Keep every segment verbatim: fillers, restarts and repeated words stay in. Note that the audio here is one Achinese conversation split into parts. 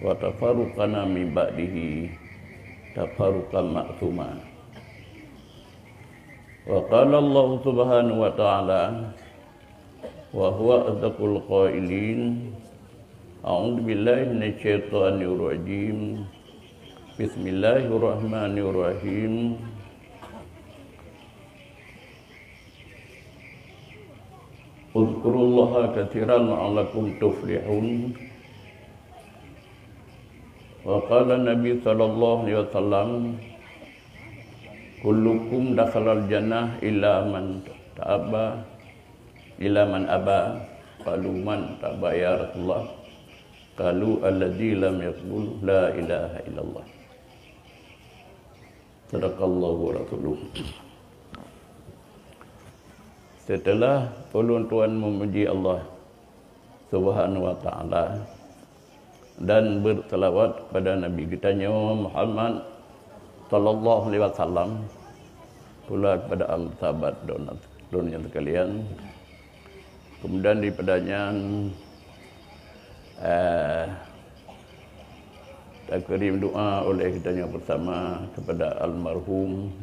wa tafarruqana min ba'dihi tafarruqan ma'tsuma. Wa qala Allah subhanahu wa ta'ala, wa huwa asdaqul qailin, a'udzu billahi minasy syaithanir rajim. Bismillahirrahmanirrahim. Udzkurullaha katsiran la'allakum tuflihun. Wa qala Nabi sallallahu alaihi wasallam, kullukum dakhalal jannah illa man ta'aba, illa man aba. Qalu man ta'aba ya Rasulullah? Qalu alladzi lam yaqul la ilaha illallah. Sadaqallahu wa rasuluh. Setelah ulôn tuan memuji Allah Subhanahu wa Ta'ala dan berselawat kepada Nabi geutanyoe Muhammad sallallahu alaihi wasallam, pula kepada ahli sahabat dan lôn nyang sekalian. Kemudian daripada nyan, eh, takirim doa oleh geutanyoe bersama kepada almarhum,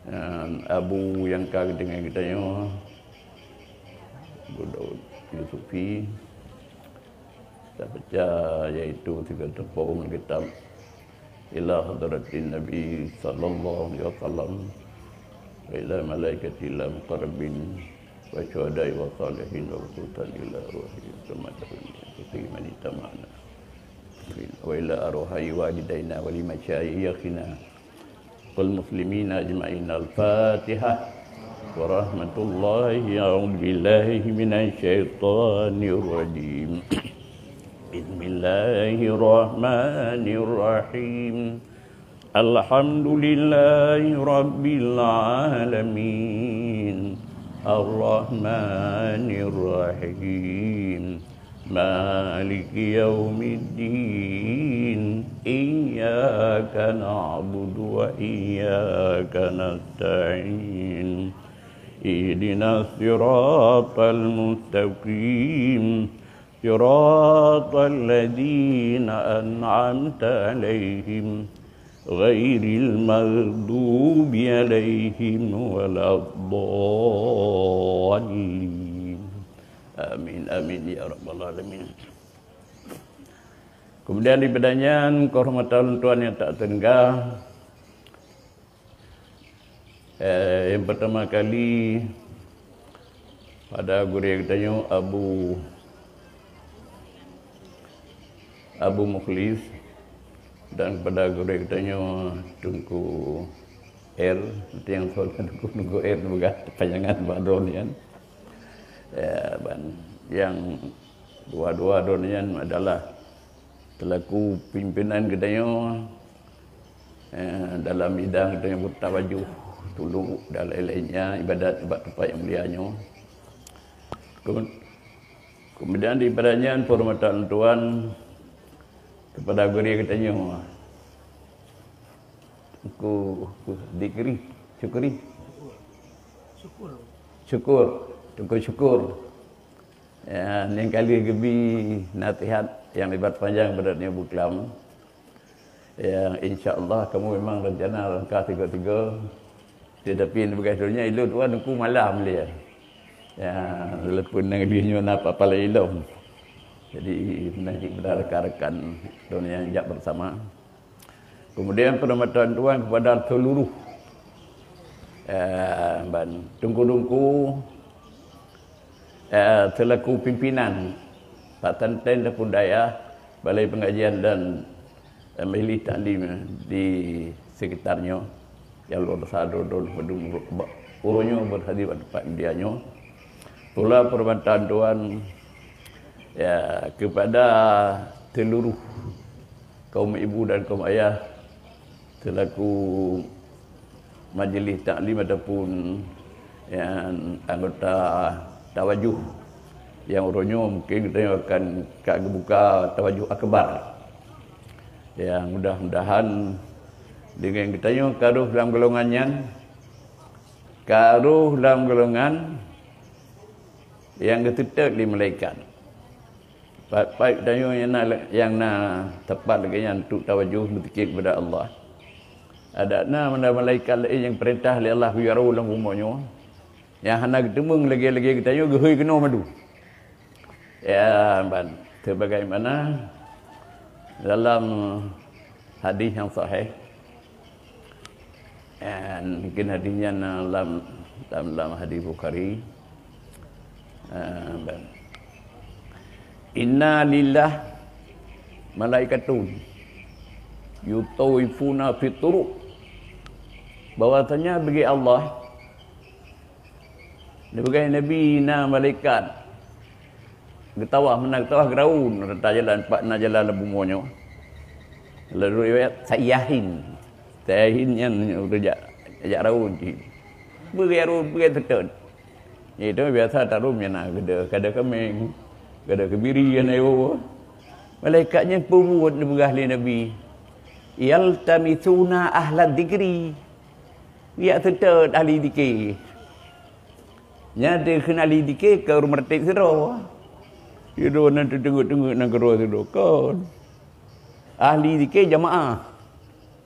eh, Abu nyang ka geutinggai geutanyoe, Abu Daud Yusufi. Tabaca, yaitu tiga teupeue kitab ila hadratin Nabi sallallahu alaihi wasallam, wa ila malaikatil muqarrabin, wa syuhada'i wa salihin, wa khususan ila ruhi samadarin, wa ila arwahi walidaina wa li masyayikhina wal muslimina ajma'in. Al-Fatihah. Wa rahmatullahi, a'udzu billahi minasy syaithanir rajim. Bismillahirrahmanirrahim. Alhamdulillahi rabbil alamin. Arrahmanirrahim. Maliki yaumiddin. Iyyaka na'budu wa iyyaka nasta'in. Ihdinas siratal mustaqim. Siratal ladzina an'amta 'alaihim, ghairil maghdubi 'alaihim waladdallin. Amin, amin, ya rabbal alamin. Kemudian daripada nyan, kehormatan ulôn tuan nyang tak teuga, eh, nyang pertama kali pada gurée geutanyoe Abu, Abu Mukhlis, dan pada gurée geutanyoe Teungku R, nanti nyang soe Teungku, Teungku R peugah panjangan bak droeneuh nyan. Ya, ban nyang dua-dua droeneuh nyan adalah selaku pimpinan geutanyoe, eh, dalam bidang geutanyoe beutawajuh tuluk dan lain-lainnya ibadat bak teumpat nyang mulia nyoe. Kem-, kemudian daripada nyan, penghormatan tuan kepada gurée geutanyoe, Teungku, Teungku Dikri, Syukri. Syukur. Teungku Syukur. Ya, nyang ka lheueh geubi nasihat nyang lebat panjang bak droeneuh buklam. Ya, insya Allah kamoe memang rencana langkah tiga-tiga. Tetapi bagaih droeneuh ilôn tuan Teungku malam dia. Ya, walaupun nyang lheueh nyoe na apa-apa lé ilôn. Jadi, meunan cit kepada rakan-rakan droeneuh nyang jak bersama. Kemudian penghormatan tuan kepada seluruh, eh, ban teungku-teungku, eh, selaku pimpinan pesantren ataupun dayah, balai pengajian dan, eh, majlis taklim di sekitar nyoe. Nyang luar biasa droe-droe ureueng nyoe berhadir bak teumpat mulia nyoe. Pula penghormatan tuan, ya, kepada seluruh kaum ibu dan kaum ayah selaku majlis taklim ataupun, ya, anggota tawajuh nyang uroe nyoe mungkin geutanyoe akan ka geubuka tawajuh akbar. Ya, mudah-mudahan dengan geutanyoe ka rhoh lam golongan nyan, ka rhoh lam golongan nyang geuseutôt lé malaikat. Pat-pat tanyoe nyang na, nyang na teumpat lagée nyan untuk tawajoh beuzikir kepada Allah. Adak na mana malaikat laén nyang peurintah lé Allah geuyue lam bumoe nyoe. Nyang hana geuteumeung lagée-lagée geutanyoe geuhôi keunoe madu. Ya, ban. Sebagaimana dalam hadis nyang sahih, ya, mungkin hadis nyan lam, lam, lam hadis Bukhari. Ah, ban. Inna lillah malaikatun yutawifuna fit turuq. Bahwasanya bagi Allah, di bagi Nabi na malaikat geutawaf, meunan geutawaf geuraun rata jalan, pat na jalan lam bumoe nyoe. Lalu riwayat sayyahin. Sayyahin nyan ureuëng jak, jak raun cit. Beugi raun, beugi teutot. Itu biasa tarum nyang na geuda, kada kameng, kada kebiri nyang na iwoe. Malaikat nyan peubuet neupeugah lé Nabi, "Yaltamisuna ahla dzikri." Geujak teutot ahli zikir. Nyan dikheun ahli zikir keu ureuëng meureuteb sidroe. Sidroe nan teuteungeut-teungeut nan keudroe sidroe kon. Ahli zikir jamaah.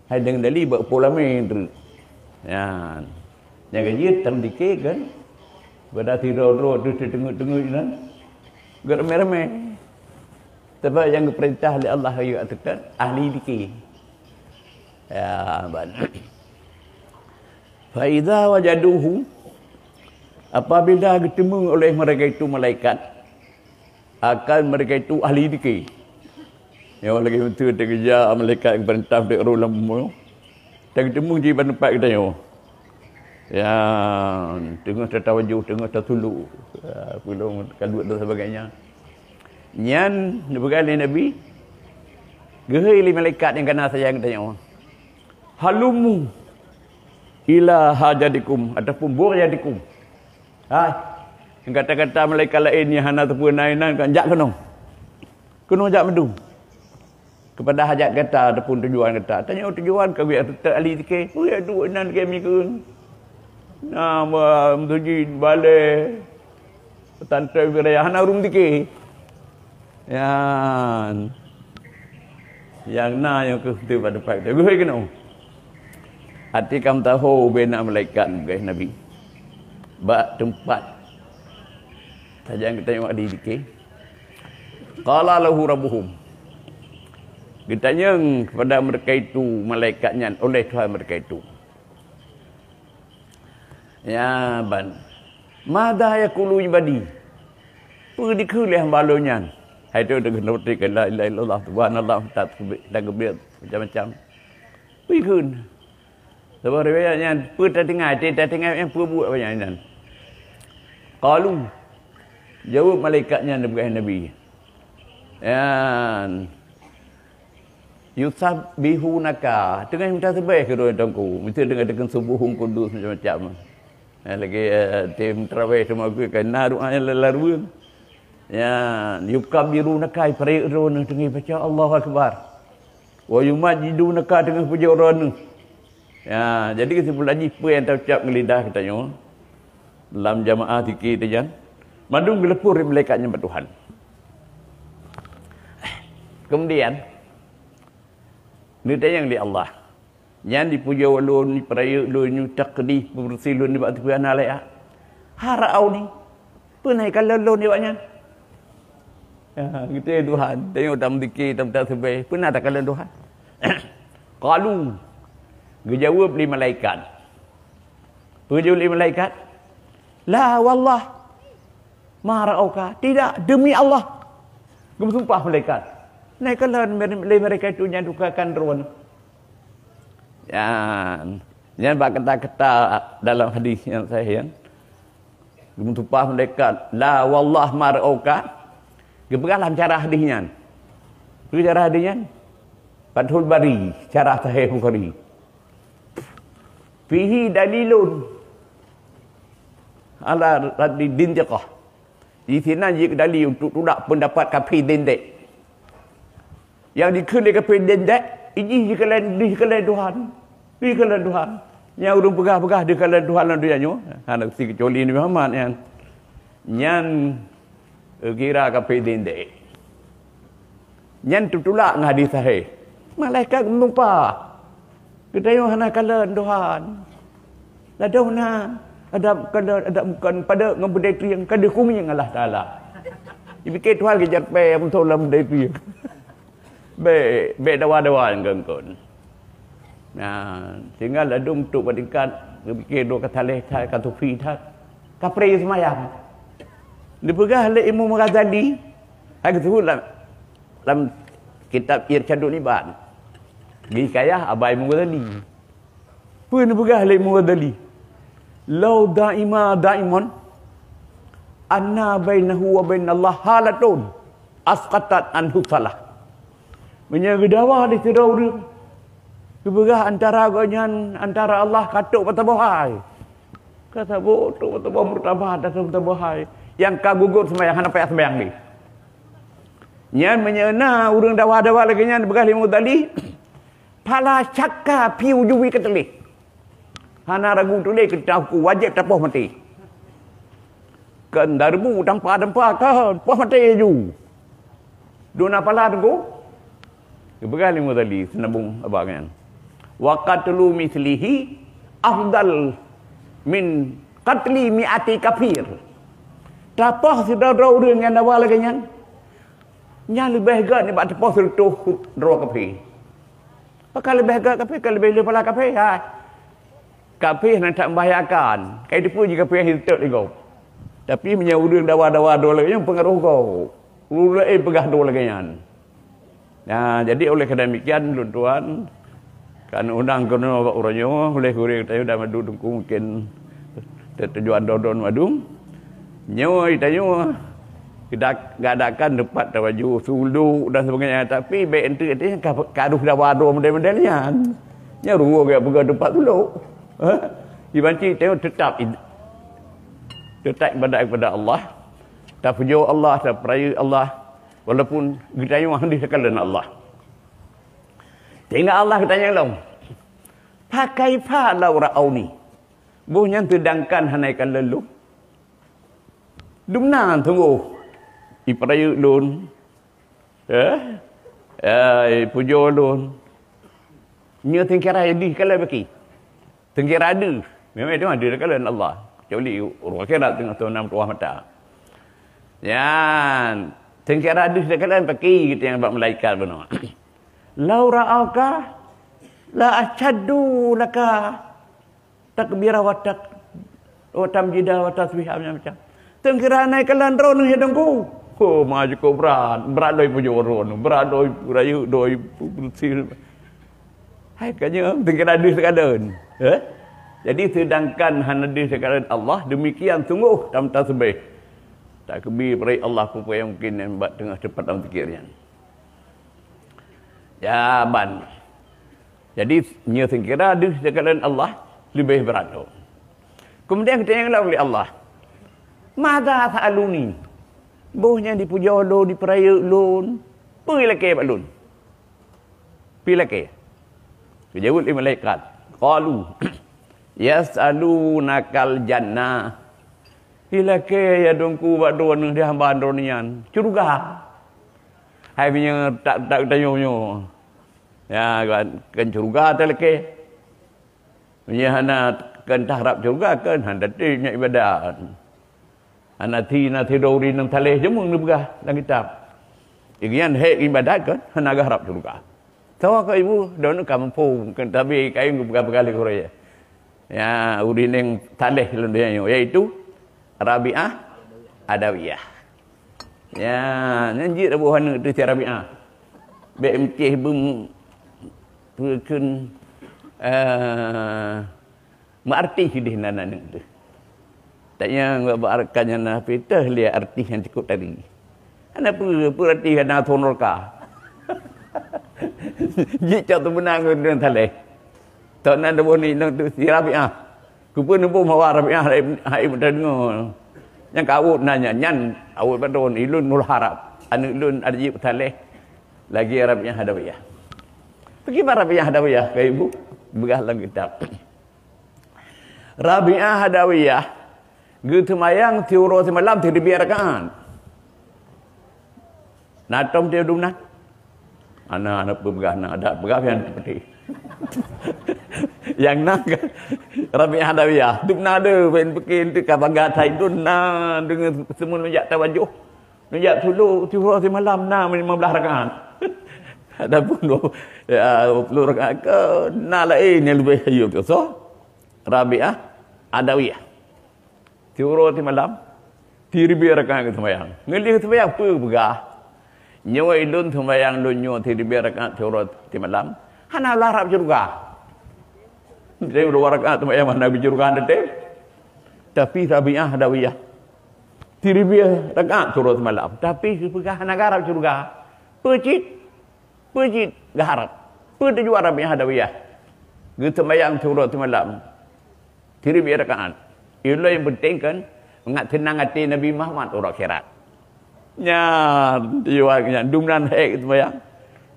Hai deungon dali bak po lamé treuk. Nyan. Nyang ka jeuet tam dikir kan. Pada sidroe-droe tu teuteungeut-teungeut nan. Geuramé-ramé. Sebab nyang geupeurintah lé Allah geuyue teutot ahli zikir. Ya, ban. Fa idza wajaduhu, apabila geuteumeung oleh mereka itu malaikat, akan mereka itu ahli zikir. Ya, lagée beutôi teukeujak malaikat geupeurintah dek roh lam bumoe. Teugeuteumeung jiban teumpat geutanyoe. Ya, teungoh tatawajoh, teungoh tatuluk, ya, peulong kaluet dan sebagainya. Nyan neupeugah lé Nabi, geuhôi lé malaikat nyang kana sayang geutanyoe. Halumu ila hajatikum ataupun burjatikum. Hai, nyang kata-kata malaikat laén nyang hana teupeue nan, kan jak keunoe. Keunoe jak madu. Kepada hajat gata ataupun tujuan gata. Tanyoe tujuan ka geuyue teutot ahli zikir. Ui, duek nan keu mikun. Na ba meuseujid, balée, pesantren wilayah hana ureuëng zikir. Nyan. Nyang na nyang keu teuh bak teumpat geuhôi keunoe. Até kam tahu bena malaikat geuh Nabi. Bak teumpat sajan geutanyoe ahli zikir. Qala lahu rabbuhum. Geutanyong kepada mereka itu malaikat nyan oleh Tuhan mereka itu. Ya, ban. Madza yaqulu ibadi? Peue dikheun lé hamba lôn nyan? Hai tu deungon roti ke la ilaha illallah, subhanallah, takbir, takbir, macam-macam. Peue dikheun? Saboh riwayat nyan, peue tatinggai, teutinggai nyang peue buet awak nyan. Qalu, jaweueb malaikat nyan dipeugah Nabi. Yan. Yusabbihunaka, teungoh meutasbih keu droe teungku. Meusti deungon, deungon subuhun kudus macam-macam. Eh, lagi, eh, tem tarawih sama aku kan na doa yang lalu. Ya, yukabbirunaka, iparek droe teungoh baca Allahu Akbar. Wa yumajjidunaka, teungoh pujoe droe. Ya, jadi kesimpulan jih peue nyang taucap ngon lidah geutanyoe lam jamaah zikir teuh nyan, mandum geuleupah lé malaikat nyan bak Tuhan. Kemudian, neutanyong lé Allah, nyan dipujoe lôn, dipeurayeuk lôn, nyoe takdis, peubeureusi lôn nibak teupeu hana lé. Hal ra'auni, peue na ikalon lôn nibak nyan? Ya, geutanyong Tuhan, tanyoe tam zikir, tam tasbih, peue na takalon Tuhan? Qalu, geujaweueb lé malaikat. Peue geujaweueb lé malaikat? La wallah, ma ra'auka. Tidak, demi Allah. Geumeusumpah malaikat. Na ikalon lé mereka itu nyan tukakan droe. Nyan, nyan bak kata-kata dalam hadis nyang sahih nyan. Geumeusumpah malaikat, "La wallah ma ra'auka." Geupeugah lam syarah hadis nyan. Peue syarah hadis nyan? Fathul Bari, syarah Sahih Bukhari. Fihi dalilun ala raddi dindiqah. Di sinan jeuet dalil untuk tulak pendapat kafé Zindek. Nyang dikheun lé kafé Zindek, ijih jikalon, jikalon Tuhan. Jikalon Tuhan. Nyang ureuëng peugah-peugah jikalon Tuhan lam donya nyoe, hana si keucuali Nabi Muhammad nyan. Nyan, eh, kira kafé Zindek. Nyan teutulak ngon hadis sahih. Malaikat geumeutumpah. Geutanyoe hana kalon Tuhan. Ladôm na adab kalon, adab bukon padub ngon beudée trieng ka deuh kumieng Allah Taala. Jipike Tuhan geujarpée meusaboh lam beudée trieng. Bék, bék dawa-dawa ngon kon. Nah, sehingga ladôm trok bak tingkat geupike droe ka saleh that, ka sufi that, ka pré seumayang. Dipeugah lé Imam Ghazali, hai geuseubuet lam, lam kitab Irsyadul Ibad. Di hikayah Aba Imam Ghazali. Peue neupeugah lé Imam Ghazali? "Lau daima daiman anna bainahu wa bainallah halatun asqatat anhu salah." Meunyoe geudawa di sidroe ureuëng, geupeugah antara gobnyan, antara Allah ka trok bak saboh hai. Ka saboh trok bak saboh murtabat, ka saboh saboh hai. Nyang ka gugot seumayang, hana payah seumayang lé. Nyan meunyoe na ureuëng dawa-dawa lagée nyan, peugah lé Imam Ghazali, "Fala syakka fi wujubi qatlih." Hana ragu tuléh keu tahuku wajéb tapoh maté. Kon darbu tampa-tampa kon, poh maté ju. Duna pala teungku. Geupeugah lé Imam Ghazali seunabong abang nyan. "Wa qatlu mislihi afdal min qatli mi'ati kafir." Tapoh sidroe-droe ureuëng nyang dawa lagée nyan, nyan leubeh gét nibak tapoh sireutôh droe kafé. Pakon leubeh gét kafé, ka leubeh le pala kafé, hai. Kafé hana that membahayakan. Kai teupeu jih kafé nyang hireutôt lé gob. Tapi meunyoe ureuëng dawa-dawa droe lagée nyan, peungaroh gob. Ureuëng laén peugah droe lagée nyan. Nah, jadi oleh karena demikian, lôn tuan, kan undang keunoe bak uroe nyoe, oleh gurée tanyoe dan madu teungku mungkin tujuan dodon madu. Nyoe tanyoe, geudak-, gadakan teumpat tawaju, suluk dan sebagainya. Tapi bék enteuk ka, ka rôh dawa droe model-model nyan. Nyan rugoe geupeugah teumpat suluk. Ha? Iban cit tanyoe tetap id-, tetap ibadat kepada Allah. Tapujoe Allah, tapeurayeuk Allah. Walaupun geutanyoe hana dikalon Allah. Sehingga Allah geutanyong lom, "Fa kaifa lau ra'auni?" Boh nyan seudangkan hana ikalon lôn. Dumnan sunggoh ipeurayeuk lôn, eh, eh, ipujoe lôn. Nyoe seungkira deuh kalon baki. Seungkira deuh. Memang itu ada kalon Allah. Kecuali ureuëng akhirat teungoh nam tuah mata. Nyan, seungkira deuh kalon baki kita nyang bak malaikat bunoe. "Lau ra'auka la asyhadu laka takbira wa tak-, wa tamjida wa tasbih," macam-macam. Teungkira na ikalon droeneuh ya Teungku. Oh, ma cukup brat. Brat lom ipujoe droeneuh. Brat lom ipeurayeuk, lom ipeubeureusih. Hai ka nyoe, teungkira deuh teukalon. Eh? Jadi, seudangkan hana deuh teukalon Allah, demikian sunggoh tam tasbih. Takbir peurayeuk Allah peue-peue nyang mungkin nyan bak teungoh teumpat lam zikir nyan. Jaban. Jadi, nyoe seungkira deuh teukalon Allah leubeh brat lom. Kemudian geutanyong lom lé Allah, "Madza sa'aluni?" Boh nyan dipujoe lôn, dipeurayeuk lôn, peue ilakée bak lôn? Peue ilakée? Geujaweueb lé malaikat, "Qalu yas'alunakal jannah." Ilakée ya Teungku bak droeneuh di hamba droeneuh nyan, syeuruga. Hai meunyoe tak, tak geutanyoe nyoe. Ya, kan, kan syeuruga talakée. Meunyoe hana, kan taharab syeuruga, kan hana teuh nyan ibadat. Hana thi, na sidroe ureuëng nyang saleh jameun neupeugah lam kitab. Ingian hék ibadat kan hana geuharab syeuruga. Soe keu ibu, droeneuh ka muphom, kan tabi kayém geupeugah-peugah lé gurée. Ya, ureuëng nyang saleh lam donya nyoe, yaitu Rabi'ah Adawiyah. Ya, nyan jeuet buet aneuk teuh si Rabi'ah. Bék meucéh beumu-, peue kheun, eh, meuartis deh nan aneuk teuh. Tanyong bak, bak rakan nyan na pitah lé artis nyang cukôp tari. Hana peue, peue artis hana soe nurka. Jicok teubeuna ngon ureuëng saleh. Tok nan deuboh ni nang tu si Rabi'ah. Kupeue neuboh mawa Rabi'ah hai, hai meudeungoe. Nyang ka awot nanya, nyan awot padon ilôn nurharab. Aneuk lôn ada jeuet saleh lagée Rabi'ah Adawiyah. Peukiban Rabi'ah Adawiyah keu ibu? Beugah lam kitab. Rabi'ah Adawiyah geuseumayang siuroe simalam siribée rakaat. Na tom teuh dumnan? Hana, hana peugah na, adak peugah nyang seperti. Nyang na kan Rabi'ah Adawiyah. Dum na deuh, ben bikin tu ka bangga thai dun na deungon seumeu neujak tawajoh. Neujak tulok tiuroe simalam na lima belas rakaat. Adapun dua, ya, dua puluh rakaat ke na laén nyang leubeh hayeu tu. So, Rabi'ah Adawiyah. Tiuroe simalam, siribèe rakaat geuseumayang. Ngon lheueh seumayang peue peugah? Nyoe ulôn seumayang lôn nyoe siribèe rakaat tiuroe simalam, hana lôn harab syeuruga. Dua rakaat seumayang hana beusyeuruga teuntèe. Tapi Rabi'ah Adawiyah, siribèe rakaat tiuroe simalam, tapi geupeugah hana geuharab syeuruga. Peue cit? Peue cit geuharab? Peue tujuan Rabi'ah Adawiyah geuseumayang tiuroe simalam? Siribèe rakaat. Ilôn nyang peunteng kan, mangat seunang até Nabi Muhammad uroe akhirat. Nyan, tujuan nyan, dum nan hék seumayang.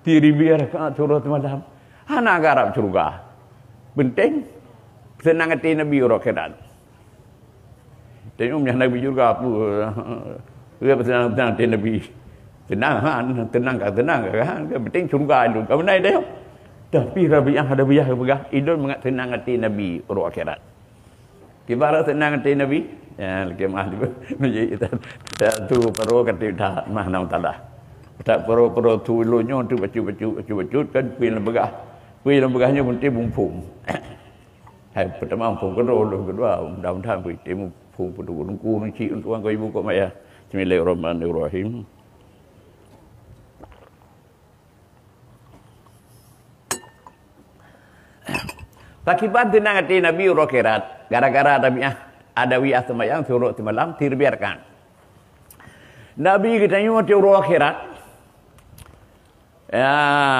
Siribèe rakaat tiuroe simalam. Hana geuharab syeuruga. Peunteng, seunang até Nabi uroe akhirat. Tengok nyang Nabi syeuruga peue. Dia seunang-seunang até Nabi. Seunang, ha, seunang ka seunang, kan? Yang penting syeuruga tu. Ka beuna dia. Tapi Rabi'ah Adawiyah peugah, "Ulôn mangat seunang até Nabi uroe akhirat." Kiban seunang até Nabi? Ya, lagi mah tu. Menjadi tu, tu paro kata dah mah nam talah. Tak paro-paro tu ulôn nyoe tu bacut-bacut, bacut-bacut kan, peue nyang peugah. Peue nyang peugah nyoe meusti muphom. Hai, pertama muphom, kedua, ulôn kedua, mudah-mudahan beri temu phom peutubuh lungku nang cik untuk angkau ibu kok maya. Bismillahirrahmanirrahim. Pakiban seunang até Nabi uroe akhirat, gara-gara Rabi'ah Adawiyah seumayang tiuroe simalam siribèe rakaat. Nabi geutanyoe até uroe akhirat, ya,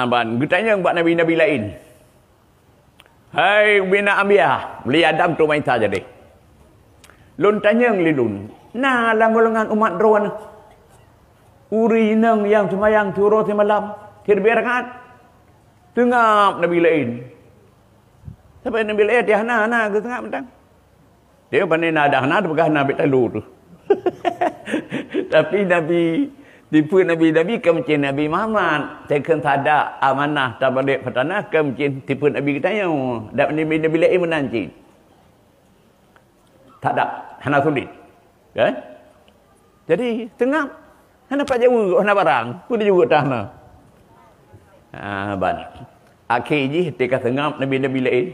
ban geutanyong bak nabi-nabi laén. Hai ubena anbiya, lé Adam trok bansa jadi. Lôn tanyong lé lôn, na lam golongan umat droeneuh ureueng inong nyang seumayang tiuroe simalam siribèe rakaat? Seungab nabi laén. Sampai nabi laén tiah na, na geuseungab mantong. Dia pandai na dah na, peugah na bit talu tu. Tapi Nabi, tipe Nabi, Nabi kan macam Nabi Muhammad. Teukheun sadak amanah tabalik peutana kan macam tipe Nabi geutanyoe. Dak Nabi, Nabi laén meunan cit. Sadak, hana sulit. Kan? Jadi, seungab. Hana pat jaweueb, hana barang. Peue jaweueb tah na. Ha, ban. Akhé jih, teuka seungab nabi-nabi laén.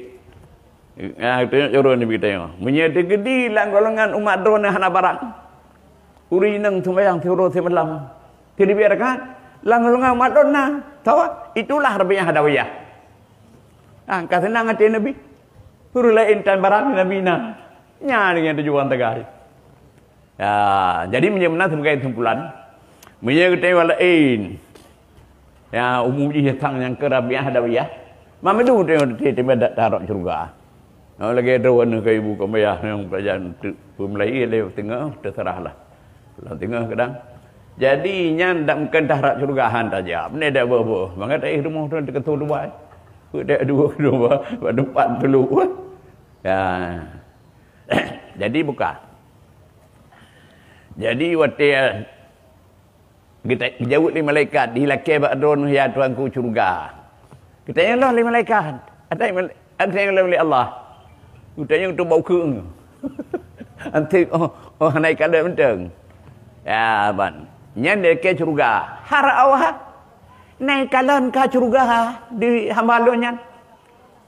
Ah, teuka jaweueb nabi geutanyoe. Meunyoe teukeudi lam golongan umat droeneuh hana barang. Ureueng inong seumayang tiuroe simalam. Siribèe rakaat, lam golongan umat droeneuh na. Tahu? Itulah Rabi'ah Adawiyah. Ah, ka seunang até Nabi. Ureueng laén tan barang Nabi na. Nyan nyang tujuan tagai. Ya, jadi meunyoe meunan sebagai kesimpulan, meunyoe geutanyoe laén, ya, umu jih sang nyang keu Rabi'ah Adawiyah, mamadu tanyoe teutimé dak tarok syeuruga. Nyoe lagèe droeneuh keu ibu keu ayah nyang pelajaran tu, peumulai lé teungoh, terserahlah. Lam teungoh kadang. Jadi, nyan dak mungken tarok syeuruga han tajak. Meunan dak boh-boh. Mangat taéh rumoh tu teukeutô Dubai. Peudak dua dua, bak tempat tulu. Ya. Jadi buka. Jadi watèe geujaweueb lé malaikat, "Dilakèe bak droeneuh ya Tuhanku syeuruga." Geutanyong lom lé malaikat, "Ada yang ada yang lom lé Allah?" Geutanyong tu bau keueng. Anteuk, oh, oh, naik kalon mantong. Ya, ban. Nyan dilakèe syeuruga. Har awah. Naik kalon ka syeuruga di hamba lôn nyan.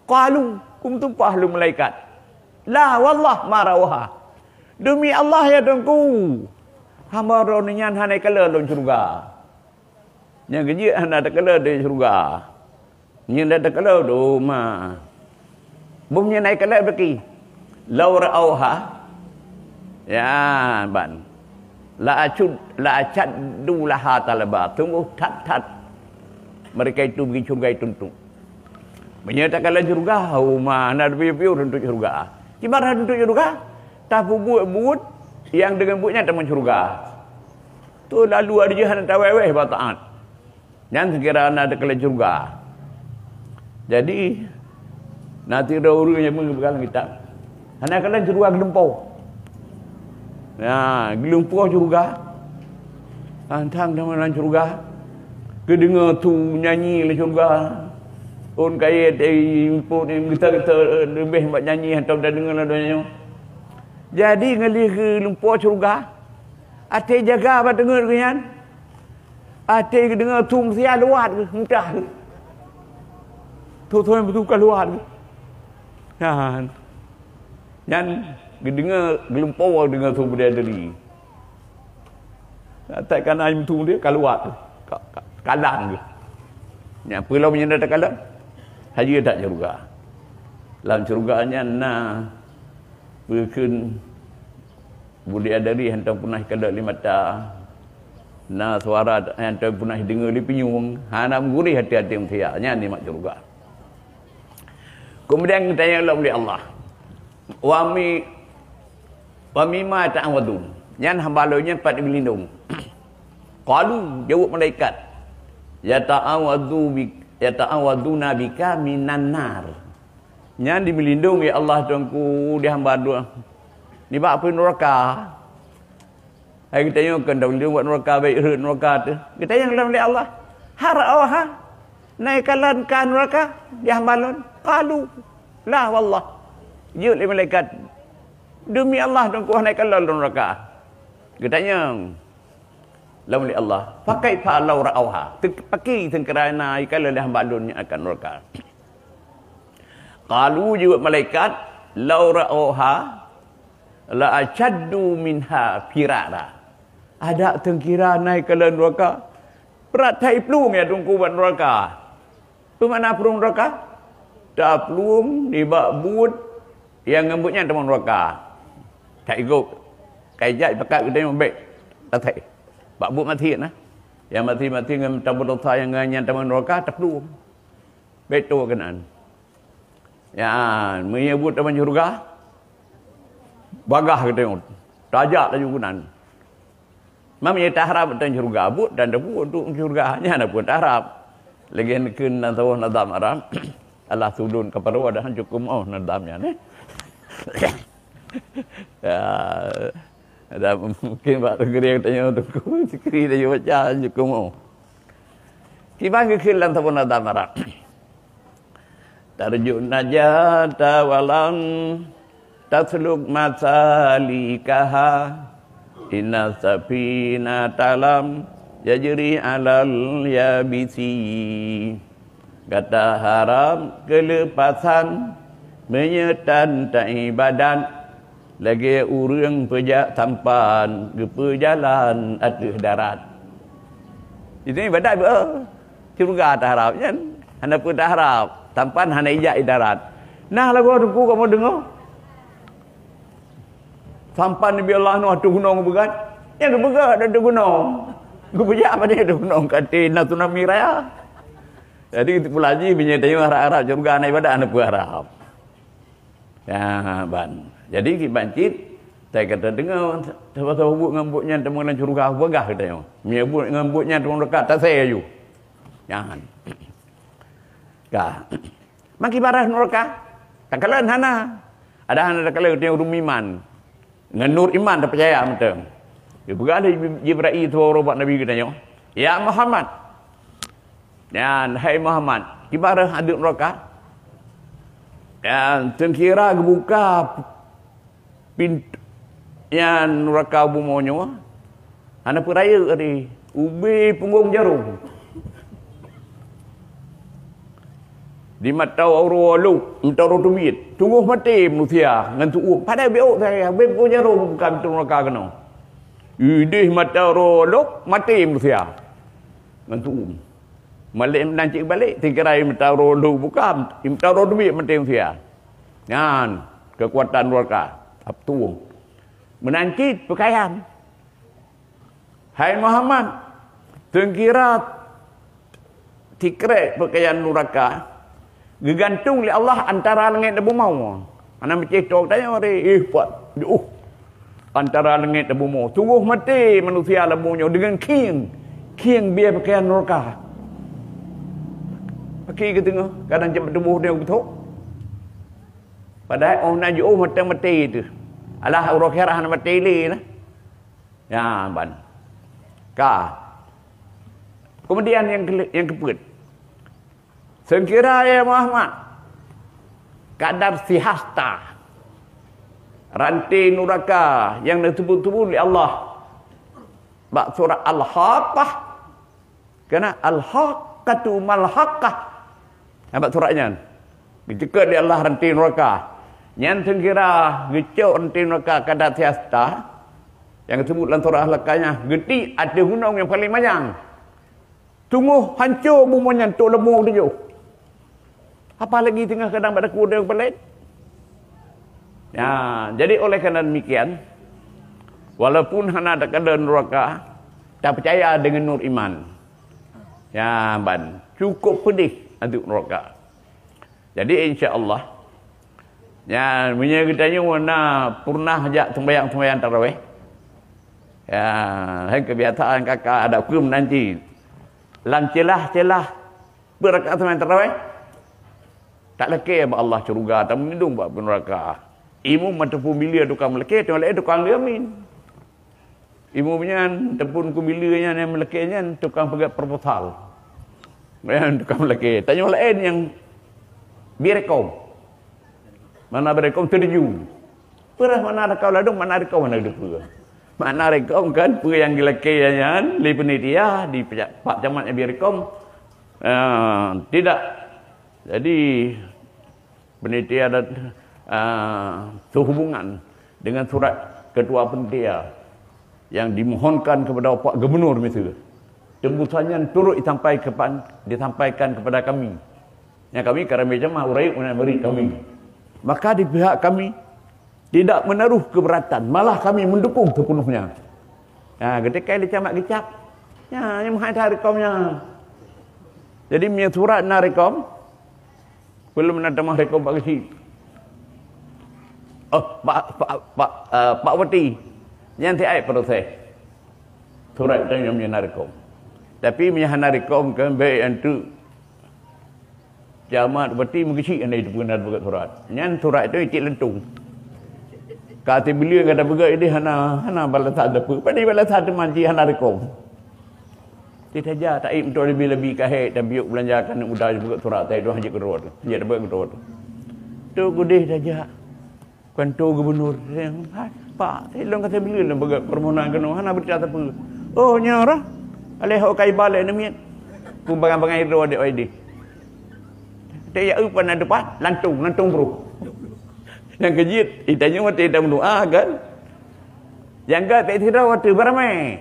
Qalu, kum tumpah lé malaikat. La wallah ma rauha. Demi Allah ya Teungku, hamba droeneuh nyan hana kalon lôn syeuruga. Nyang keujeuet hana takalon di syeuruga. Nyang dak takalon di uma. Bum nyan takalon baki. Lau rauha. Ya, ban. La acud, la acaddu laha talaba. Sungguh that-that mereka itu bagi syeuruga itu untuk. Meunyoe takalon syeuruga, uma na piôh-piôh tuntut syeuruga. Kiban tuntut syeuruga, tapeubuet buet nyang deungon buet nyan tamong syeuruga. Tu lalu ada jih hana tawai-wai bak taat. Nyan sekira na takalon syeuruga. Jadi, na sidroe ureueng nyang meungeubeukan kitab. Hana kalon syeuruga geulumpoe. Nah, geulumpoe syeuruga. Tang-tang dalam syeuruga. Geudeungoe su nyanyi lam syeuruga. Ôn kayée teuimpôt geuta-geuta leubeh bak nyanyi hantom tadeungoe lam donya nyoe. Jadi ngon lheueh geulumpo syeuruga, até jaga bak teungeut geuh nyan, até geudeungoe su meusia luwat geuh, mudah geuh. Su-su nyang beutôi ka luwat geuh. Nyan, nyan geudeungoe geulumpo deungoe su beudaya deuri. Até kana nyang su dia ka luwat, ka, ka, kalan geuh. Nyan peue lom nyan takalon? Hayeue that syeuruga. Lam syeuruga nyan na peue kheun bidaya deuri hantom peunah jikalon lé mata. Na suara hantom peunah jideungoe lé pinyueng. Hana meugurée até-até manusia. Nyan nikmat syeuruga. Keumudian geutanyong lom lé Allah, "Wa mi-, wa mimma yata'awwadzun?" Nyan hamba lôn nyan pat jimeulindong. Qalu, jaweueb malaikat, "Yata'awwadzu bi-, yata'awwadzuna bika minan nar." Nyan jimeulindong, ya Allah Tuhanku, di hamba lôn nibak apui nuraka. Hai geutanyoe kon tameulindong bak nuraka, bék rhot nuraka teuh. Geutanyong lom lé Allah, "Hal ra'auha?" Na jikalon ka nuraka di hamba lôn? Qalu, "La wallah." Jaweueb lé malaikat, "Deumi Allah Tuhanku, hana jikalon lôn nuraka." Geutanyong lom lé Allah, "Fa kaifa law ra'auha?" Teu-, pakri seungkira na jikalon lé hamba lôn nyan akan nuraka. Qalu, jaweueb malaikat, "Law ra'auha la asyaddu minha firara." Adak seungkira na jikalon nuraka, brat that jiplueng ya Tuhanku bak nuraka. Peue makna plueng nuraka? Taplueng nibak buet nyang ngon buet nyan tamong nuraka. That igob. Ka ijak jipakat geutanyoe bék tasé. Bak buet maksiet na. Nyang maté-maté ngon tabeudosa nyang ngon nyan tamong nuraka, taplueng. Bék toe keunan. Nyan, meunyoe buet tamong syeuruga, bagaih geutanyoe. Tajak laju keunan. Meunyoe taharab teuh syeuruga, buet dan tabuet untuk syeuruga, nyan na peue taharab. Lagée neukheun lam saboh nazam Arab, "Allah sudun ka paro dah cukup oh nazam nyan, eh." Ya, ada mungkin bak negeri tanyoe Teungku Sikri dah baca cukup oh. Kiban geukheun lam saboh nazam Arab. Tarjun najata walam tasluk masalikaha. Inna safinata lam yajri alal yabisi. Gata harab keuleupasan meunyoe tan taibadat lagée ureuëng peujak sampan geupeujalan ateueh darat. Itu ibadat beu. Syeuruga taharab nyan, hana peue taharab, sampan hana ijak i darat. Nah lagoe Teungku kamoe deungoe. Sampan Nabi Allah Nuh ateueh gunong geupeugah, nyan geupeugah ateueh gunong. Geupeujak padub ateueh gunong ka até na tsunami raya. Jadi itu pula jih meunyoe tanyoe harab-harab syeuruga na ibadat hana peue harab. Ya, ban. Jadi kiban cit, tai ka tadeungoe, saboh-saboh buet ngon buet nyan tamong lam syeuruga, peugah geutanyoe. Meunyoe buet ngon buet nyan tamong nuraka, tasé laju. Nyan. Ka. Maki barah nuraka. Takalon hana. Ada hana takalon geutanyoe ureuëng iman. Ngon nur iman tapeucaya mantong. Geupeugah lé Jibrail sibawa bak Nabi geutanyoe, "Ya Muhammad, nyan, hai Muhammad, kiban rhah azeub nuraka? Nyan, seungkira geubuka pintoe nyan nuraka bumoe nyoe, hana peue rayeuk tadi, ubé punggong jarôm." Di mata uroe lôk, mata uroe teubiet, teungoh maté manusia ngon tu'uem. Padahai bék ôk sagai, bék punggong jarôm buka pintoe nuraka keunoe. Idéh mata uroe lôk, maté manusia ngon tu'uem. Malée meunan cit balek, tinggai mata uroe lôk buka, mata uroe teubiet maté manusia. Nyan keukuatan nuraka, ap tueng. Meunan cit peukayan. Hai Muhammad, seungkira tikrek peukayan nuraka geugantung lé Allah antara langét dan bumoe. Hana meucéh toe tanyoe, eh, pat, jeuh. Antara langét dan bumoe. Teungoh maté manusia lam bumoe nyoe deungon khieng. Khieng bie peukayan nuraka. Paki geuteungoh, kadang jeuet tuboh tanyoe geuthok. Padahai óh na jiôh maté-maté teuh. Alah uroe akhirat hana maté lé nah. Ya, ban. Ka. Kemudian yang ke-, yang keempat, seungkira ya Muhammad, kadar sihasta, ranté nuraka yang disebut-sebut oleh Allah bak surat Al-Haqqah, kena Al-Haqqatu Mal-Haqqah. Nah, bak surat nyan, geuceukeut lé Allah ranté nuraka. Nyan seungkira geucok ranté nuraka kadar sihasta yang disebut lam surat Al-Haqqah nyan, geuti ateueh gunong yang paling manyang. Sungguh hanco bumoe nyan trok leumo teujoh. Apalagi teungoh kadang bak daku ureueng paleng. Ya, jadi oleh karena demikian, walaupun hana takalon nuraka, tapeucaya dengan nur iman. Ya, ban cukup pedih azab nuraka. Jadi insya Allah, ya, meunyoe geutanyoe na pernah jak sembahyang-sembahyang tarawih, ya, hai kebiasaan kakak ada hukum nanti. Lam celah-celah beurakaat sembahyang tarawih, tak lakée bak Allah syeuruga, tameulindong bak neraka. Imum meuteupeu bileue tukang meulakée, tukang laén tukang geumin. Imum nyan, teupeu keu bileue nyan nyang meulakée nyan tukang peugét proposal. Nyan tukang meulakée. Tanyoe laén nyang birekom. Mana birekom terjun. Peurah mana ada kau ladong, mana ada kau mana ada peue. Mana rekom kan, peue nyang geulakée nyan lé panitia di pajak, pak camat nyang birekom. Ah, tidak. Jadi, panitia dan, ah, sehubungan dengan surat ketua panitia yang dimohonkan kepada Pak Gubernur miseue. Tembusan nyan turut disampaikan, disampaikan kepada kami. Nyang kami ka ramé jamaah ureueng nyang beri kami. Maka di pihak kami tidak menaruh keberatan, malah kami mendukung sepenuhnya. Ha, ketika di camat geucap, ya, nyang meuhai that rekom nyan. Jadi, meunyoe surat na rekom, belum na tamah rekom Pak Geuchik. Oh, Pak, Pak, Pak, eh, Pak Bupati. Nyan siat proses. Surat tu nyang na rekom. Tapi meunyoe hana rekom, kan, baik antu. Camat Bupati meugeuchik hana itu pun ada peugah surat. Nyan surat tu icik lentong. Ka sibuleuen ka tapeugah ideh hana, hana balasan teupeu. Padahai balasan teuma cit hana rekom. Ti saja taib untuk lebih-lebih kahek dan biuk belanja kan udah peugah surat tai tu hajat keudroe tu. Hajat peugah keudroe tu. Tu gudeh saja. Kanto gubernur, "Pak, lôn ka sibuleuen lôn peugah permohonan keunoe, hana beurita sapeue." "Oh, nyoe roh, aleh ho ka iba lé neumiet." Pun bangai-bangai droe dek O I D. Teuyak eu pan na depan, lantong, lantong bro. Nyang keujeuet, itanyoe watèe tameudoa kan. Nyang ka tak sidroe watèe beramai.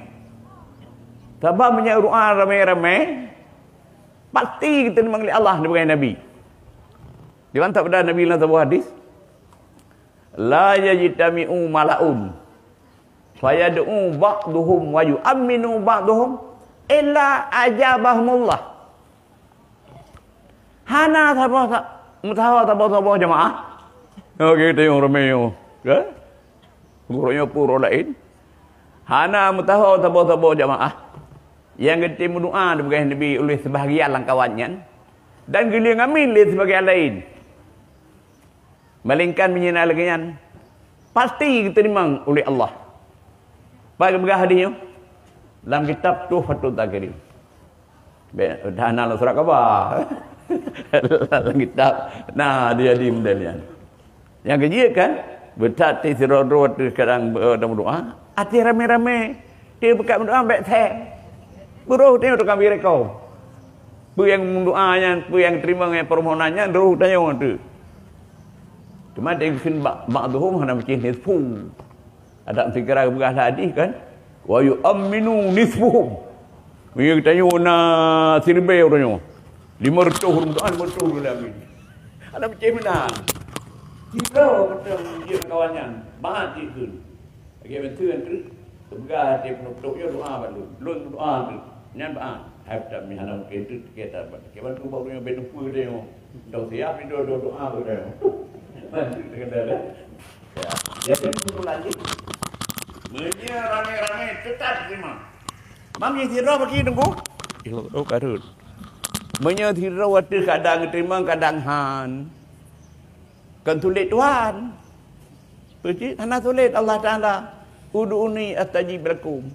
Sabab meunyoe doa ramai-ramai, pasti geuteurimong lé Allah, neupeugah Nabi. Di mantap pada Nabi lam saboh hadis. La yajtami'u mala'un fayad'u ba'duhum wa yu'amminu ba'duhum illa ajabahumullah. Hana saboh sa-, meusaho saboh-saboh jamaah. Oke, tengok ramai nyoe. Kan? Gurunyoe pun ureueng laén. Hana meusaho saboh-saboh jamaah. Nyang geutem meudoa dipeugah Nabi oleh sebahagian lam kawan nyan. Dan geuleueng amin lé sebahagian laén. Melainkan meunyoe na lagèe nyan, pasti geuteurimong uleh Allah. Pat geupeugah hadis nyoe? Lam kitab Tuhfatuz Zakirin. Bèk, dah na lam surat khabar. Lam kitab, na dia di model nyan. Nyang keujeuet kan, beuthat ti sidroe-droe teuh kadang, eh, meudoa. Até ramé-ramé, teuh beukat meudoa bèk thèe. Buroh teuh tukang bri rekom. Peue nyang meudoa nyan, peue nyang teurimong nyang permohonan nyan, roh tanyoe teuh. Teuma dikheun ba-, ba'duhum hana meucih nisfu. Adak sigra geupeugah lam hadis kan, "Wa yu'amminu nisfuhum." Meunyoe geutanyoe na siribèe ureueng nyoe, limong reutôh ureueng meudoa, limong reutôh ureueng amin. Hana meucih meunan. Sidroe beutôi jeuet kawan nyan, mangat jikheun. Lagèe bantu nyan treuk, teupeugah até peunutob nyoe doa bak lôn. Lôn meudoa treuk. Nyan bak, hai, tak meuhana mungkin treuk, kita bak. Lagèe bantu bak ureueng nyang bèk lupa dia nyoe. Dong siap ni doa, doa, doa bak dia. Bantu dengan dia, eh. Ya. Jadi, kesimpulan ni, meunyoe ramé-ramé teutap teurimong. Mam nyang sidroe bagi tunggu. Oh, karut. Meunyoe sidroe watèe kadang teurimong, kadang han. Kon sulet Tuhan. Beujeuet hana sulet Allah Taala. "Ud'uni astajib lakum."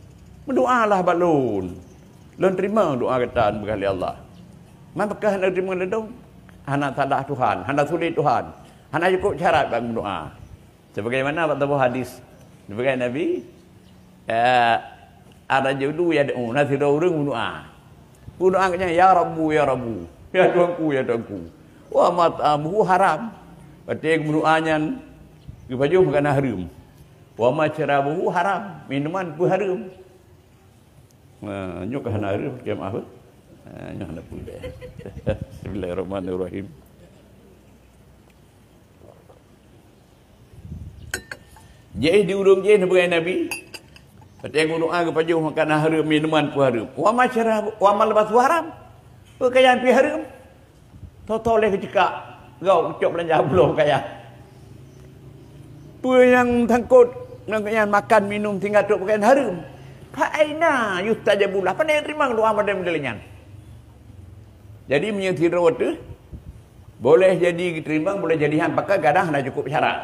Meudoalah bak lôn. Lôn teurimong doa gata, neupeugah lé Allah. Man pakon hana teurimong lé lôn? Hana salah Tuhan, hana sulet Tuhan, hana cukup syarat bak meudoa. Sebagaimana bak saboh hadis, neupeugah Nabi, eh, "Ar-rajulu yad'u", na sidroe ureuëng meudoa. Meudoa geuh nyan, "Ya Rabbu, ya Rabbu, ya Tuhanku, ya Tuhanku. Wa mat'amuhu haram." Watée meudoa nyan geupajoh makanan hareuem. "Wa masyrabuhu haram", minuman pun hareuem. Ha, nyoe ka hana hareuem, jamaah, eh? Ha, nyoe hana peureulée. Bismillahirrahmanirrahim. Jih di ureuëng jih neupeugah Nabi, watée meudoa geupajoh makanan hareuem, minuman pun hareuem. "Wa masyrabu, wa malbasu haram." Peukayan pih hareuem. Tho-tho lé geucekak, gob geucok beulanja bloe kaya. Peue nyang sangkot ngon nyan makan minum sehingga trok pakaian hareuem? Fa aina yustajabu lah? Pane teurimong doa model-model nyan? Jadi meunyoe sidroe teuh, boleh jadi geuteurimong, boleh jadi han, pakon kadang hana cukup syarat.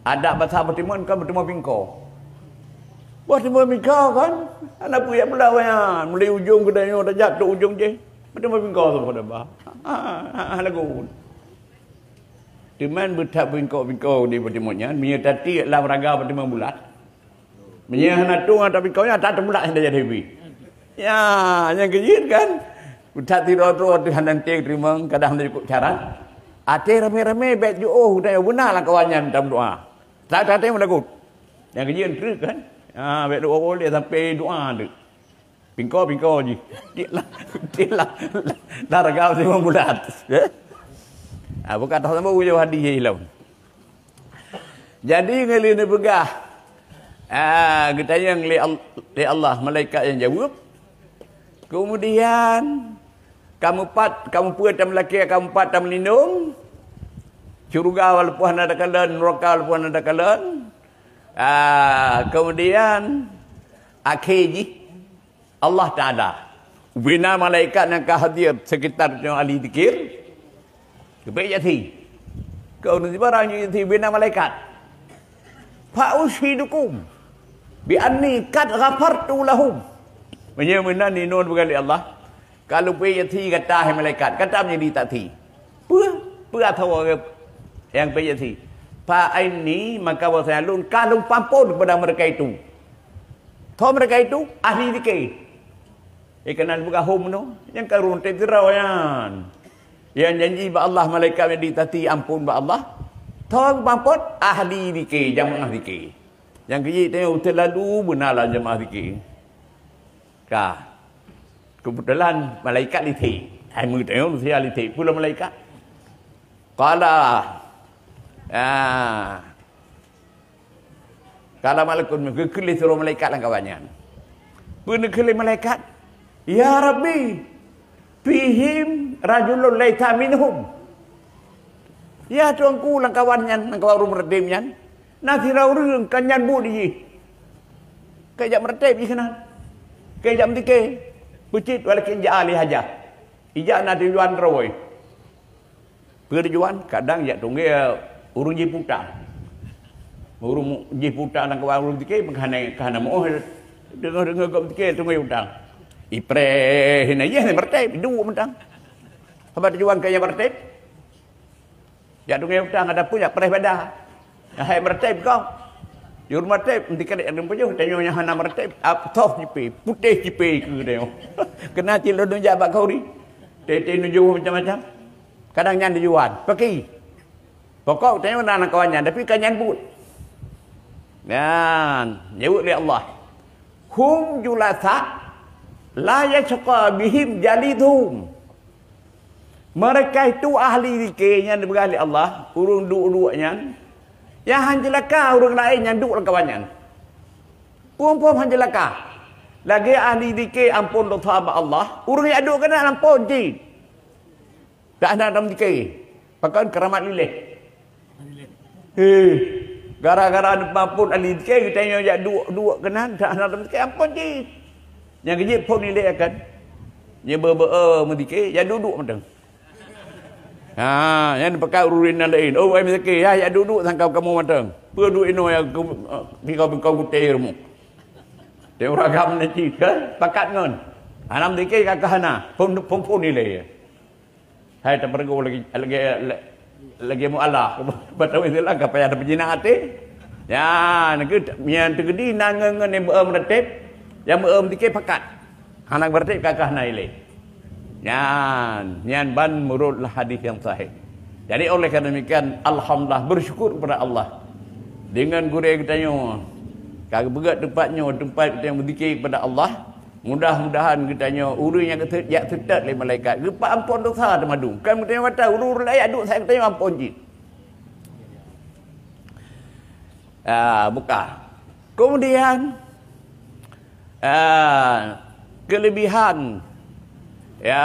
Adak basa beutimon kan beutimon pingko. Beutimon pingko kan? Hana peue jak peulawa nyan. Mulai ujong keudanyoe tajak trok ujong jih. Meuteumé bingkong tu pada bah. Ha, ha, ha, lagu. Teuma beuthat bingkong-bingkong di peutimot nyan, meunyoe tatiek lam raga peutimot bulat. Meunyoe hana tueng ata bingkong nyan, ata teubulat hana jadi bi. Ya, nyang keujeuet kan? Beuthat sidroe-droe teuh hana teurimong, kadang hana cukup syarat. Até ramé-ramé bèk jiôh, dan beuna lam kawan nyan tam doa. Tak, tak, tak, lagu. Nyang keujeuet treuk kan? Ha, bèk doa boleh sampai doa tu. Pingko-pingko jih. Tiek lah, tiek lah. Dah ragam simong bulat. Ya? Ha, bukan tak sama ujoe hadis ilom. Jadi, ngon lé neupeugah, ha, geutanyong lé Al-, lé Allah, malaikat nyang jaweueb. Kemudian, kamoe pat, kamoe peue tameulakée, kamoe pat tameulindong. Syeuruga walaupun hana takalon, neuraka walaupun hana takalon. Ha, kemudian, akhé jih, Allah Taala ubena malaikat nyang ka hadir sekitar nyoe ahli zikir, geubri jak thi. Keu ureuëng sibarang nyang jak thi ubena malaikat. "Fa ushidukum bi anni qad ghafartu lahum." Meunyoe meunan, inong bukan lé Allah, ka lôn peujak thi gata, hai malaikat, gata menjadi saksi. Peue? Peue atawa nyang peujak thi? "Fa inni," maka bahwasanya lôn ka lôn pampon kepada mereka itu. Tho mereka itu ahli zikir. Eh, keunan buka hom nyoe, nyang ka rhom teuh sidroe nyan. Nyang janji bak Allah, malaikat nyang ditati ampon bak Allah. Tho pampon ahli zikir, jamaah zikir. Nyang keujeuet tanyoe teulalu beuna lam jamaah zikir. Ka. Keubeutulan malaikat lithik. Hai meutanyoe manusia lithik. Peue lom malaikat? Qala. Ah. Qala malakun, geukheun lé sidroe malaikat lam kawan nyan. Peue neukheun lé malaikat? "Ya Rabbi, fihim rajulun laisa minhum." Ya Tuhanku, lam kawan nyan, lam kawan ureuëng meureutem nyan, na sidroe ureuëng ka nyan buet jih. Ka jak meureutem jih keunan. Ka jak meudike. Peucit walakin ja'a li hajah. Ijak na tujuan droe. Peue tujuan? Kadang jak tunggée ureuëng jih peue utang. Ureuëng jih peue utang dan kawan ureuëng zikir, ka hana, ka hana meu'oh deungoe-deungoe gob zikir tunggée utang. Ipreh na yeh na meureutem, iduek mantong. Sabab tujuan keu nyang meureutem. Jak tunggée utang, adapun jak preh bada. Hai meureutem kong. Jeuet meureutem, meuti kadek ureuëng pajoh, tanyoe nyang hana meureutem, ap-, toh cipée, putéh cipée keu tanyoe. Keunan cit lôn jak bak khanduri. Teuh-teuh nujoh macam-macam. Kadang nyan tujuan. Paki. Pokok tanyoe na lam kawan nyan, tapi ka nyan buet. Nyan, nyebut lé Allah. "Hum julasa la yasqa bihim jaliduhum." Mereka itu ahli zikir nyang dipeugah lé Allah, ureuëng duek-duek nyan, nyang han jeulaka ureuëng laén nyang duek lam kawan nyan. Phom-phom han jeulaka. Lagée ahli zikir ampon dosa bak Allah, ureuëng nyang duek keunan ampon cit. Tak hana lam zikir. Pakon? Keuramat liléh. Heh, gara-gara neupeuampon ahli zikir, geutanyoe jak duek-duek keunan, dak hana teumeuke ampon jih. Nyang keujeuet phon ilée akan. Nyoe beu-beu, eh, meuzikir, jak duek-duek mantong. Ha, nyan pakat ureuëng nyang laén. Oh, wahai meuzikir, ya, jak duek-duek sangkau kamoe mantong. Peue duek inoe nyang keu-, eh, tinggai bingkong kutéh rumoh. Teuh ureueng agam na cit, kan? Pakat ngon. Hana meuzikir ka, ka hana. Phon, phon, phon ilée. Hai tapeureugoe lagi, lagi, lagi mualah. Batang Islam ka payah tapeujinak até. Nyan, keu, nyan teukeudi na ngon, ngon nyang beu-em meuratéb, nyang beu-em meuzikir pakat. Hana meuratéb ka, ka hana ilée. Nyan, nyan ban meunurot hadis nyang sahih. Jadi, oleh karena demikian, alhamdulillah, bersyukur kepada Allah. Dengan gurée geutanyoe, ka geupeugöt teumpat nyoe, teumpat geutanyoe meuzikir kepada Allah. Mudah-mudahan geutanyoe, ureueng nyang geuteu-, jak seutôt lé malaikat, geupeuampon dosa teuma dum. Kan geutanyoe mata, ureueng-ureueng laén jak duek saát geutanyoe ampon jih. Ah, buka. Kemudian, ah, kelebihan, ya,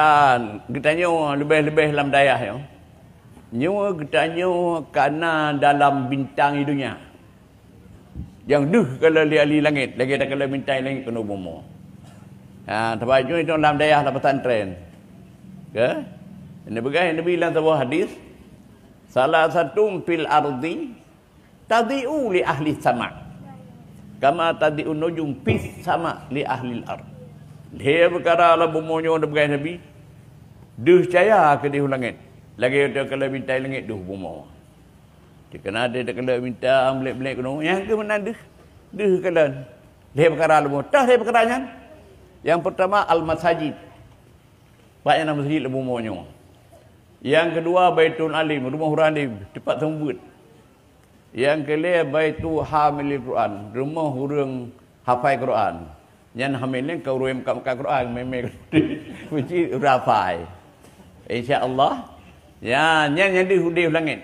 geutanyoe leubeh-leubeh lam dayah nyoe. Nyoe geutanyoe ka na dalam bintang di donya. Nyang deuh kalon lé ahli langét, lagée takalon bintang langét keunoe bumoe. Ha, teuma nyoe lam dayah lam pesantren. Ke? Neupeugah Nabi lam saboh hadis, "Salasatun fil ardi tadhi'u li ahli sama, kama tadhi'un nujum fis sama li ahlil ard." Lhée peukara lam bumoe nyoe neupeugah Nabi, deuh cahya keudéh u langét, lagée takalon bintang langét deuh bumoe. Dikeue na deuh takalon bintang, blét-blét keunoe, nyang keu meunan deuh, deuh kalon. Lhée peukara lam bumoe, toh lhée peukara nyan. Nyang peurtama, al-masajid. Pat nyang na meuseujid lam bumoe nyoe. Nyang keudua, Baitul Alim, rumoh ureueng alim, teumpat seumeubeuet. Nyang keulhée, Baitu Hamilil Quran, rumoh ureueng hafai Quran. Nyan hamil nyan ka ureueng meukat-meukat Quran, mé-mé meuseujid ureueng hafai. Insya Allah, ya, nyan nyang deuh udeb langét.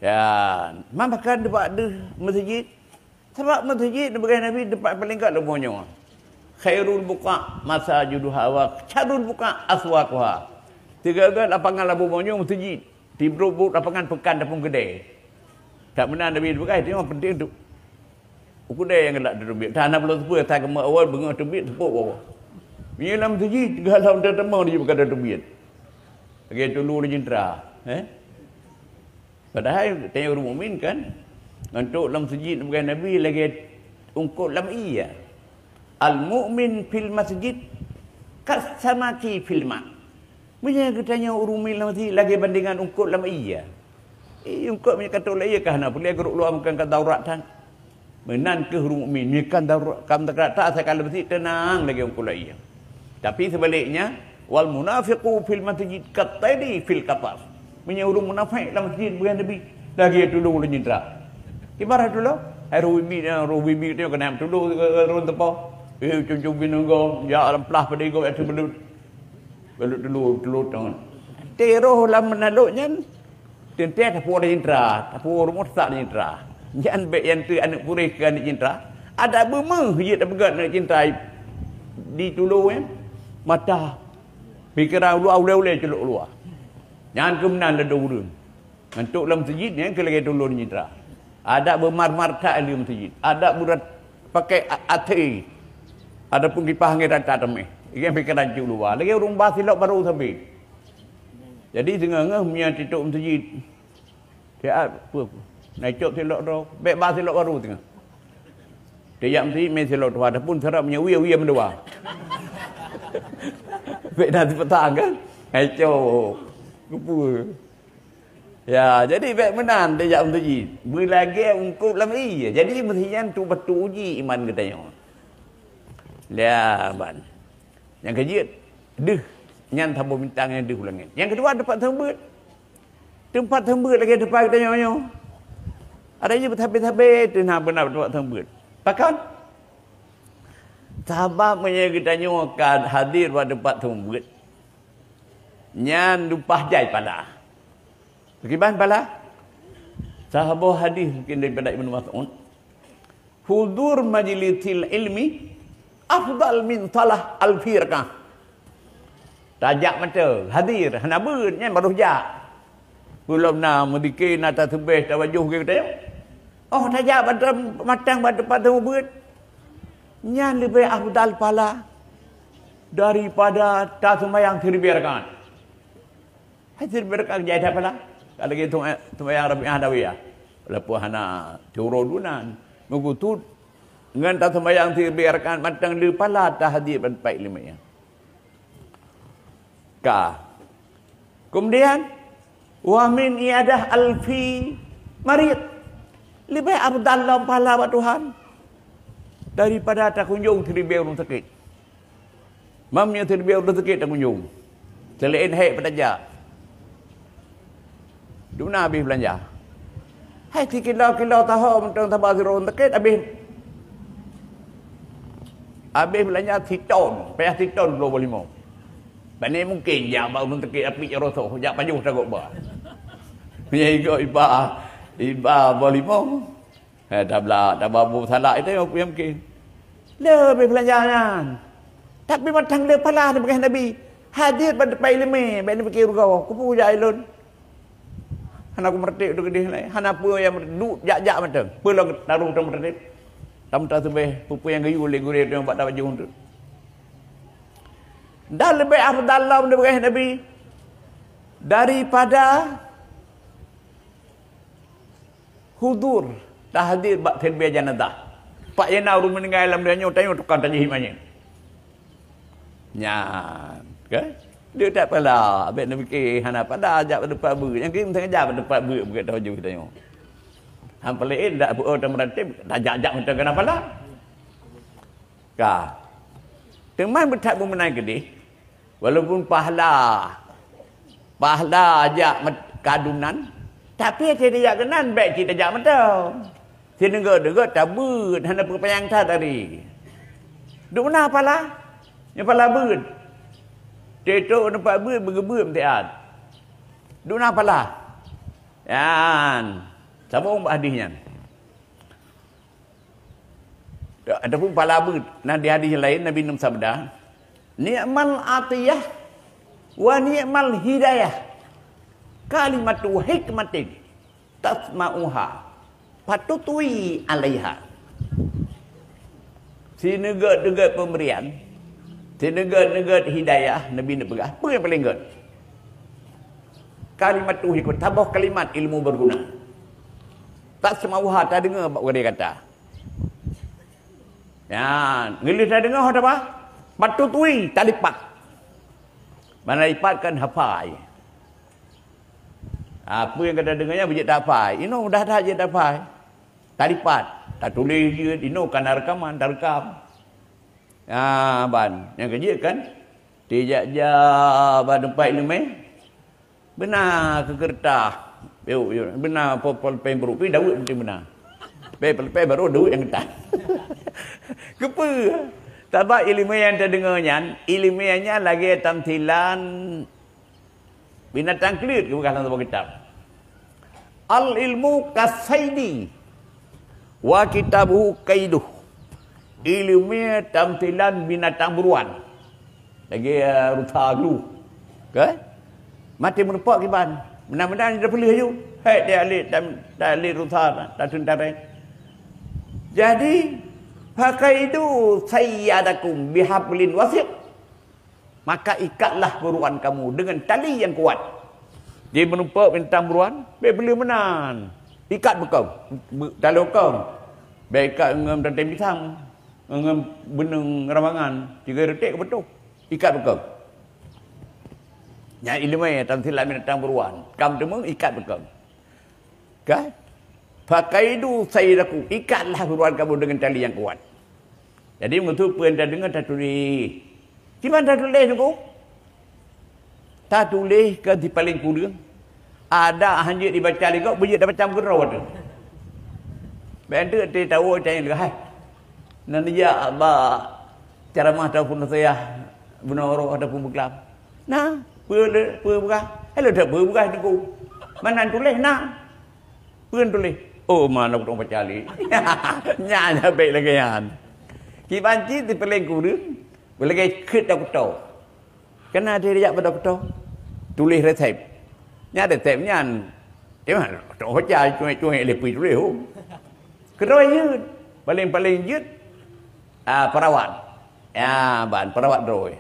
Ya, man pakon teumpat deuh meuseujid? Sabab meuseujid, neupeugah Nabi, teumpat paleng gét lam bumoe nyoe. "Khairul buqa' masajiduha wa syarrul buqa' aswaquha." Sigeue-geue lapangan lam bumoe nyoe meuseujid. Tibrok-brok lapangan peukan ataupun keudè. That meunan Nabi neupeugah, itu nyang penting tu. U keudè nyang galak tateubiet. Tan na bloe teupeu, tan keumeung awai beungoh teubiet, teupok bawah. Meunyoe lam meuseujid, galak teutamong di bukan teubiet. Lagée tulu di jentera, eh? Padahai tanyoe ureueng mukmin kan, ngon trok lam meuseujid, bukan Nabi, lagée eungkôt lam ié. "Al-mu'min fil masjid kassamaki fil ma." Meunyoe geutanyoe ureueng mukmin lam meuseujid lagée bandengan eungkôt lam ié. Eh, eungkôt meunyoe ka trok lam ié ka hana peue lé, geurok luwa meukan ka darurat that. Meunan kheueh ureueng mukmin, nyoe kan darurat, ka meudarurat that, asai ka lam meuseujid teunang lagée eungkôt lam ié. Tapi seubaliknya, "Wal munafiqu fil masjid kat tayri fil qafas." Meunyoe ureueng munafék lam meuseujid, bukan Nabi, lagée tulô lam jentera. Ibarat tulô, hai roh bibi, roh bibi tu keuneuk tulô, eh, rhôn teupeu. Eh, cucu bineueng gob, jak lam plah padé gob, eh, teubeuleuet. Beuleuet tulô, tulô tangan. Teuroh lam meunalok nyan, teuntée tapuwoe lam jentera, tapuwoe rumoh tasak lam jentera. Nyan bék nyang teuk aneuk puréh keu aneuk jentera. Adak beumeuh jeuet tapeugét aneuk jentera di tulô nyan, mata pikeran u luwa, ulée-ulée culok u luwa. Nyan keuh meunan ladôm ureueng. Ngon trok lam meuseujid nyan keuh lagée tulô lam jentera. Adak beumar-mar that di meuseujid. Adak beurat pakai a-, até. Adapun kipah angén rata teumeh. Ingat pikeran culok u luwa. Lagée ureueng ba silop barô sabe. Jadi, teungoh-ngoh meunyoe titok meuseujid. Siat, peue, peue. Na icok silop droe, bék ba silop barô teungoh. Tijak meuseujid mé silop tuha, adapun sirab meunyoe wie, wie meudua. Bék na sipatang kan? Na icok. Keupeue? Ya, jadi bék meunan tijak meuseujid. Beulagée eungkôt lam ié. Jadi, meuseujid nyan tu batu uji iman geutanyoe. Ya, ban. Nyang keujeuet, deuh, nyan saboh bintang nyang deuh u langét. Nyang keudua, teumpat seumeubeuet. Teumpat seumeubeuet lagée teumpat geutanyoe nyoe. Ada jih beusabe-sabe, teuh na beuna teumpat seumeubeuet. Pakon? Sabab meunyoe geutanyoe ka hadir bak teumpat seumeubeuet, nyan lumpah jai pahala. Kiban pahala? Saboh hadis mungkin daripada Ibnu Mas'ud. "Hudur majlisil ilmi afdal min salah alfi rakah." Tajak mata, hadir, hana beuet, nyan baroh jak. Peulom na meudike, na taseubeih, tawajoh geutanyoe. Oh, tajak bak matang bak teumpat seumeubeuet. Nyan leubeh afdal pahala daripada taseumayang siribée rakaat. Hai siribée rakaat jai that pahala. Ka lagée seumayang Rabi'ah Adawiyah. Walaupun hana syuroe dunan. Meukeusut Ngon taseumayang siribèe rakaat mantong le pahala tahajud ban pat ileumèe nyan. Ka. Kemudian, wa min iyadah alfi marid. Leubeh afdal lom pahala bak Tuhan daripada takunjong siribèe ureueng sakét. Meunyoe siribèe ureueng sakét takunjong. Seulaén hék peutajak. Dum na habéh beulanja. Hai sikilo-kilo taho mantong saba sidroe ureueng sakét habéh. Habéh beulanja siton, payah siton ploh boh limong. Pane mungken jak bak ureueng sakét api jak rosoh, jak pajoh tagok ba. Meunyoe igoe iba, iba boh limong. Hai tabla, taba bu salak itu nyang mungken. Leubeh beulanja nyan. Tapi mantong le pahala neupeugah Nabi. Hadir bak teumpat ileumèe, bèk neupike rugoe. Kupeue jak ilôn. Hana kumeureuték tu keudeh laén. Hana peue nyang meureuték. Duek jak-jak mantong. Peue lom taruh teumeureuték. Tam taseubeh peue-peue nyang geuyue lé gurèe tu nyang bak tapajoh tu. Dan leubeh afdal lom neupeugah Nabi daripada hudur, tahdir bak siribèe janazah. Pak nyang na ureueng meuninggai lam donya nyoe, tanyoe tukang tajih manyét. Nyan, kan? Dia tak pala, abéh na pike hana pala jak bak teumpat beuet. Nyang keuh sengaja bak teumpat beuet, beuet tapajoh tanyoe. Han peuleueh dak beuet tameuranteb, tajak-jak mantong keunan pala. Ka. Teuma beuthat beumeunan keudeh, walaupun pahala, pahala jak met-, kadunan, tapi até tajak keunan bèk cit tajak mantong. Sineugöt-neugöt tabeuet, hana peupanyang that hari. Dum na pala, nyang pala beuet. Teutôk teumpat beuet, beugeubeuet meusiat. Dum na pala. Nyan, sambông bak hadih nyan. Ataupun pala beuet. Nah, di hadis laén Nabi neusabda, "Ni'mal atiyah wa ni'mal hidayah, kalimatu hikmatin tasma'uha fatutwi 'alaiha." Sineugöt-neugöt peumbrian, sineugöt-neugöt hidayah, Nabi neupeugah, peue nyang paleng göt? Kalimatu hikmah, saboh kalimat ilmu berguna. Tasma'uha, tadeungoe bak gurèe gata. Nyan, ngon lheueh tadeungoe ho taba? Fatutwi, talipat. Mana lipat kan hafai. Apa nyang gata deungoe nyan beujeuet tahafai. Inoe mudah that jeuet tahafai. Talipat, tatuléh jeuet, inoe kana reukaman, tareukam. Ah, ban. Nyang keujeuet kan? Tijak-jak bak teumpat ileumèe. Beuna keu keureutah. Yuk, yuk. Beuna pol-, polpèng brôk. Pi daweuet penting beuna. Pèng, pèng, pèng baru daweuet nyang keutan. Keupeue? Sabab ileumèe nyang tadeungoe nyan, ileumèe nyan lagèe tamsilan binatang kleuet geupeugah lam saboh kitab. Al-ilmu kasaidi wa kitabuhu kaiduh. Ileumèe tamsilan binatang buruan. Lagèe, eh, rusa glu. Kan? Maté meurumpok kiban. Meunan-meunan dia peuleueh aju. Hai dia alit dan, dan alit rusa, dan teuntara. Jadi, fakaidu sayyadakum bihablin wasiq. Maka ikatlah buruan kamu dengan tali yang kuat. Jadi meurumpok binatang buruan, bèk peuleueh meunan. Ikat beukong, be-, taloe kong. Bèk ikat ngon tanteng pisang, ngon beuneueng ramangan, tiga retek ka beutôh. Ikat beukong. Nyan ileumèe tamsilan binatang buruan. Kam teumèe ikat beukong. Kan? Fakaidu sayyadakum, ikatlah buruan kamu dengan tali yang kuat. Jadi, meunyoe peue nyang tadeungoe tatuléh. Kiban tatuléh, Teungku? Tatuléh keu di paleng kureueng. Ada hanjeuet dibaca lé gob, beujeuet tabaca meukeudroe tu. Bèk enteuk teuh tawoe tanyong leuhai. Nan jak bak ceramah ataupun nasihah bunoe uroe ataupun beuklam. Nah, peue le, peue peugah? Eh, le that peue peugah, Teungku. Meunan tuléh na. Peue tuléh? Oh, mana ureueng baca lé. Nyan, nyan bèk lagèe nyan. Kiban cit di paleng kureueng, lagèe kheut dokto. Keunan dijak bak dokto. Tuléh resep. Nyan resep nyan. Cuma dokto baca cuek-cuek lé pih tuléh, oh. Keudroe jeuet. Paleng-paleng jeuet. Ah, perawat. Ya, ban perawat droe.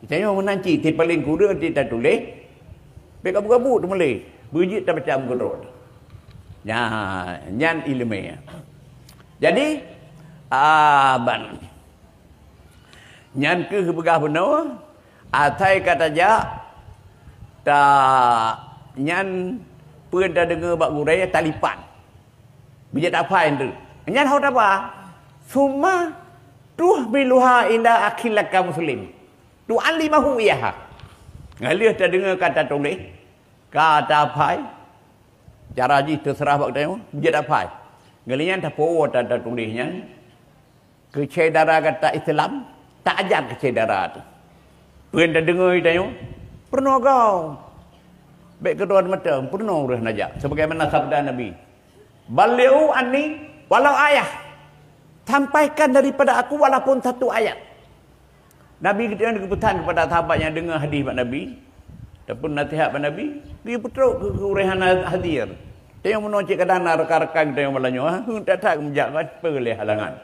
Tanyoe meunan cit, di paleng kureueng cit tatuléh. Bèk gabu-gabu teumulé. Beujeuet tabaca meukeudroe. Nyan, nyan ileumèe. Jadi, Aban. Nyan keuh peugah bunoe, asai ka tajak, ta nyan peue tadeungoe bak gurée talipat. Bijak taphai tu. Nyan hau taba. Summa tuhmiluha ila akhil laka muslim. Tu'allimahu iyaha. Ngalheueh tadeungoe ka tatuléh, ka taphai. Cara jih teuseurah bak geutanyoe, bijak taphai. Ngalheueh nyan tapoh ta-, tatuléh nyan. Keu syedara gata Islam, taajak keu syedara tu. Peue nyang tadeungoe tanyoe, peurunoe gob. Bék keudroe mata, peurunoe ureuëng neujak. Sebagaimana sabda Nabi, "Balighu anni walau ayah." Sampaikan daripada aku walaupun satu ayat. Nabi geutanyoe geupeusan kepada sahabat nyang deungoe hadis bak Nabi, ataupun nasihat bak Nabi, geupeutrok keu, keu ureuëng hana hadir. Tanyoe meunoe cit kadang na rekan-rekan geutanyoe malam nyoe, ha, heuet that-that geumeujiak, peue lé halangan.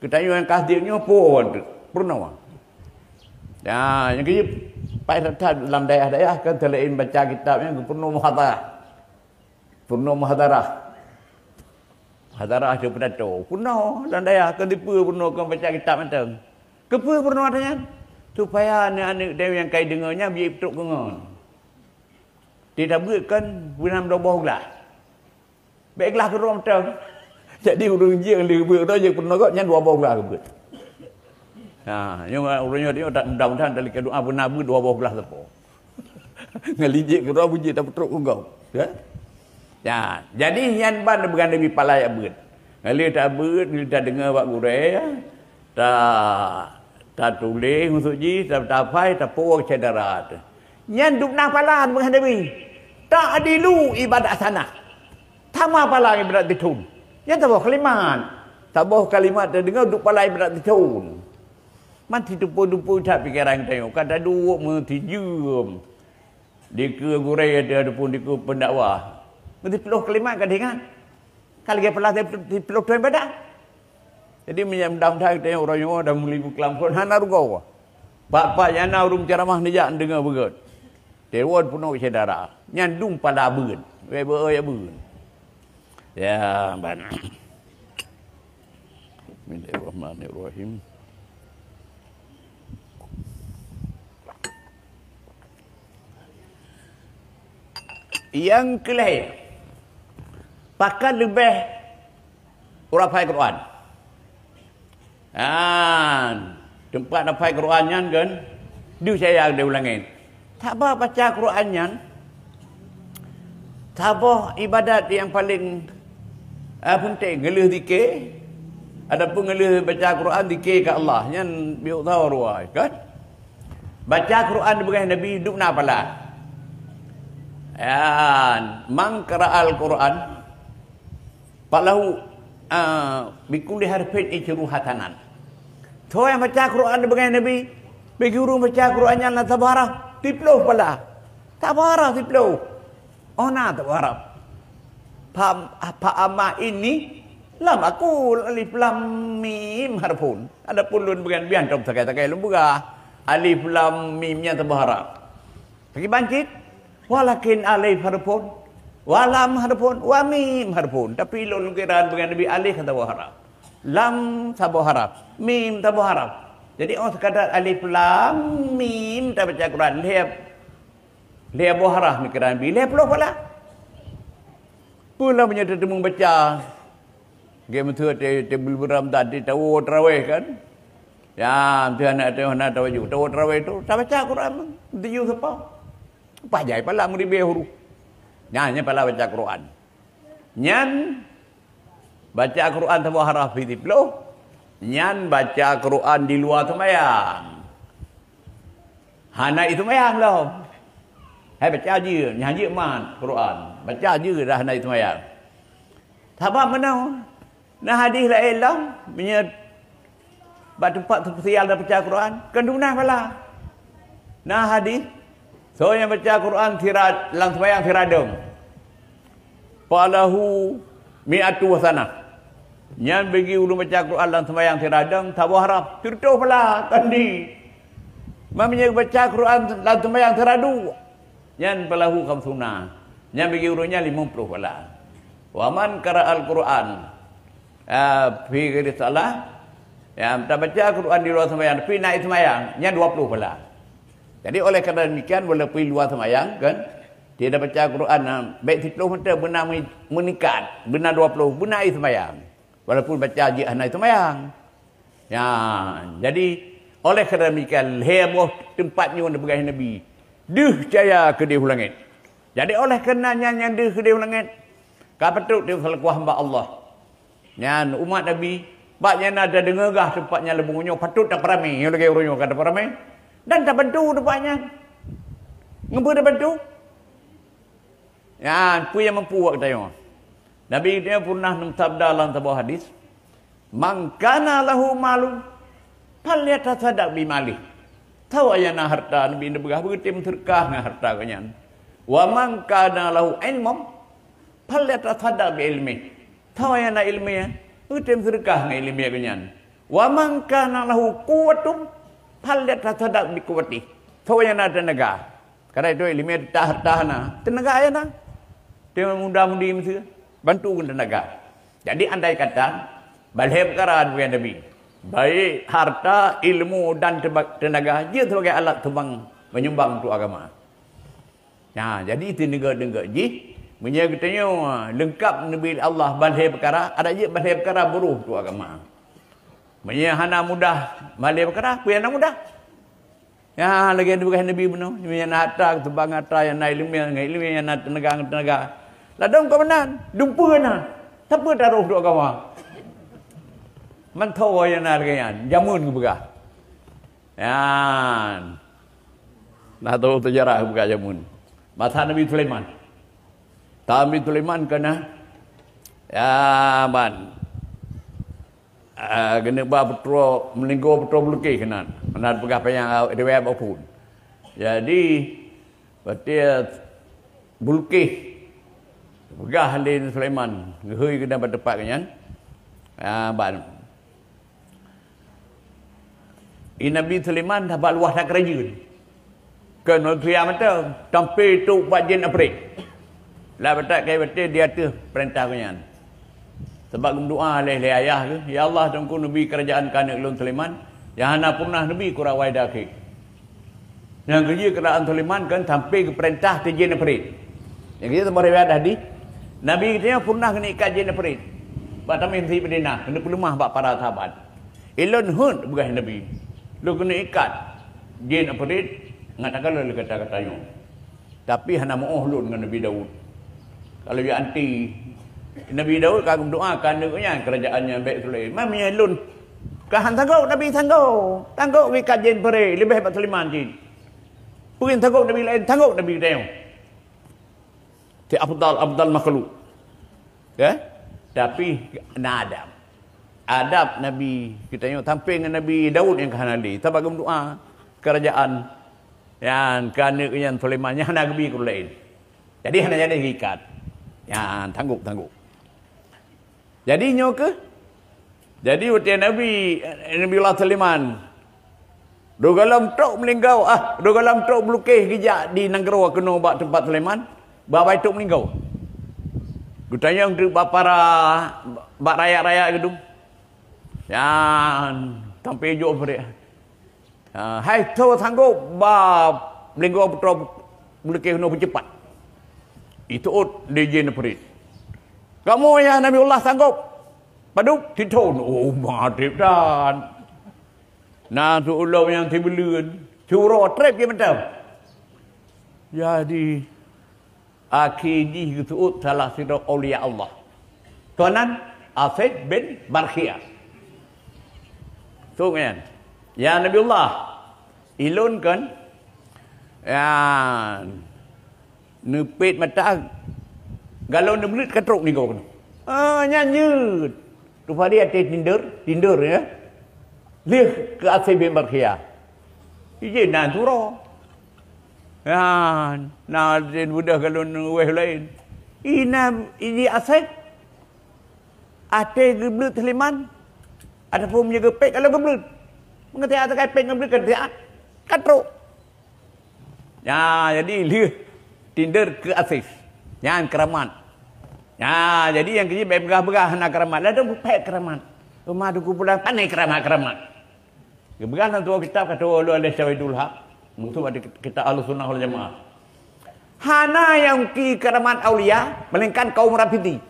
Geutanyoe nyang ka hadir nyoe phon teuk, peurunoe. Ya, nyang keujeuet, paih that-that lam dayah-dayah kan selain baca kitab nyan geupeurunoe muhadharah. Peurunoe muhadharah. Muhadharah tu pidato. Peurunoe lam dayah, keu dipeue peurunoe keu baca kitab mantong. Keupeue peurunoe ata nyan? Supaya aneuk-aneuk tanyoe nyang ka jideungoe nyan bijéh peutrok keu ngon. Di tabeuet kan beunam dua boh glah. Bék glah keudroe mantong. Jadi ureuëng jeuet lé beuet droe jeuet peurunoe gob nyan dua boh glah keubeuet. Ha, nyoe ureuëng nyoe, nyoe mudah-mudahan dari doa beuna beuet dua boh glah sapo. Ngon lijek keudroe beuet jeuet tapeutrok keu gob. Ya? Ya, jadi nyan ban bukan Nabi pala jak beuet. Ngalheueh tabeuet, ngalheueh tadeungoe bak gurée, ya. Ta, tatuléh maksud jih, ta, taphai, tapoh syedara teuh. Nyan dum na pala bukan Nabi. Ta'dilu ibadat sanah. Sama pala ngon ibadat sithon. Nyan saboh kalimat. Saboh kalimat tadeungoe duek pala ibadat sithon. Man siteupeu-teupeu that pikeran geutanyoe. Ka taduek meusijeuem. Dikeue gurée ataupun dikeue pendakwah. Meusiploh kalimat ka teuingat. Ka lagée pala siploh thon ibadat. Jadi, meunyoe mudah-mudahan geutanyoe uroe nyoe dan meuli beukeulampon hana rugoe. Pat-pat nyang na ureuëng meuceuramah neujak neudeungoe beugét. Teuwon peunoh syedara. Nyan dum pala beuet. Wée beuet ya beuet. Ya, ban. Bismillahirrahmanirrahim. Nyang keulhée, pakon leubeh ureuëng hafai Quran. Ah, teumpat hafai Quran nyan kan, deuh sayang di ulangén. Sabab baca Quran nyan saboh ibadat nyang paleng, ah, penting, ngeulheueh zikir, adapun ngeulheueh baca Quran, zikir keu Allah, nyan biuk thawa ruai, kan? Baca Quran dipeugah Nabi dum na pala. Yan, man qara'al Quran, falahu, ah, bikulli harfin isyru hasanah. Soe nyang baca Quran dipeugah Nabi, bagi ureuëng baca Quran nyan na saboh haraf, siploh pala. Saboh haraf siploh. Oh na saboh haraf. Fa, fa amma inni lam aqul alif lam mim harfun. Adapun lôn bukan bian tom sagai-sagai lôn peugah. Alif lam mim nyan saboh haraf. Tapi bancit, walakin alif harfun, wa lam harfun, wa mim harfun. Tapi lôn kira dengan Nabi alif saboh haraf. Lam saboh haraf. Mim saboh haraf. Jadi, oh sekadar alif lam mim tabaca Quran. Lhée, lhée boh haraf mikiran Nabi. Lhée ploh pala. Pula meunyoe teuteumé baca. Gé meuteue te, te beuram tadi tawoe tarawih kan. Ya, meuteue aneuk teuh hana tawaju. Tawoe tarawih tu, tabaca Quran. Tuju seupah. Pah jai pala meuribée huruf. Nyan, nyan pala baca Quran. Nyan baca Quran saboh haraf pih siploh. Nyan baca Quran di luwa seumayang. Hana i seumayang lom. Hai baca jeuet, nyan jeuet mat Quran. Baca jeuet dah hana i seumayang. Sabab meunoe, na hadis laén lom, meunyoe bak teumpat spesial tabaca Quran, keu dum na phala. Na hadis, soe nyang baca Quran sira-, lam seumayang siradong, falahu mi'atu hasanah. Nyan bagi ureuëng baca Quran lam seumayang siradong, saboh haraf, siratoh phala, kandi. Meunyoe baca Quran lam seumayang siradu, nyan falahu khamsuna. Nyan bagi ureuëng nyan limong ploh phala. Wa man qara'al Quran, ah, fi ghairi shalah, Ya, tabaca Quran di luwa seumayang, tapi na ie seumayang, nyan dua ploh pahala. Jadi, oleh karena demikian, walaupun luwa seumayang, kan, dia baca Quran, ah, bèk siplôh mantong beuna me-, meuningkat, beuna dua ploh, beuna ie seumayang. Walaupun baca jih hana ie seumayang. Ya, jadi, oleh karena demikian, lhèe boh teumpat nyoe neupeugah Nabi, "Deuh cahya keudéh u langèt." Jadi, oleh karena nyan nyang deuh keudéh u langèt, ka patôt teuseulaku hamba Allah. Nyan umat Nabi, bak nyan na tadeungoe gah teumpat nyan lé bunoe nyoe, patôt tapeuramé, nyoe lagèe uroe nyoe ka tapeuramé. Dan tabantu teumpat nyan. Ngon peue tabantu? Nyan, peue nyang mampu bak geutanyoe. Nabi geutanyoe pernah neusabda lam saboh hadis, "Man kana lahu malun, falyatasaddaq bimalih." Soe nyang na harta, Nabi neupeugah, beutem seudeukah ngon harta geuh nyan. "Wa man kana lahu ilmun, falyatasaddaq bi ilmih." Soe nyang na ileumèe, beutem seudeukah ngon ileumèe geuh nyan. "Wa man kana lahu quwwatun, falyatasaddaq bi quwwatih." Soe nyang na teunaga. Karena itu ileumèe teuh harta na, teunaga nyang na. Teuma muda-mudi miseue, bantu ngon teunaga. Jadi, andai kata, ban lhèe peukara neupeugah Nabi, baik harta, ilmu, dan teuba-, teunaga, jeuet sebagai alat sumbang, menyumbang untuk agama. Nah, jadi teuneugèt-neugèt jih, meunyoe geutanyoe leungkap neubi lé Allah ban lhèe peukara, adak jeuet ban lhèe peukara beurôh untuk agama. Meunyoe hana mudah ban lhèe peukara, peue nyang na mudah? Ya, lagèe neupeugah Nabi bunoe, nyang na harta, keuseumbang harta, nyang na ileumèe, ngon ileumèe, nyang na teunaga, ngon teunaga. Ladôm ka meunan, dumpeue na. Sapeue tarôh dua kawa? Mantong nyang na lagèe nyan, jameun geupeugah. Nyan. Nah, tahu sejarah geupeugah jameun. Masa Nabi Sulaiman. Nabi Sulaiman keunan, ya, ban. Ah, keuneuk ba putroe, meulinggoe putroe Bulqis keunan. Meunan peugah panyang, ah, riwayat bak phôn. Jadi, watèe Bulqis peugah lé Sulaiman, geuhôi keunan bak teumpat geuh nyan. Ah, ban. I Nabi Sulaiman sabab luwah that keurajeuen. Kon manusia mantong, sampoe trôk bak jén Afriet. Lam batat kayèe watèe di ateueh peurintah geuh nyan. Sabab geumeudoa lé, lé ayah geuh, "Ya Allah, Teungku neubi keurajeuen keu aneuk lôn Sulaiman, nyang hana pernah neubi keu ureueng awai dan akhé." Nyang keujeuet keurajeuen Sulaiman kan sampoe geupeurintah di jén Afriet. Nyang keujeuet saboh riwayat hadih, Nabi geutanyoe pernah keuneuk ikat jén Afriet bak tamèh Mesir Madinah, keuneuk peuleumah bak para sahabat. "Ilôn heuet," peugah Nabi, "lôn keuneuk ikat jén Afriet, ngat takalon lé gata-gata nyoe. Tapi hana meu'oh lôn ngon Nabi Daud. Kalau ya anti Nabi Daud ka geumeudoa keu aneuk nyan, keurajeuen nyan bèk Sulaiman, meunyoe lôn ka han sanggob, Nabi sanggob. Sanggob geuikat jén Afriet, leubeh bak Sulaiman jih. Peue nyang sanggob Nabi laén, sanggob Nabi geutanyoe." Si afdal, afdal makhluk. Ya? Tapi na adab. Adab Nabi geutanyoe sampoe ngon Nabi Daud nyang ka hana lé. Sabab geumeudoa keurajeuen nyan keu aneuk nyan Sulaiman nyang hana geubi keu ureueng laén. Jadi hana jadi geuikat. Nyan sanggob-sanggob. Jadi nyoe keuh, jadi watèe Nabi, Nabiullah Sulaiman, dua gohlom trôk meulinggoe, ah, dua gohlom trôk Bulqis geujak di nanggroe keunoe bak teumpat Sulaiman, bak bacut meulinggoe. Geutanyong teuk bak para, bak rakyat-rakyat geudong. Nyan, sampoe jok Afriet. Ha, hai soe sanggob ba meulinggoe putroe Bulqis nyoe peucepat. Iteuôt lé jén Afriet. Kamoe ya Nabiullah sanggob. Padub tithon. Oh, maté dan. Na seuulông nyang sibuleuen. Siuroe trép jih mantong. Jadi, akhé jih geuseuôt salah sidroe aulia Allah. Keunan Asif bin Barkhia. Soe nyan? Ya Nabiullah, ilôn kan? Ya, neupet mata, galon neubleuet ka trôk ninggoe keunoe. Ah, nyan jeuet. Tufadi até tinder, tinder ya. Lheueh keu Asif bin Barkhia. Ijin nan suro. Ya, na den beudôh galon wéh laén. Ina iji Asif. Até geubleuet Sulaiman. Ataupun meunyoe geupet kalau geubleuet. Meungeutiak atakai pet geubleuet keutiak. Ka trôk. Ya, jadi lheueh tinder keu Asif. Nyan keuramat. Ya, jadi nyang keuji bèk peugah-peugah hana keuramat. Ladôm pet keuramat. Teuma Teungku Pulan, pane keuramat-keuramat. Geupeugah lam tuwoe kitab, ka tuwoe lôn lé Syawahidul Haq, meukeusud bak kitab Ahlussunnah wal Jamaah. Hana nyang ki keuramat aulia, melainkan kaum Rafidhi.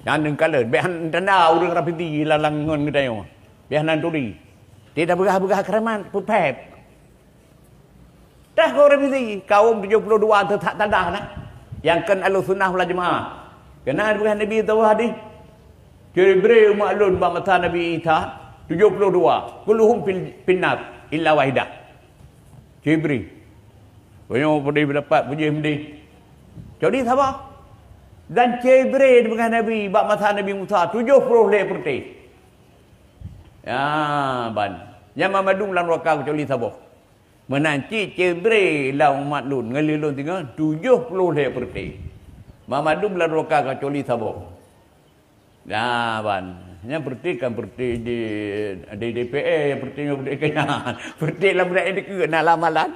Nyan deungkalon, bék han tanda ureuëng Rafidhi lam, lam ngon geutanyoe. Bék hana turi. Tidak peugah-peugah keuramat, peupéb. Teuh kaum Rafidhi, kaum tujoh ploh dua teuh that tadah na. Nyang kon Ahlussunnah wal Jamaah. Keunan peugah Nabi teuh hadis. Jibril umat lôn bak masa Nabi Isa, tujoh ploh dua. Kulluhum fil, finnar, illa wahidah. Jibril. Banyak pedih pendapat, pujih medih. Jadi sabar. Dan Jibril peugah Nabi, bak masa Nabi Musa, tujoh ploh lhée peureuteh. Ya, ban. Nyang mandum lam nuraka keucuali saboh. Meunan cit Jibril lam umat lôn, ngon lé lôn singoh, tujoh ploh lhée peureuteh. Mandum lam nuraka keucuali saboh. Nah, ban. Nyang peureuteh kan peureuteh di, di D P R, nyang peureuteh nyoe peureuteh keu nyan. Peureuteh lam budak nyang dikeue na lamalan.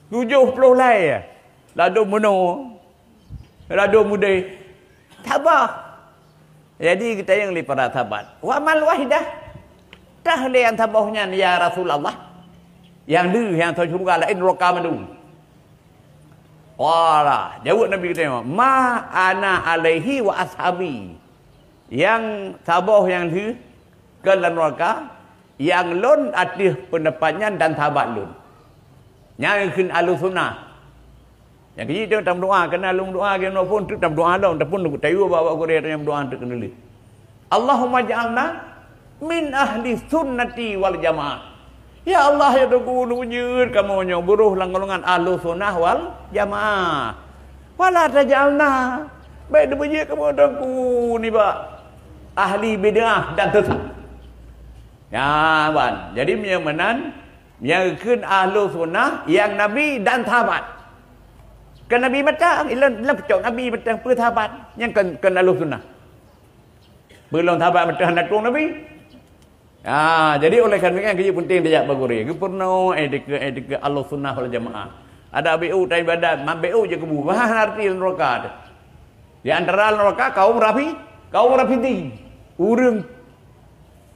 Tujoh ploh lhée. Ladôm bunoe. Ladôm udeh. Saboh. Jadi, geutanyong lé para sahabat, "Wa mal wahidah?" Teuh lé nyang saboh nyan, ya Rasulullah? Nyang deuh, nyang saboh syeuruga laén nuraka mandum. Qala, jaweueb Nabi geutanyoe, "Ma ana alaihi wa ashabi." Nyang saboh nyang deuh keu lam nuraka, nyang lôn ateueh peundapat nyan dan sahabat lôn. Nyan kheun Ahlussunnah. Nyang keujih tameudoa, keunan lôn meudoa, keunan phon teuk tameudoa lom, tapun tayue bak-bak gurée nyang meudoa teuk keuneulheueh. Allahumma ja'alna min ahli sunnati wal jamaah. Ya Allah, ya Tuhan, neujeuet kamoe nyoe beurôh lam golongan ahli sunnah wal jamaah. Wala taj'alna, bék neubeujeuet kamoe Teungku nibak ahli bid'ah dan sesat. Ya, ban. Jadi, meunyoe meunan, nyang kheun ahli sunnah, nyang Nabi dan sahabat. Keu Nabi mata, ilôn, ilôn peucok Nabi mata, peue sahabat. Nyang kheun, kheun ahli sunnah. Peue lom sahabat mata hana tueng Nabi. Ah, jadi oleh karena nyan, keujih penting tajak bak gurée. Geupeurunoe, eh, dikeue, eh, dikeue ahli sunnah wal jamaah. Ada B U ta ibadat, ma B U je keubu. Bah arti nuraka tu. Di antara nuraka kaum Rafi-, kaum Rafidhi. Ureuëng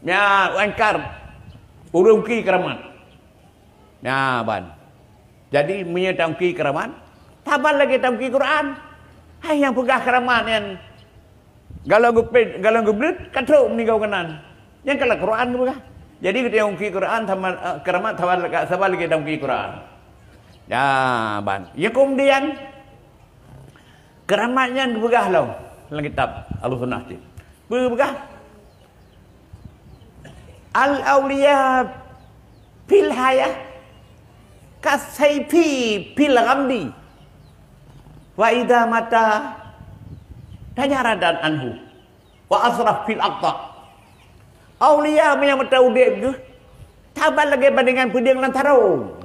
nya ingkar. Ureuëng ki keuramat. Nya ban. Jadi, meunyoe tameuki keuramat, saban lagée tameuki Quran. Hai nyang peugah keuramat nyan, galon geupét, galon geubleut, ka trok meuninggai keunan. Nyan ka lam Quran geupeugah. Jadi, geutanyoe ki Quran sama, eh, keuramat saban, saban lagée tameuki Quran. Nya ban. Ya keumudian, keuramat nyan geupeugah lom lam kitab Ahlussunnah cit. Peue peugah? Al-auliya fil hayah kasaifi fil ghamdi. Wa idza mata tajaradan anhu. Wa asraf fil aqta. Aulia meunyo meuta udeb geuh, saban lagée bandingan peudeueng lam tarông.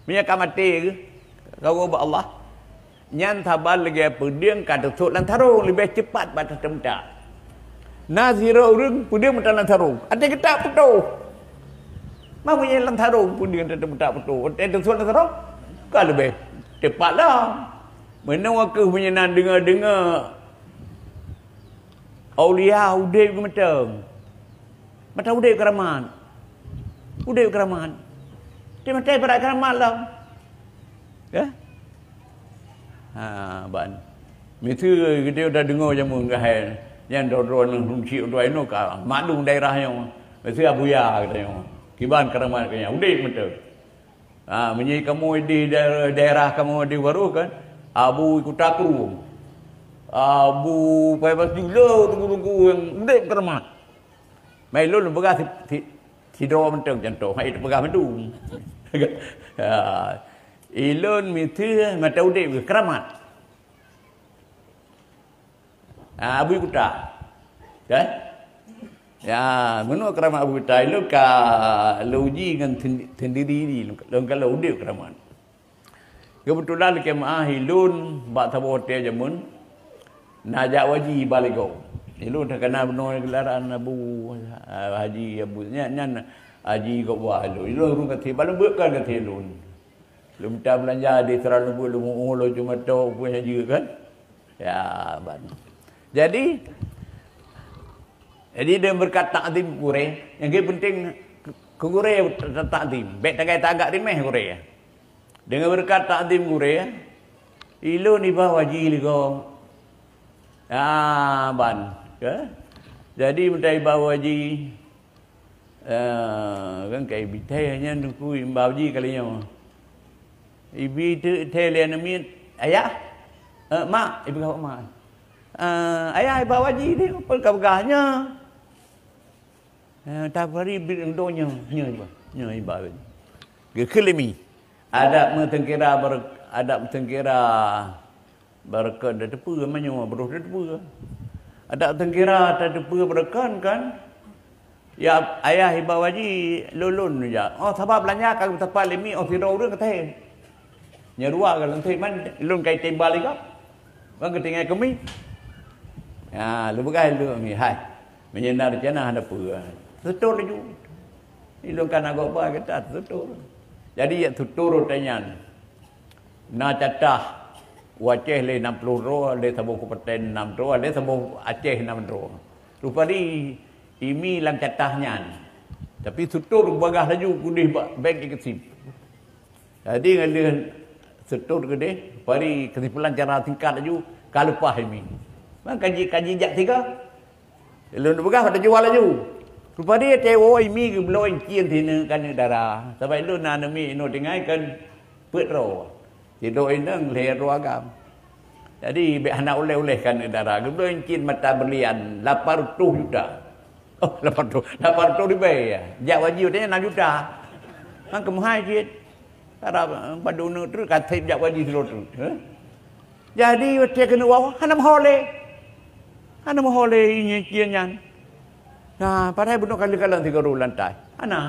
Meunyo ka maté geuh, ka woe bak Allah, nyan saban lagée peudeueng ka teusot lam tarông, leubeh cepat bak teumeuta. Na sidroe ureuëng peudeueng meuta lam tarông, até geutak putôh. Ma meunyo lam tarông peudeueng teumeuta putôh, até teusot lam tarông, ka leubeh cepat lom. Meunoe kheueh meunyo na deungoe-deungoe aulia udeb geuh meuteung. Mata udeb keuramat. Udeb keuramat. Teumaté brat keuramat lom. Ya? Ha, ban. Miseue geutanyoe tadeungoe jameun keuhai nyan droe-droe neuh runcik droe nyoe ka maklum daerah nyoe. Miseue Abuya geutanyoe. Kiban keuramat geuh nyan udeb meuteung. Ha, meunyoe kamoe di daerah, daerah kamoe di Waroh kan, Abu Kuta Krueng. Abu Paibas Jula teungku-teungku nyang udeb keuramat. Mai lôn peugah si, si, sidroe mantong contoh, hai teupeugah mandum. Ha, ilôn miseue mata udeb geuh keuramat. Ha, Abu Kuta. Kan? Ya, meunoe keuramat Abu Kuta, ilôn ka lôn uji ngon sendi-, sendiri lôn, lôn kalon udeb keuramat. Keubeutulan lakée meu'ah ilôn bak saboh watée jameun na jak haji bak lagoe. Ilôn takana bunoe geularan Abu, ah, Haji Abu, nyan, nyan Haji Gobwa ilôn. Ilôn ureuëng gasien, bak lôn beuet kon gasien ilôn. Lôn mita beulanja di Seuralumbue, lôn mu'ue lôn cuma tok peue nyang jeuet kan. Ya, ban. Jadi, Jadi, deungon beureukat takzim gurée, nyang geupenting keu gurée ta-, takzim. Bék tagai tagak rimeh gurée. Deungon beureukat takzim gurée, ilôn iba Abu Haji lé gob. Ah, ban, ke? Jadi, meutai iba Abu Haji, eh, kan kai bithai nyan, Teungku, iba Abu Haji kali nyoe. Ibi teuk thée lé aneuk miet, "Ayah, eh, mak," ipeugah bak mak. "Eh, ayah, iba Abu Haji deh, peue ka peugah nyoe?" Eh, tapi bit donya, nyoe iba, nyoe iba. Geukheun lé mi. Adak meuteungkira ber-, adak meuteungkira beureukat tateupeue, meunyoe beurôh tateupeue. Adak meuteungkira tateupeue beureukat kan? Ya, ayah iba Abu Haji lôn-lôn jak. Oh, sabab belanja ka geutapa lé mi, oh, sidroe ureueng ka thèe. Nyoe dua ka lôn thèe man, lôn kai timbal lé gob. Ban geutinggai keu mi. Ya, lôn peugah lôn mi, hai. Meunyoe na reuncana hana peue. Tutur laju. Ilôn ka na gob ba gata tutur. Jadi, ya tutur teuh nyan. Na catah u Aceh lé nam ploh droe, lé saboh kabupaten nam droe, lé saboh Aceh nam droe. Rupari imi lam catah nyan. Tapi tutur bagah laju keudeh bak bank Ikesip. Jadi ngon lheueh tutur keudeh, rupari keusimpulan cara singkat laju, ka leupah imi. Ban kaji, kaji jak tiga. Lôn peugah, "Pada jual laju." Rupari watèe woe imi geubloe incien sineuk keu aneuk dara. Sabab lôn na aneuk miet inoe tinggai kan peuet droe. Sidroe inong lhèe droe agam. Jadi, bèk hana ulèe-ulèe keu aneuk dara. Geubloe incien mata berlian lapan reutôh juta. Oh, lapan reutôh, lapan reutôh ribèe, ya. Jak Abu Haji watèe nyan enam juta. Kan keu meuhai cit. Cara, eh, padum neuk treuk ka sép jak Abu Haji sidroe treuk, eh? Jadi, watèe keuneuk woe, hana meuho lé. Hana meuho lé incien nyan. Nah, padahai bunoe ka lheueh kalon sigoe lantai. Hana.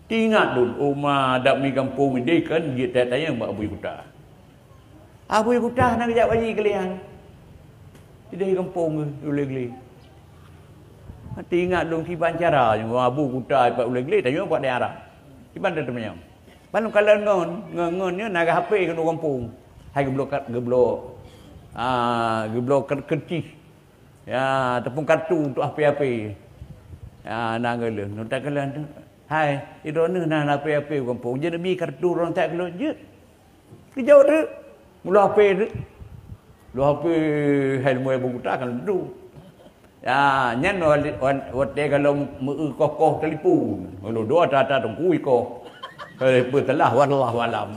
Teuingat lôn, oh ma, adak mi gampông idéh kan, jeuet tanyong bak Abu Kuta. Abu Kuta hana geujak Abu Haji keu lé nyan. Idéh gampông geuh, Ulee Glé. Teuingat lôn kiban cara, nyoe Abu Kuta i pat Ulee Glé, tanyong pat daerah. Kiban teumanyong. Ban lôn kalon ngon, ngon, ngon nyoe na geuhapé keunoe gampông. Hai geubloe ka-, geubloe, ah, geubloe ker-, keucih. Ya, ataupun kartu untuk hapé-hapé. Ya, na ngon lôn. Nyoe takalon tu. Hai, droeneuh na hapé-hapé u gampông. Jeuet neubi kartu droeneuh that keu lôn, jeuet. Geujok teuk. Meulhapé teuk. Lhapé hai leumui Abu Kuta kan laju. Ya, nyan wa-, wa-, watèe ka lheueh meu-, eu koh-koh telepon. Lalu dua ata-ata teungku ikoh. Eh, peue salah, wallahu alam.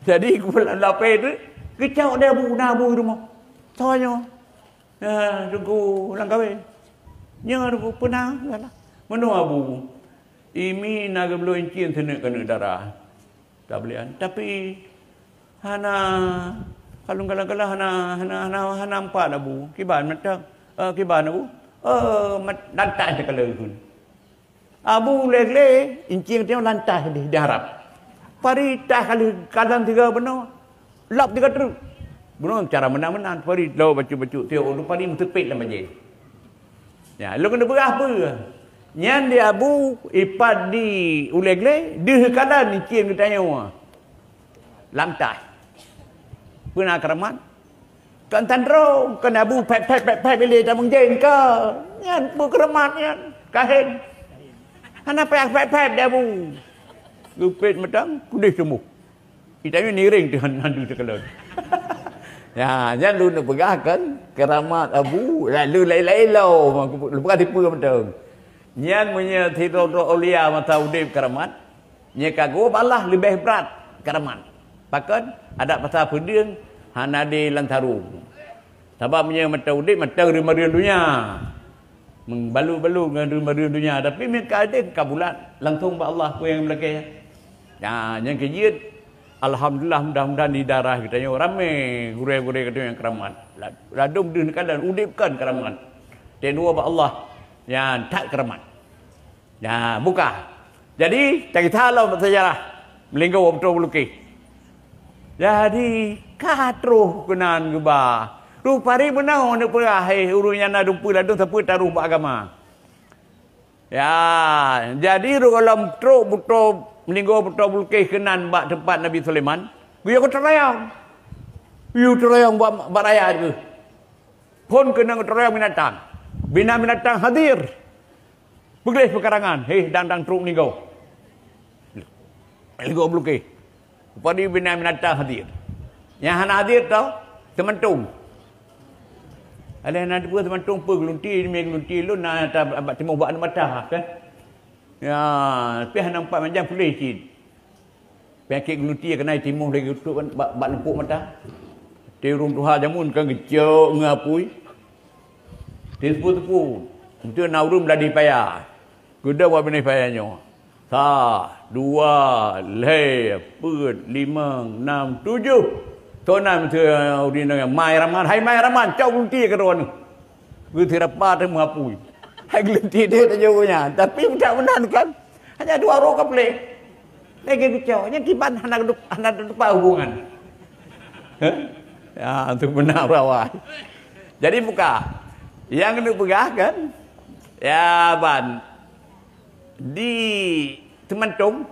Jadi, geupeulhapé teuk, geucok lé Abu, na Abu rumoh. Soe nyoe? "Na Teungku Langkawé." "Nyoe Teungku, peue na?" "Meunoe Abu, imi na geubloe incien sineuk keu aneuk dara." Tabelian. Tapi hana, kalon-kalon hana, hana, hana, hana nampak Abu. Kiban mantong. Eh, kiban Abu. Eh, mat-, lantai teukalon. Abu Ulee Glé, incien teuh lantai deh, diharap. Pari tah kali kadang tiga bunoe. Lap tiga truk. Bunoe cara meunan-meunan. Pari lo bacut-bacut. Tiap ureueng pari meuteupet lam bajèe. Ya, lôn keuneuk peugah peue? Nyan di Abu ipat di Ulee Glé, deuh kalan incien geutanyoe. Lantai. Peue na keuramat? Kon tan droe, kon Abu phet-phet, phet-phet ilèe tamong jén ka. Nyan peue keuramat nyan, kahén. Hana payah phet-phet di Abu. Geupet mantong, keudeh teumuh. Kita ni niring tu han-, handu teukalon. Ya, nyan lôn peugah kan, keuramat Abu, lalu laén-laén lo, lôn peugah tipe mantong. Nyan meunyoe sidroe-droe aulia masa udép keuramat, nyoe ka geubalah leubeh brat keuramat. Pakon? Adak pasal peudeueng hana di lam sarong. Sabab meunyoe mantong udép, mantong reumeurieng donya. Meubalu-balu ngon reumeurieng donya, tapi meunyoe ka deuh ka bulat, langsong bak Allah peue nyang meulakèe. Nah, nyang keujeuet, alhamdulillah, mudah-mudahan di daerah geutanyoe ramé gurèe-gurèe geutanyoe nyang keuramat. La-, ladôm deuh neukalon udép kon keuramat. Teuk dua bak Allah, nyan that keuramat. Nah, buka. Jadi, takisah lom seujarah Meulinggo Putroe Beulukeh. Jadi, ka troh keunan geuba. Rupari meunoe neupeugah, "Hei, ureueng nyang na dumpeue ladôm sapeue taroh bak agama." Ya, jadi gohlom trok Putroe, Meulinggo Putroe Beulukeh keunan bak teumpat Nabi Sulaiman, geuyue keu teurayong. Geuyue teurayong bak, bak raya geuh. Phon keuneuk teurayong binatang. Bina binatang hadir. Peugleh peukarangan, heh, dang-dang trok nigo. Nigo beulukeh. Upadi bina binatang hadir. Nyang hana hadir tau, seumantong. Aleh na dipeue seumantong peue geulunti, mi geulunti lôn na ta-, bak timoh bak aneuk mata, kan? Ya, pih hana empat macam pulih cit. Peunyakét geulunti keunan timoh lagèe geutrok kan bak, bak lumpok mata. Ti ureueng tuha jameun kan geucok ngon apui. Ti teupeu-teupeu. Enteuk na ureueng meuladi paya. Geudong bak binéh paya nyoe. Sa, dua, lhèe, peuet, limong, nam, tujoh. Toh na miseue ureueng inong nyan, "Mai Rahman, hai Mai Rahman, cok geulunti keu droeneuh." Geusirapa teuma apui. Hai geulunti deh tajok nyan. Tapi budak meunan kan. Hanya dua uroe ka puléh. Lagèe geucok. Nyan kiban hana geudup-, hana geudupa hubungan. Heh? Ya, tu beuna rawai. Jadi buka. Nyang keuneuk peugah kan? Ya, ban. Di seumantong,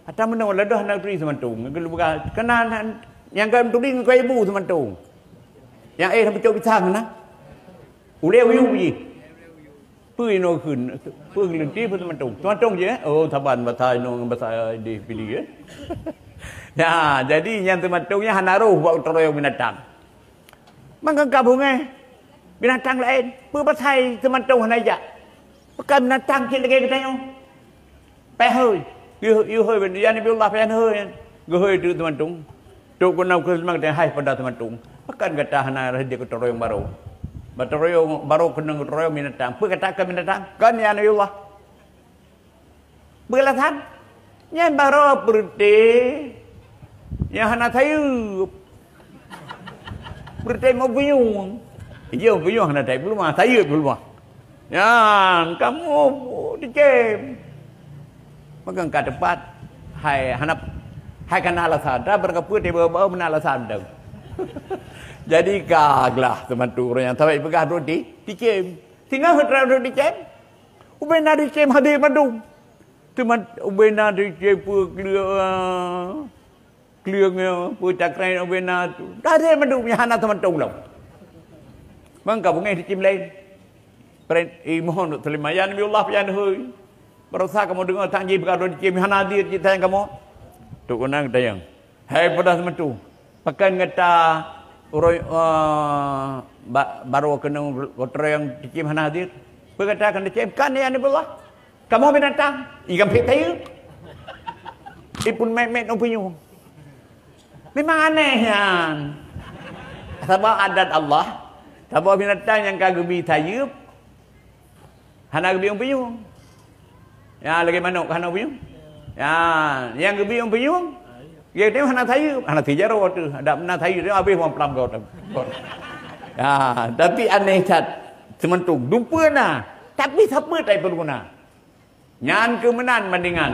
ata meunoe ladoh hana turi seumantong. Geuleubeugah, keunan han-, nyang ka turi ngon kayée bu seumantong. Nyang éh lam pucok pisang na. Ulée uyueb jih. Peue inoe kheun, peue geulunti, peue seumantong. Seumantong jih, eh? Oh, saban basa inoe ngon basa di Pidie, eh? Nah, jadi nyang seumantong nyan hana roh bak teuroyong binatang. Mangkang ka beungéh binatang laén, peue pasai seumantong hana jak? Pakon binatang cit lagèe geutanyoe? Payah hôi. Yue, yue hôi, ya Nabiullah, payah hôi. Geuhôi teuk seumantong. Trok keunoe keu seumantong, hai pada seumantong. Pakon gata hana rhah jeuet keu teuroyong barô? Bak teuroyong barô keuneuk teuroyong binatang. Peue gata keu binatang? Kon ya Nabiullah. Peue alasan? Nyan barô peureute nyang hana sayeuep. Peureute meubunyueng. Iya, bunyueng hana sayeuep, peuleumah, sayeuep peuleumah. Nyan, kamoe dicém. Maka ka teupat, hai hana, hai kana alasan. Dah beureukapeue tiba-tiba meunan alasan tu. Jadi ka glah teuma tu ureueng nyang sabai peugah droe di, dicém. Singoh teuma droe dicém. Ubena dicém hadé mandum. Teuma ubena dicém peue kleueng, kleueng, peue cakré ubena tu. Hadé mandum nyang hana teumantong lom. Mangka beungéh dicém laén. Pren-, eh, mohon untuk terima. Ya Nabiullah, pian hôi. Barosa kamoe deungoe tang jih peugah droe dicém hana hadé cit sayang kamoe. Tu keunan tayang. Hai pada seumantong, pakon gata uroe, eh, ba-, barô keuneuk gotreung cicém hana hadé? Peue gata keuneuk cém? Kan ya Nabiullah. Kamoe binatang, ikan phet sayeuep. Ipun mét-mét ngon punyueng. Memang aneh nyan. Sabab adat Allah, saboh binatang nyang ka geubi sayeuep, hana geubi ngon punyueng. Ya, lagèe manok ka hana punyueng. Ya, nyang geubi ngon punyueng, geutanyoe hana sayeuep, hana sijaroe teuh. Adak meunan sayeuep, habéh wang pelam goe. Ya, tapi aneh that. Seumantong, dumpeue na, tapi sapeue tai peue guna. Nyan keuh meunan bandingan.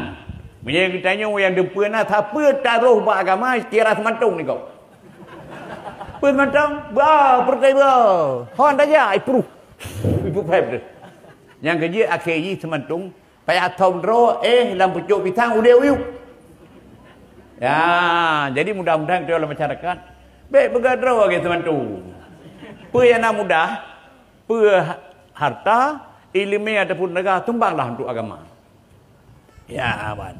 Meunyoe geutanyoe nyang dumpeue na, sapeue taroh bak agama, kira seumantong niko. Peue seumantong? Ba, peureutée ba. Hon tajak, ipruh. Ipruh phép deh. Nyang keujeuet akhé jih seumantong, payah thom droe, eh, lam pucok pisang, ulée uyueb. Ya, jadi mudah-mudahan kita dalam masyarakat, bék peugah droe lagée seumantong. Peue nyang na mudah, peue harta, ileumé ataupun tenaga, sumbanglah untuk agama. Ya, ban.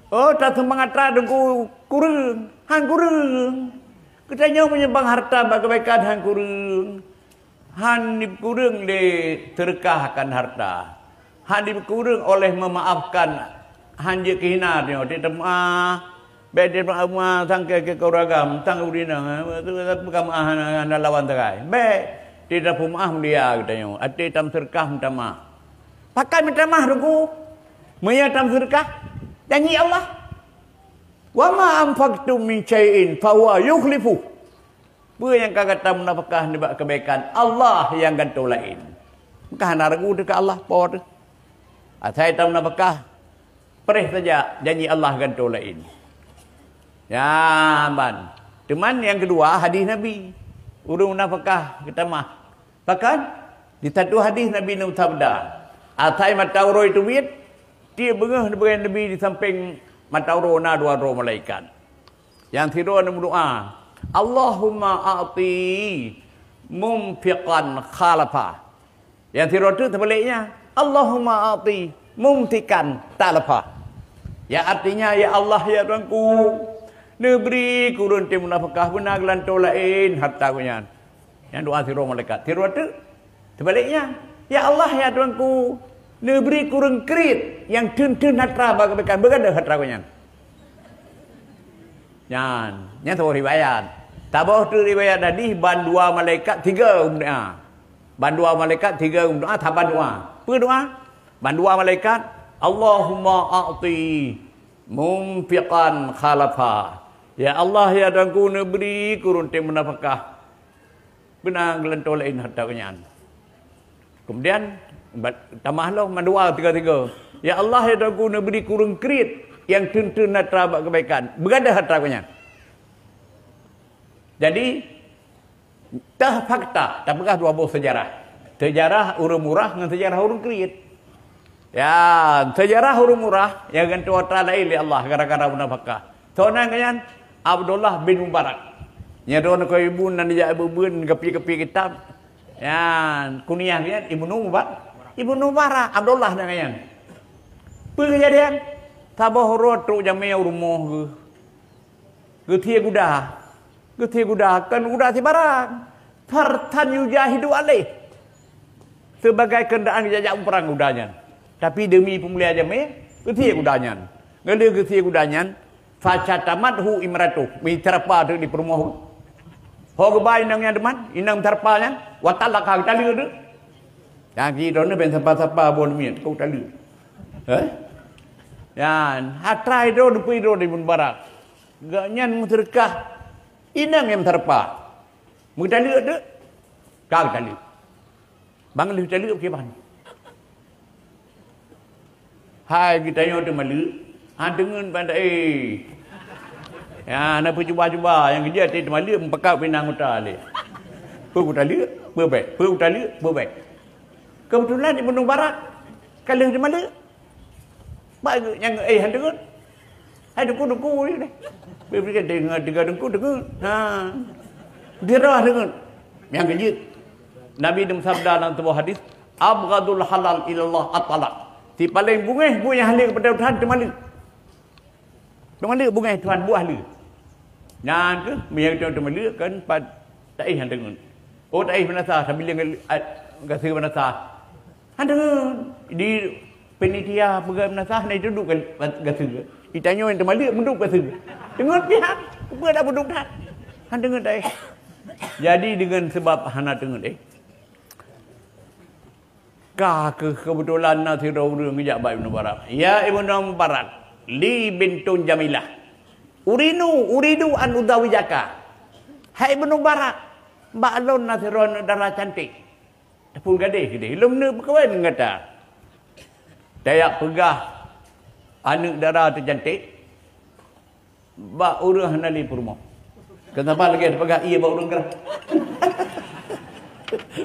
Oh, tasumbang atra deungon kureueng, han kureueng. Geutanyoe meunyoe nyumbang harta bak keubaikan han kureueng. Han dikureueng lé seudeukah akan harta. Han dikureueng oleh meumaafkan, han jeuet keu hina nyoe, teutamah Bék di ma-, ma-, sangke keu ureueng agam, sang ureueng inong, eh, tu, tu, tu, bukan meuah hana, hana lawan sagai. Bék, di tapeumaah mulia geutanyoe, até tam seudeukah meutamah. Pakon meutamah, Teungku? Meunyoe tam seudeukah, janji Allah, "Wa ma anfaqtum min syai'in fahuwa yukhlifuh." Peue nyang ka gata meunafakah nibak keubaikan, Allah nyang gantoe laén. Maka hana ragu teuh keu Allah po teuh. Asai tameunafakah, preh saja janji Allah gantoe laén. Nyan ban. Teuma nyang keudua, hadis Nabi. Ureueng meunafakah geutamah. Pakon? Di satu hadis Nabi neusabda, asai mata uroe teubiet, tiep beungoh neubeurée Nabi di sampéng mata uroe na dua droe malaikat. Nyang sidroe neumeudoa, "Allahumma a'ti munfiqan khalafa." Nyang sidroe teuk teubalék nyan, Allahumma a'ti mumsikan talafa. Ya, artinya, "Ya Allah, ya Tuhanku, neubri keu ureuëng teuh meunafakah, beuna geulantoe laén hareuta geuh nyan." Nyan doa sidroe malaikat. Sidroe teuk teubalék nyan, "Ya Allah, ya Tuhanku, neubri keu ureuëng kriet nyang theun-theun hareuta bak keubaikan, beugadoh hareuta geuh nyan." Nyan, nyan saboh riwayat. Saboh teuk riwayat hadih, bandua malaikat tiga meudoa. Bandua malaikat tiga meudoa, saban doa. Peue doa? Bandua malaikat, "Allahumma a'ti munfiqan khalafa." Ya Allah, ya Tuhanku, neubri keu ureuëng teuh meunafakah, beuna geulantoe laén hareuta geuh nyan. Kemudian, ba-, tamah lom mandua tiga-tiga. Ya Allah, ya Tuhanku, neubri keu ureuëng kriet nyang theun-theun hareuta bak keubaikan, beugadoh hareuta geuh nyan. Jadi, teuh fakta, tapeugah dua boh seujarah. Seujarah ureuëng murah ngon seujarah ureuëng kriet. Ya, seujarah ureuëng murah nyang geugantoe hareuta laén lé Allah gara-gara meunafakah. Soe nan geuh nyan? Abdullah bin Mubarak. Nyang droeneuh keu ibu nan jak beubeuen geupiek-geupiek kitab. Nyan, kunyah geuh nyan Ibnu Mubarak. Ibnu Mubarak, Abdullah nan geuh nyan. Peue keujadian? Saboh uroe trok jamé u rumoh geuh. Geusie guda. Geusie guda, kon guda sibarang. Farsan yujahidu alaih. Sibagai keundraan geujak-jak muprang guda nyan. Tapi deumi peumulia jamé, geusie guda nyan. Ngon lheueh geusie guda nyan, fasyattamathu imra'atuh. Meutarpa teuk di peurumoh. Ho geuba inong nyan teuma, inong meutarpa nyan, wa talaqaha, geutaleuek teuk. Nyan keuh droeneuh bèk sapa-sapa bunoe miet, keu taleuek. Eh? Nyan, atra idroe, dupeue idroe di Ibnu Mubarak. Gobnyan meuseudeukah inong nyang meutarpa. Meutaleuek teuk? Ka geutaleuek. Bang lheueh taleuek kiban. Hai geutanyoe teumaleuek, han teungeut ban taéh. Ya, na peucuba-cuba nyang keujeuet teumaleuek meupakat pih na anggota lé. Peue geutaleuek, peue bèk. Peue geutaleuek, peue bèk. Keubeutulan Ibnu Mubarak ka lheueh teumaleuek. Bak nyang éh han teungeut. Hai teungku-teungku ni deh. Beu-beu deungon tiga teungku teungeut. Ha. Dira teungeut. Nyang keujeuet. Nabi neusabda lam saboh hadis, "Abghadul halal ilallah at-talaq." Sipaleng beungéh buet nyang haleue keupada Tuhan teumaleuek. Teumaleuek beungéh Tuhan buet haleue. Nyan keuh meunyo teumaleuek kan pat taéh han teungeut. Oh taéh banasa sambil gaseue banasa. Han teungeut. Di panitia peugah meunasah na itu duek gaseue. Itanyoe nyang teumaleuek meuduek gaseue. Teungeut pihak, peue dak meuduek that. Han teungeut dai. Jadi deungon sebab hana teungeut eh. Ka keuh keubeutulan na sidroe ureuëng geujak bak Ibnu Mubarak. "Ya Ibnu Mubarak, li bintun jamilah. Urinu, uridu an uzawijaka." "Hai Ibnu Mubarak, bak lôn na sidroe aneuk dara cantik." Tapun gadeh keudeh, lom neuk peukawen ngon gata. Tajak peugah aneuk dara teucantik bak ureuëng hana lé peurumoh. Keunapa lagée tapeugah ié bak ureuëng grah?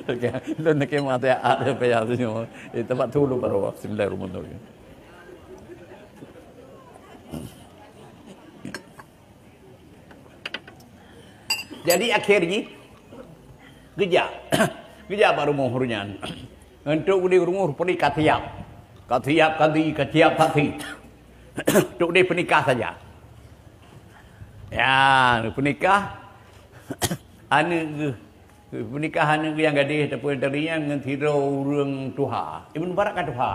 Oke, lôn nakeuh meu'ah tajak payah seunyoe. Eh, teumpat tu lôn baroe. Bismillahirrahmanirrahim. Jadi akhé jih geujak, geujak bak rumoh ureuëng nyan. Untuk di rumoh peunikah siap, ka siap kadi, ka siap saksi. Untuk di peunikah saja. Ya, peunikah aneuk geuh. Peunikah aneuk geuh nyang gadeh ataupun tadi nyan ngon sidroe ureuëng tuha. Ibnu Mubarak ka tuha.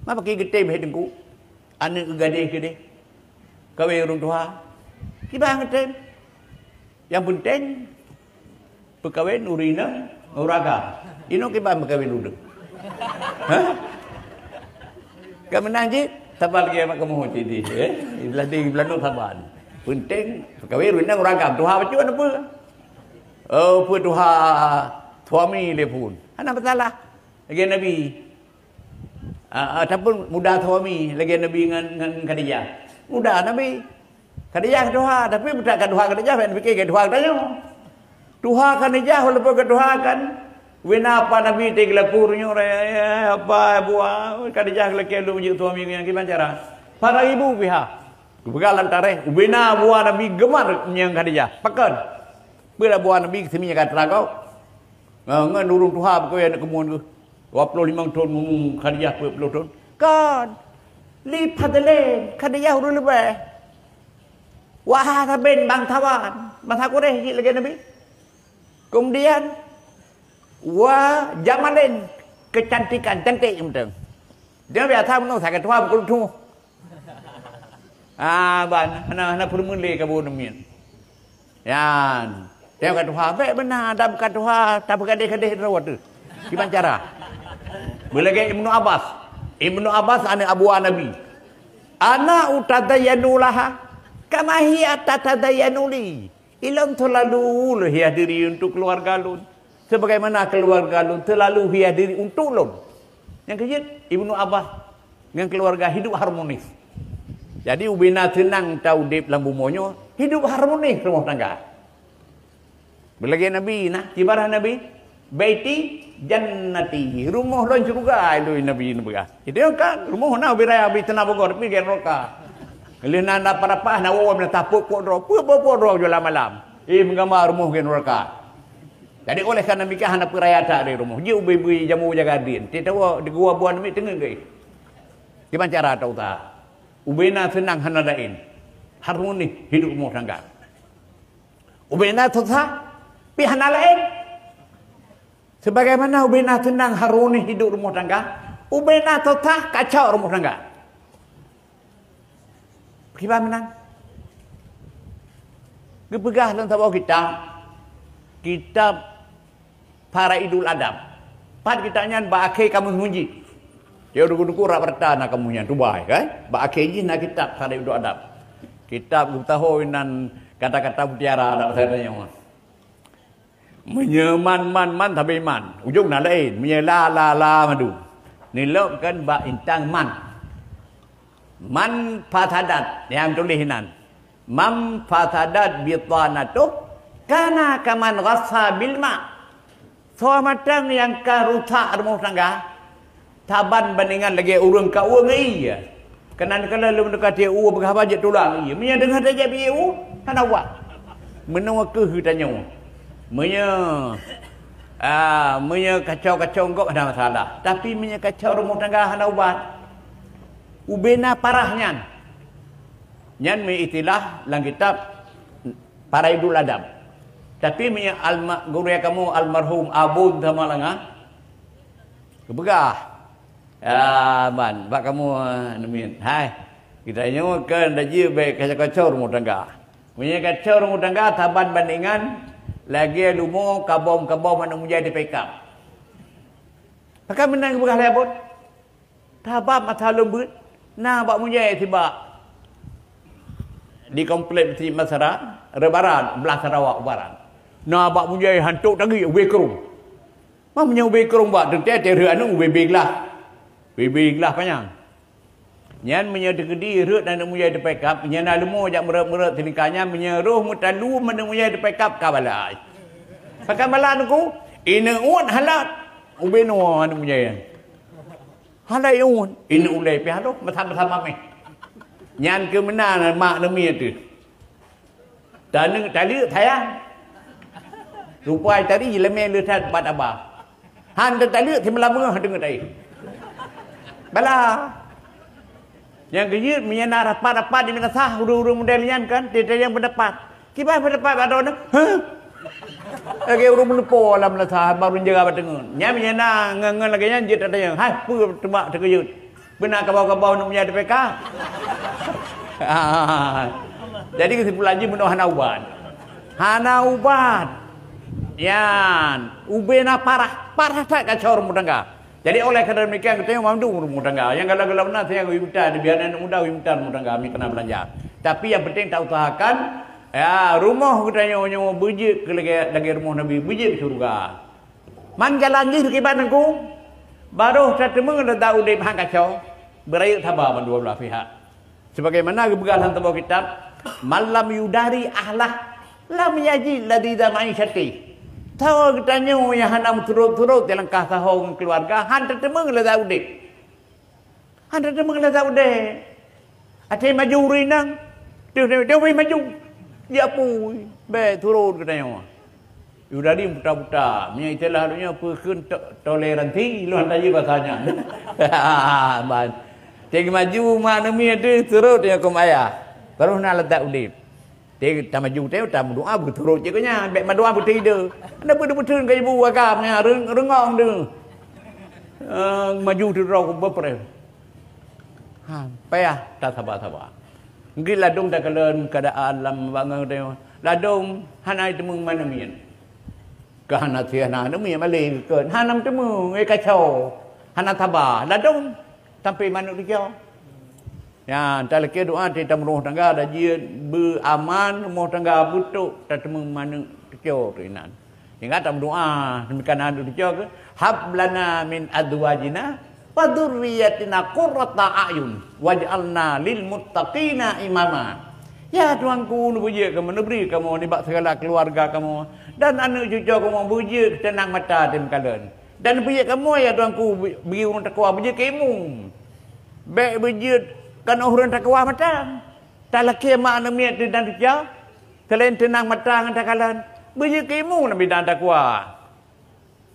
Ma pakai geutem hai teungku? Aneuk geuh gadeh keudeh. Kawé ureuëng tuha. Kiban geutem. Nyang peunteng peukawen ureuëng inong ngon ureuëng agam. Inong kiban peukawen ureuëng. Hah? Ka meunan jih, saban lagée mak kamoe cit dih, eh. Ibelah ding ibelah nyoe saban. Peunteng peukawen ureuëng inong ureuëng agam. Tuha bacut na peue? Oh, peue tuha suami lé phon. Hana masalah. Lagée Nabi. Ah, ah, ataupun muda suami lagée Nabi ngon, ngon Khadijah. Muda Nabi. Khadijah ka tuha, tapi beutak ka tuha Khadijah, bèk neupike ka tuha geutanyoe. Tuha Khadijah walaupun ka tuha kan, wina apa Nabi teugeulaku nyoe, eh, apa buah Khadijah geulakée lôn jeuet suami nyang kiban cara. Para ibu pihak. Geupeugah lam tarikh, wina buah Nabi geumar nyang Khadijah. Pakon? Peue buah Nabi seuminya ka teuragoe. Ha, ngon ureuëng tuha beukeu aneuk keumuen geuh. Dua ploh limong thon, ngumum Khadijah peuet ploh thon. Kon. Li fadlin, Khadijah ureuëng leubeh. Wa hasabin, bangsawan, bansa Quraisy cit lagée Nabi. Kemudian, wa jamalin, keucantikan, cantik mantong. Dia biasa meunoe sagai tuha beukeu tuha. Ah, ban, hana, hana peureulée kabu namiet. Yan. Tengok ka tuha, bék beuna, dak ka tuha, tapeugadeh-gadeh droe tu. Kiban cara? Beulagée Ibnu Abbas. Ibnu Abbas aneuk abuwa Nabi. Ana utadayyanu laha, kama hiya tatadayyanu li. Ilôn selalu lôn hias diri untuk keluarga lôn, sebagaimana keluarga lôn selalu hias diri untuk lôn. Nyang keujeuet, Ibnu Abbas ngon keluarga hidup harmonis. Jadi, ubena seunang ta udeb lam bumoe nyoe, hidup harmonis rumoh tangga. Beulagée Nabi nah, ibarat Nabi, "Baiti jannati, rumoh lôn syeuruga," ilôn Nabi neupeugah. Itu kan rumoh na ubé raya, ubé teuna bogor, tapi gét neraka. Lheueh nan dapat-dapat na woe na tapot pot droe, peuet boh pot droe jualan malam. Eh, meugambar rumoh gét neraka. Jadi oleh karena mika hana peuraya that di rumoh. Ji ubé-ubé jamu jaga din. Ti tawa di gua buan mi teungeut geuh. Kiban cara ta usaha. Ubena seunang hana laén. Harmonis hidup rumoh tangga. Ubena susah, pi hana laén. Sebagaimana ubena seunang harmonis hidup rumoh tangga, ubena susah kacau rumoh tangga. Kiban meunan. Geupeugah lam saboh kitab, kitab Faraidul Adab. Pat kitab nyan bak akhé kamus munjid. Ya, duku-duku rap rata na kamus nyan, tubai, kan? Bak akhé jih na kitab Faraidul Adab. Kitab geutaho nan kata-kata mutiara dak bahasa nyoe. Meunyoe man, man, man sabe man. Ujong na laén. Meunyoe la, la, la madu. Nilok kan bak intang man. Man fasadat nyang tuléh inan. Man fasadat bitanatuh kana kaman ghassa bil ma. Soe mantong nyang ka rusak rumoh tangga, saban bandingan lagée ureuëng ka ueng ie. Keunan kala lôn teuka tie ueh beugah bajét tulang ie. Meunyoe deungoe tajak bie ueh, hana ubat. Meunoe keuh geutanyoe. Meunyoe, ah, meunyoe kacau-kacau gob hana masalah. Tapi meunyoe kacau rumoh tangga hana ubat, ubena parah nyan. Nyan meuistilah lam kitab Faraidul Adab. Tapi meunyoe alma-, gurée kamoe almarhum Abon Samalanga, geupeugah, "Ya, ban, bak kamoe, eh, neumiet. Hai, geutanyoe keu dajih bék kacau-kacau rumoh tangga. Meunyoe kacau rumoh tangga, saban bandingan lagée lumoe kabom-kabom aneuk mujai di P K." Pakon meunan geupeugah lé Abon? Sabab masa lôn beuet, na bak mujai sibak di komplek Masjid Masyarakat, rot barat, blah Sarawak barat. Na bak mujai hantok tagi ubé krong. Mam nyang ubé krong bak teuntée teuh rhot aneuk ubé-bé glah. Ubé-bé glah panyang. Nyan meunyoe teukeudi rhot aneuk mujai teupeukab, nyan na leumo jak meurot-meurot teulingka nyan, meunyoe roh meutalu aneuk mujai teupeukab ka balai. Pakon bala nuku, ineuk uet halat ubé noe aneuk mujai nyan. Hana iun, ineuk ulée pih haloh, meusan-meusan mameh. Nyan keuh meunan mak neumi teuh. Taneuk taleuek sayang. Rupai tari jileumé le that bak taba. Han teutaleuek simeulameue deungon tai. Bala. Nyang keujeuet meunyoe na rapat-rapat di meunasah ureuëng-ureuëng model nyan kan, teuta nyang pendapat. Kiban pendapat bak droeneuh? Hah? Lagée ureuëng meuleupo lam meunasah baru jaga bak teungeut. Nyan meunyoe na ngon-ngon lagée nyan jeuet tatanyong, "Hai, peue teuma teukeujeuet? Beuna kabau-kabau neuk meujadi P K?" Jadi keusimpulan jih meunoe hana ubat. Hana ubat. Nyan, ubé na parah, parah that kacau rumoh tangga. Jadi oleh karena demikian, kita yang mamdu rumah tangga. Yang galak-galak benar, saya minta, di biar anak muda minta rumah tangga, kami kena belanja. Tapi yang penting tak usahakan, ya, rumah kita nyawa-nyawa bejik ke lagi, lagi rumah Nabi, bejik ke syurga. Man jalan jih kiban aku, baru saya temukan letak udip hang kacau, berayu sabar mandua belah pihak. Sebagaimana geupeugah lam saboh kitab, "Man lam yudari ahlah, lam yajid ladidha ma'isyati." Sawa geutanyoe nyang hana meuturot-turot di langkah saho ngon keuluwarga, han teuteumeung lezat udeb. Han teuteumeung lezat udeb. Até maju ureueng inong, teuh, teuh, teuh maju. Ya pui, bèk turot geutanyoe. Yudadi buta-buta. Meunyoe istilah lôn nyoe peue kheun to-, toleransi, lôn hana jeuet bahasa nyan. Ban. Cit maju mak aneuk miet teuh surot nyang keu ayah. Terus na letak udeb. Teuh tamaju teuh tameudoa beusurot cit keu nyan, bèk meudoa beuteuide. Hana peue-peue ka ibu agam nyan reung-, reungong teuh. Eh, maju teuh droe beupreh. Ha, payah tasaba-saba. Nggit ladôm takalon keuadaan lam bangai teuh. Ladôm hana jiteumeung mak aneuk miet. Ka hana si hana aneuk miet malèe geukheun. Hana meuteumé, eh, kacau. Hana saba. Ladôm sampai mak aneuk teucok. Nyan, talakèe doa teuh tameurumoh tangga, dan jeuet beu aman rumoh tangga beutrok tateumeung mak aneuk teucok teuh inan. Sehingga tameudoa, demikian aneuk teucok keu, "Hab lana min azwajina wa dzurriyyatina qurrata a'yun waj'alna lil muttaqina imama." Ya Tuhanku, neubeujeuet kamoe, neubri kamoe nibak segala keuluwarga kamoe dan aneuk cucoe kamoe beujeuet keuteunang mata teuh meukalon. Dan beujeuet kamoe, ya Tuhanku, bagi ureuëng takwa, beujeuet keu imum. Bèk beujeuet keu ureuëng takwa mata. Talakèe mak aneuk miet teuh dan teucok, seulaén teunang mata ngon takalon, beujeuet keu imum lam bidang takwa.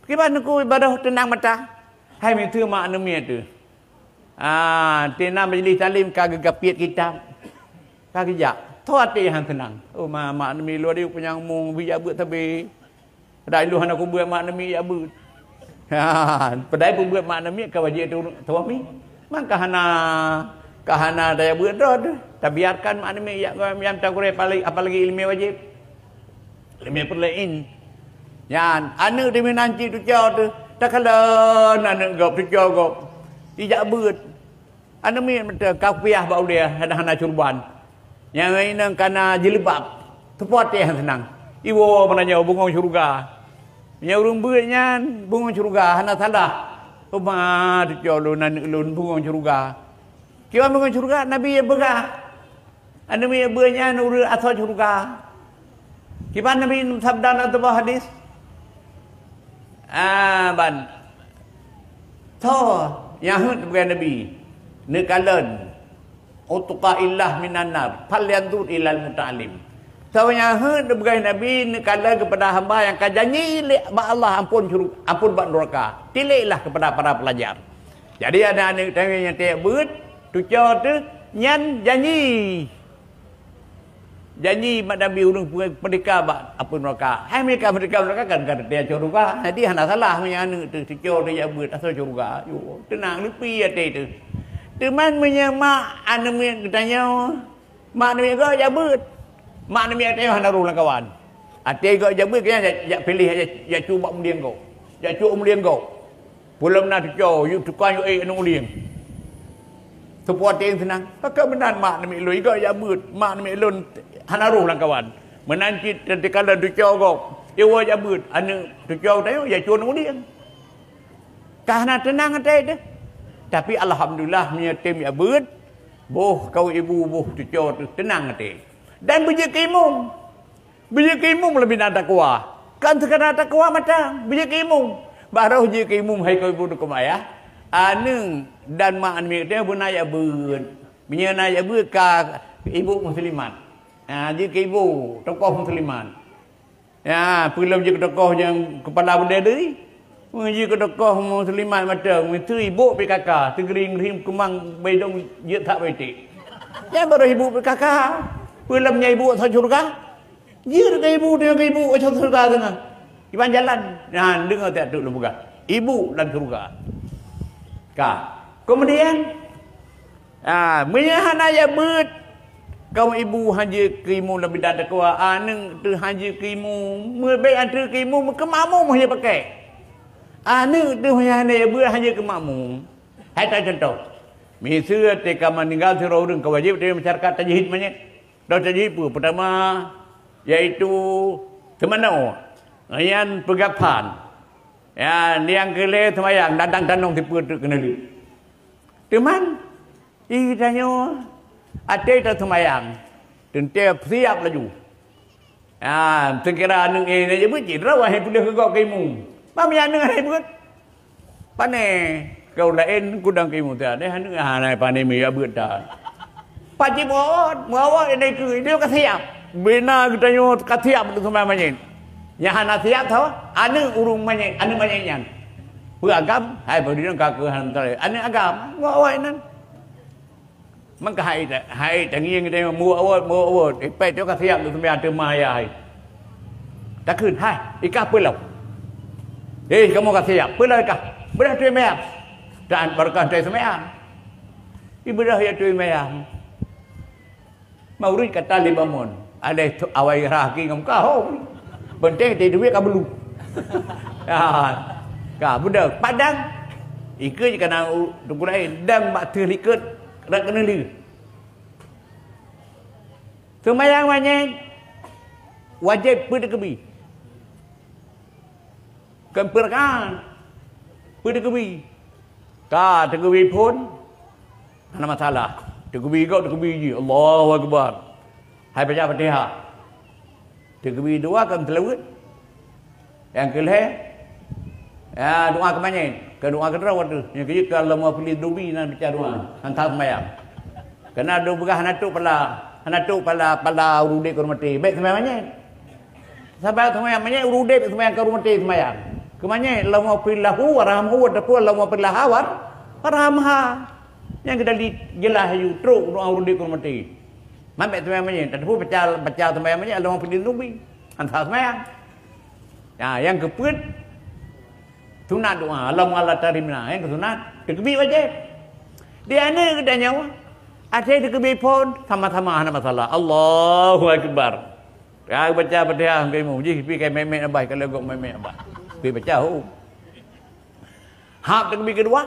Kiban Teungku ibadah teunang mata? Hai miseue mak aneuk miet teuh. Ah, teunang majlis taklim ka geugapiet kitab. Ka geujak. Tho até han seunang. Oh, ma-, mak aneuk miet lôn di peue nyang mung, beujak beuet sabé. Padahai lôn hana kubeuet mak aneuk miet jak beuet. Ha, padahai peubeuet mak aneuk miet ka wajéb tu suami. Maka hana, ka hana tajak beuet droe teuh. Tabiarkan mak aneuk miet jak ngon nyang tagurée, apalagi, apalagi ileumèe wajéb. Ileumèe peureulee. Nyan, aneuk teuh meunan cit teucok teuh, takalon aneuk gob, teucok gob. Ijak beuet. Aneuk miet mantong ka kupiah bak ulèe, hana, hana curban. Nyang inong ka na jilbab, teupeue até han seunang. Iwoe meunan nyoe bungöng syeuruga. Nyang ureuëng beuet nyan bungöng syeuruga, hana salah. Uma teucok lôn aneuk lôn bungöng syeuruga. Kiban bungöng syeuruga, Nabi ya peugah. Aneuk miet beuet nyan ureuëng asoe syeuruga. Kiban Nabi sabda lam saboh hadis? Ah, ban. Tho, nyang heuet peugah Nabi, neukalon, "Utqa illah minan nar, falyanzur ilal muta'allim." Tho, nyang heuet peugah Nabi, neukalon keupada hamba nyang ka janji lé bak Allah amphon syuru-, amphon bak nuraka. Tiléklah keupada para peulajar. Jadi, aneuk-aneuk tanyoe nyang tajak beuet, teucok teuh, nyan janji. Janji mak Nabi ureuëng pe-, peudeka bak apui nuraka. Hai meunyo ka peudeka nuraka kan ka teuntèe syeuruga. Jadi hana salah meunyo aneuk teuh teucok teuh jak beuet asoe syeuruga. Yo, teunang leupie até teuh. Teuma meunyo mak aneuk miet geutanyoe, mak aneuk miet gob jak beuet. Mak aneuk miet geutanyoe hana roh lam kawan. Até gob jak beuet, keu nyan jak, jak piléh, jak, jak cok bak mulieng gob. Jak cok mulieng gob. Peulom na teucok, yue tukang yue ék aneuk ulieng. Teupeue até seunang. Ka meunan mak aneuk miet lôn, igob jak beuet, mak aneuk miet lôn hana roh lam kawan. Meunan cit teuka lôn teucok gob, iwoe jak beuet, aneuk teucok tanyoe jak cok aneuk ulieng. Ka hana teunang até teuh. Tapi alhamdulillah meunyo tem jak beuet, boh kawan ibu boh teucok teuh teunang até. Dan beujeuet keu imum. Beujeuet keu imum lam bidang takwa. Kon seukadar takwa mata, beujeuet keu imum. Barô jeuet keu imum hai kawan ibu dukon ayah. Aneuk dan mak aneuk miet teuh beuna jak beuet. Meunyoe na jak beuet ka ibu muslimat. Ha, jeuet keu ibu, tokoh muslimat. Ya, peulom jeuet keu tokoh nyang keupala beudée diri. Meunyoe jeuet keu tokoh muslimat mantong, miseue ibu P K K, teugiring-giring keumang beudông jeuet that beutek. Nyan barô ibu P K K. Peulom nyan ibu asoe syeuruga. Jeuet keu ibu, deungon keu ibu, asoe syeuruga teungoh. Iban jalan. Nyan, deungoe that lôn peugah. Ibu lam syeuruga. Ka. Keumudian, ah, meunyoe hana jak beuet, kaum ibu han jeuet keu imum lam bidang takwa, aneuk teuh han jeuet keu imum, meubèk han jeuet keu imum, keu makmum han jeuet pakèk. Aneuk teuh meunyoe hana jak beuet, han jeuet keu makmum. Hai that cuntoh. Miseue teuka meuninggai sidroe ureueng ka wajéb di masyarakat tajhid manyét. Dosa jih peue? Peutama, yaitu seumanoe, nyan peugah phan. Ya, nyang keu lhèe seumayang, datang tanong sipeue teuk keuneulheueh. Teuma, i tanyoe até taseumayang, teuntèe siap laju. Ya, seukira aneuk nyan jeuet beuet cit, rawa hai peudeuh keu gob keu imum. Ban meunyo aneuk hai beuet. Pane, kaum laén kudang keu imum teuh, deh aneuk hana pane miyueb beuet that. Pacit meuawat, meuawat indai keu, indai ka siap. Bina geutanyoe ka siap untuk seumayang manyét. Nyang hana siap tho, aneuk ureueng manyét, aneuk manyét nyan. Peue agam? Hai, peue ka keuh hana teurai. Aneuk agam, ngon awai nan. Maka hai, hai tangieng geutanyoe, muwot-wot, muwot-wot. Ipèt nyoe ka siap teuseumayang teuma ayah hai. Takheun, hai, ikah peulom. Eh, kamoe ka siap. Peulom ikah. Beudôh teuh seumayang. Dan barokah teuh seumayang. Ibeudôh ya teuh seumayang. Maurud kata lé bamon. Alèh awai rah ki ngam kahom. Penting teuh duit ka belu. Ya. Ka beudôh. Padang. Ikeue jih kana u-, teungku laén. Dang bak teuh likot. Rak keuneulheueh. Seumayang manyét wajéb peue teukeubie. Kon peue rakaat. Peue teukeubie. Ka teukeubie phôn, hana masalah. Teukeubie gob, teukeubie jih. Allahu Akbar. Hai baca Fatihah. Teukeubie dua kon seulaweuet. Nyang keu lhèe, ya, doa keumanyét. Keu doa keudroe watèe. Nyang keujeuet keu Allahummaghfirli dzunubi nan baca doa. Hantom seumayang. Keureuna doa peugah hana trok pala, hana trok pala, pala ureueng udép keu ureueng maté. Bèk seumayang manyét. Sabab seumayang manyét ureueng udép seumayang keu ureueng maté seumayang. Keumanyét, Allahummaghfir lahu warhamhu, ataupun Allahummaghfir laha war-, warhamha. Nyang keudali jeulaih aju trok doa ureueng udép keu ureueng maté. Man bèk seumayang manyét, tapi baca, baca seumayang manyét, Allahummaghfirli dzunubi. Hantom seumayang. Nah, nyang keupeuet, sunat doa, Allahumma la tahrimna. Nyang keusunat, teukeubie wajéb. Di aneuk geutanyoe, até teukeubie phôn, sama-sama hana masalah. Allahu Akbar. Ya, baca Fatihah keu imum. Jih, pi kai mèmèk abah, kalau gok mèmèk abah. Pi baca, ho. Hab teukeubie keudua.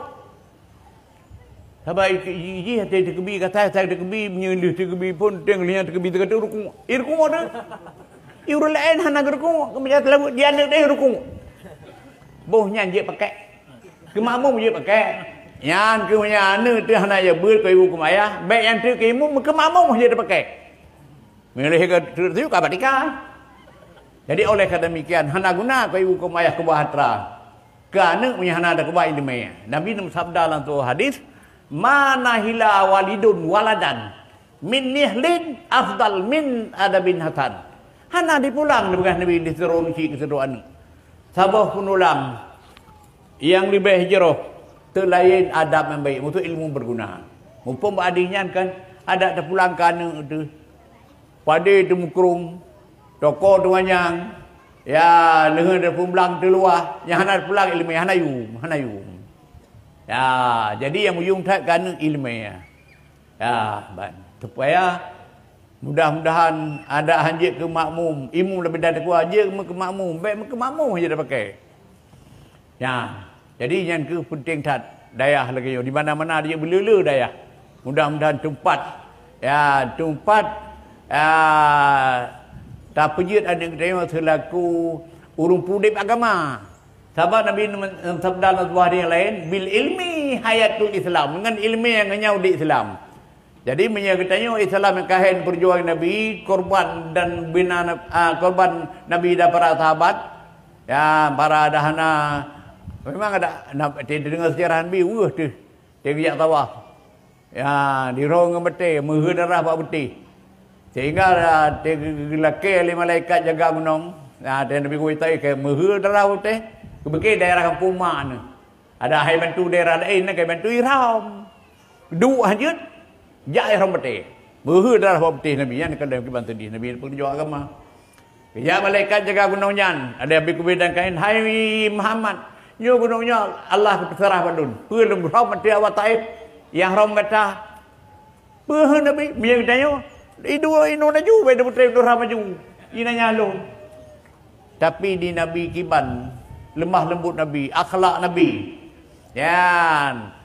Saban i-, i-, jih até teukeubie, gatai asai teukeubie, meunyoe lheueh teukeubie phôn, teueng lheueh nyan teukeubie teuka rukuk. I rukuk teuh. I ureueng laén hana geurukuk, keumeunyan teulabeuet di aneuk teuh rukuk. Boh nyan jeuet pakèk. Keu makmum jeuet pakèk. Nyan keuh meunyoe aneuk teuh hana jeuet beuet keu ibu keu ayah, bèk nyan teuh keu imum, keu makmum jeuet pakèk. Meunyoe lheueh ka teuka, ka batika. Jadi oleh karena demikian, hana guna keu ibu keu ayah keubah atra. Keu aneuk meunyoe hana teukeubah ileumèe. Nabi neusabda lam saboh hadis, "Ma nahila walidun waladan min nihlin afdal min adabin hasan." Hana dipulang, neupeugah Nabi, di sidroe aneuk keu sidroe aneuk. Saboh peunulang nyang leubeh jroh, teulaén adab nyang baik, maksud ilmu berguna. Muphom bak hadis nyan kan, adak teupulang keu aneuk teuh. Padé teumukrong, toko teumanyang, ya, leuheung teupeublang teuluwah, nyang hana teupulang ileumèe, hana yum, hana yum. Ya, jadi nyang meuyum that keu aneuk ileumèe. Ya, ban. Supaya mudah-mudahan adak han jeuet keu makmum, imum leubeh dah teukuat, jeuet meukeu makmum, bèk meukeu makmum han jeuet tapakai. Ya, jadi nyan keuh peunteng that dayah lagèe nyoe. Di mana-mana dia beuleu-leu dayah. Mudah-mudahan teumpat, ya, teumpat, ya, tapeujeuet aneuk geutanyoe seulaku ureueng peudép agama. Sabab Nabi men-, sabda lam saboh hadis nyang laén, "Bil ilmi hayatul Islam." Ngon ileumèe nyang ngon nyan udép Islam. Jadi, meunyoe geutanyoe Islam nyang ka hai peujuang Nabi, korban dan bina Nab-, ah, korban Nabi dan para sahabat, ya, para dahana, memang ada, na-, teudeungoe seujarah Nabi, weueh teuh, teuh geujak tawaf. Ya, dirhom ngon batèe, meuheu darah bak batèe. Sehingga, ah, teuh geulakèe lé malaikat jaga gunong, ya, teuh Nabi geuwita keu meuheu darah bak batèe, geubeuke daerah kampung mak neuh. Ada hai bantu daerah laén, na kai bantu ihram. Duek hanjeuet, jak ihram batèe. Beuheu darah bak batèe Nabi, nyan keuh dalam kiban seudeh Nabi peungeujok agama. Geujak malaikat jaga gunong nyan, ada Abi Kubais dan kain, "Hai Muhammad, nyoe gunong nyoe Allah geupeuseurah bak lôn. Peue lôn hrom ateueh awak Taif, nyang hrom gata." Peue Nabi, meunyoe geutanyoe, idua inoe laju, bèk deuh putré dua maju. Inan nyan lôn. Tapi di Nabi kiban, leumah leumbot Nabi, akhlak Nabi. Nyan.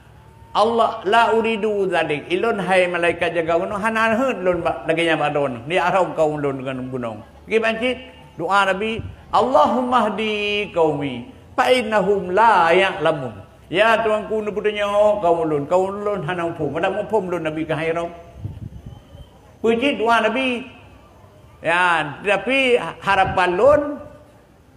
Allah, "La uridu dzalik." Ilôn hai malaikat jaga gunong, hana heuet lôn bak, lagèe nyan bak droeneuh. Neujak hrom kaum lôn ngon gunong. Kiban cit, doa Nabi, "Allahumma hdi qaumi, fa innahum la ya'lamun." Ya Tuhanku, neupeutunyok kaum ulôn, kaum ulôn hana muphom. Adak muphom lôn Nabi keuhai droe. Peue cit doa Nabi. Ya, tapi harapan lôn,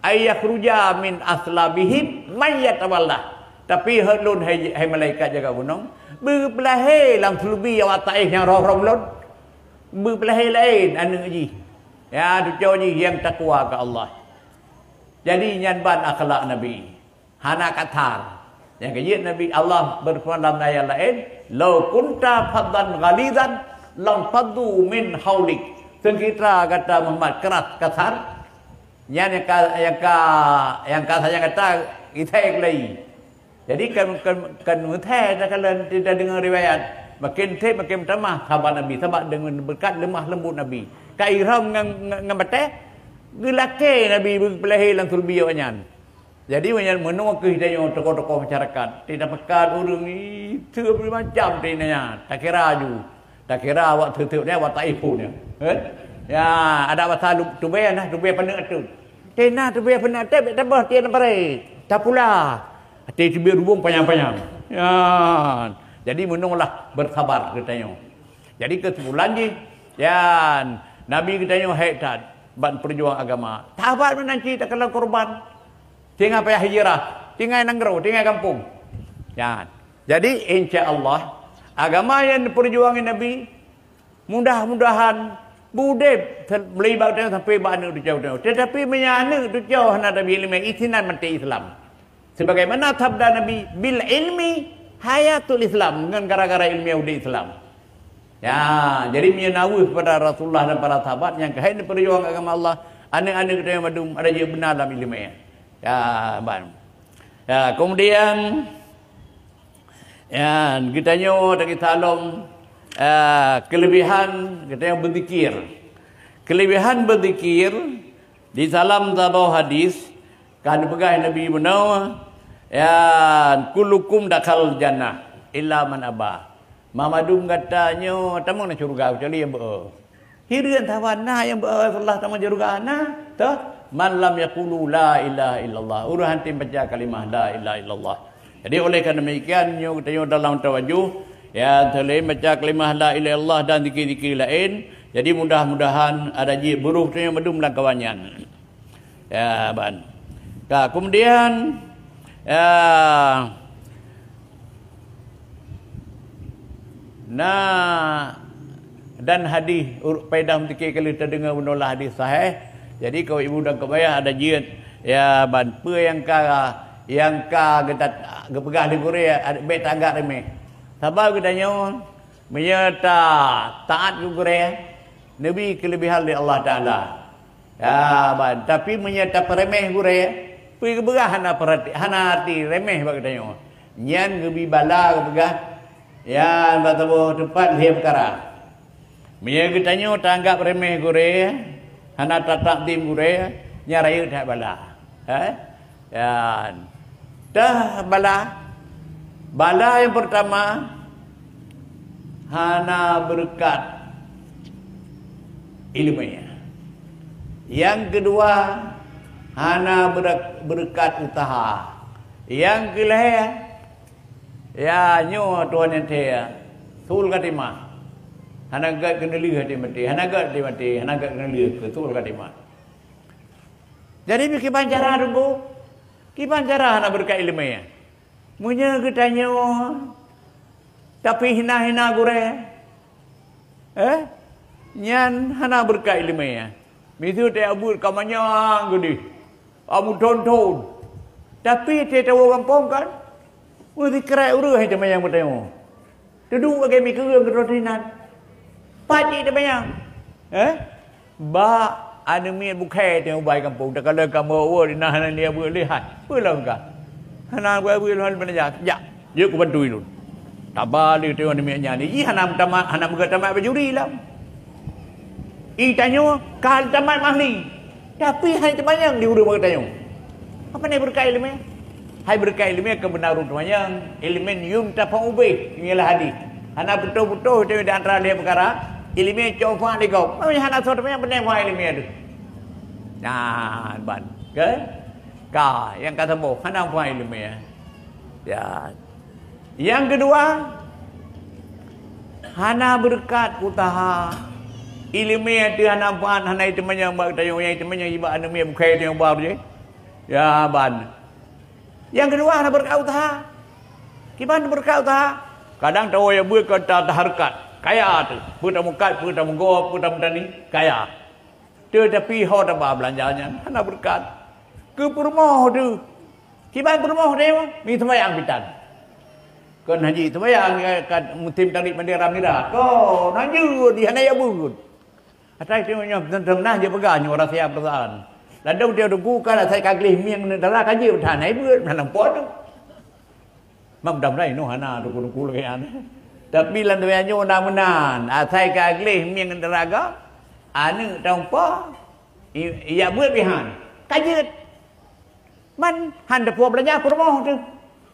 "Ay yakhruja min aslabihim man yatawalla." Tapi heuet lôn, hai, hai malaikat jaga gunong, beupeulahé lam seulubi awak Taif nyang roh-roh lôn. Beupeulahé laén aneuk jih. Ya, cuco jih nyang takwa keu Allah. Jadi nyan ban akhlak Nabi. Hana kasar. Nyang keuh jeuet Nabi Allah beufeureuman lam ayat laén, "Lau kunta faddan ghalizan lam faddu min haulik." Seukira gata Muhammad keras kasar, nyan nyang ka, nyang ka, nyang ka sajan gata isai keulayi. Jadi kan, kan, kan meuthai takalon, tadeungoe riwayat. Makin thép makin meutamah sahabat Nabi, sabab deungon beureukat leumah leumbut Nabi. Ka ihram ngon, ngon, ngon batée, geulakée Nabi beupeulehe lam sulbi awaknyan. Jadi meunyoe meunoe keuh tanyoe tokoh-tokoh masyarakat, di tapeugah ureuëng itu macam di nyan, takira aju, takira awak teuteup nyan, awak taifun nyan. Eh? Ya, ada basa lu-, tubée nah, tubée paneuk ateueh. Tena tubée paneuk ateueh, bek tabah tiep lam paré, tapula. Até tubée rubung panyang-panyang. Ya. Jadi meunoe lah bersabar geutanyoe. Jadi kesimpulan jih, ya, Nabi geutanyoe hék that ban peujuang agama. Sahabat meunan cit takalon korban. Tinggai payah hijrah, tinggai nanggroe, tinggai gampông. Nyan. Jadi, insya Allah, agama nyang peujuangi Nabi, mudah-mudahan beudeb se-, meulibak tanyoe sampai bak aneuk cucu tanyoe. Tetapi meunyoe aneuk cucu hana tabi ileumé, isinan maté Islam. Sebagaimana sabda Nabi, "Bil ilmi hayatul Islam," ngon gara-gara ileumé udeb Islam. Ya, jadi meunyoe na weueh kepada Rasulullah dan para sahabat nyang keuhai neupeujuang agama Allah, aneuk-aneuk geutanyoe mandum ada jeuet beuna lam ileumé. Ya, ban. Ya, kemudian, ya, geutanyoe teukitalom, ya, kelebihan geutanyoe beuzikir. Kelebihan beuzikir, di dalam saboh hadis, ka neupeugah Nabi bunoe, ya, "Kullukum dakhalal jannah illa man aba." Mandum gata nyoe tamong lam syeuruga, keucuali nyang beu-o. Hireuen saban na nyang beu-o, Allah tamong syeuruga na, toh? "Man lam yaqulu la ilaha illallah." Ureuëng hana baca kalimah la ilaha illallah. Jadi, oleh karena demikian, nyoe geutanyoe dalam tawajuh, ya, selain baca kalimah la ilaha illallah dan zikir-zikir laén, jadi mudah-mudahan ada jeuet beuruh tanyoe mandum lam kawan nyan. Ya, ban. Ka, kemudian, ya, na dan hadis ur-, paedah meutike ka lheueh tadeungoe bunoe lah hadis sahih. Jadi, kawan ibu dan kawan ayah ada jeuet, ya, ban peue nyang ka, nyang ka geuta-, geupeugah lé gurée, ad-, bék taanggap remeh. Saban geutanyoe, meunyoe ta-, taát keu gurée, neubi keulebihan lé Allah Taala. Ya, ban. Tapi meunyoe tapeuremeh gurée, peue geupeugah hana peurati-, hana arti remeh bak geutanyoe. Nyan geubi bala geupeugah, ya, bak saboh teumpat lhée peukara. Meunyoe geutanyoe taanggap remeh gurée, hana tatakzim gurée, nyan rayeuk that bala. Eh? Yan. Dah bala. Bala nyang pertama, hana beureukat ileumé. Nyang keudua, hana beureu-, beureukat useuha. Nyang keulhée, ya, nyoe tuan nyang thée, suul khatimah. Hana gét keuneulheueh até maté, hana gét até maté, hana gét keuneulheueh keu suul khatimah. Jadi, kiban cara teungku, kiban cara hana beureukat ileumé. Meunyoe geutanyoe tapeuhina-hina gurée, eh, nyan hana beureukat ileumé. Miseue teuh buet ka manyang geudeh, ka meuthon-thon. Tapi, teuh tawoe gampông kan, meusikrek ureuëng hai teumanyang beutanyoe. Teuduek lagée mikureueng keudroe sinan. Pat jih teumanyang? Eh? Bak aneuk miet bukhée teuh ubai gampông, takalon kamoe woe di na hana lia beuet lé hai. Peue lom ka? Hana beuet lom hana beunajah. Jak, jeuet kubantu ulôn. Taba lé teuh aneuk miet nyan. Jih hana tamat, hana meugét tamat bajuri lom. I tanyoe ka tamat mahli. Tapi hai teumanyang di ureuëng bak geutanyoe. Apa ni beureukat ileumé? Hai beureukat ileumé keu beuna ureuëng teumanyang, ilmin yuntafa'u bih, inilah hadis. Hana putôh-putôh di antara lhée peukara, ileumé cok manfaat lé gob. Meunyoe hana soe teumanyang, peue manfaat ileumé teuh? Nah, ban. Ke? Ka, nyang ka saboh, hana manfaat ileumé. Ya. Nyang keudua, hana beureukat useuha. Ileumé teuh hana manfaat, hana iteumanyong bak geutanyoe, nyang iteumanyong bak aneuk miet bukhée tanyoe ba jih. Ya, ban. Nyang keudua, hana beureukat useuha. Kiban beureukat useuha? Kadang tawoe beuet kon ta-, tahareukat. Kaya teuh. Peue tameukat, peue tameugoe, peue tameutani, kaya. Teutapi ho taba beulanja nyan hana beureukat. Keu peurumoh teuh. Kiban peurumoh teuh, mi seumayang pitan. Kon haji seumayang, ya, ka musim tarek bendera mirah. Kon, hana jeuet, di hana ya beuet. Asai teuh nyoe, teuh, teuh, nah, dia peugah nyoe rahsia perusahaan. Ladôm dia teungku kan asai ka gleh mieng neutara ka jeuet, hana beuet, hana po tu. Mak mudah-mudahan inoe hana teungku-teungku lagèe nyan. Tapi lam donya nyoe na meunan, asai ka gleh mieng neutara, aneuk tampa, i-, ijak beuet pih han. Ka jeuet. Man, han teupeue beulanja peurumoh teuh.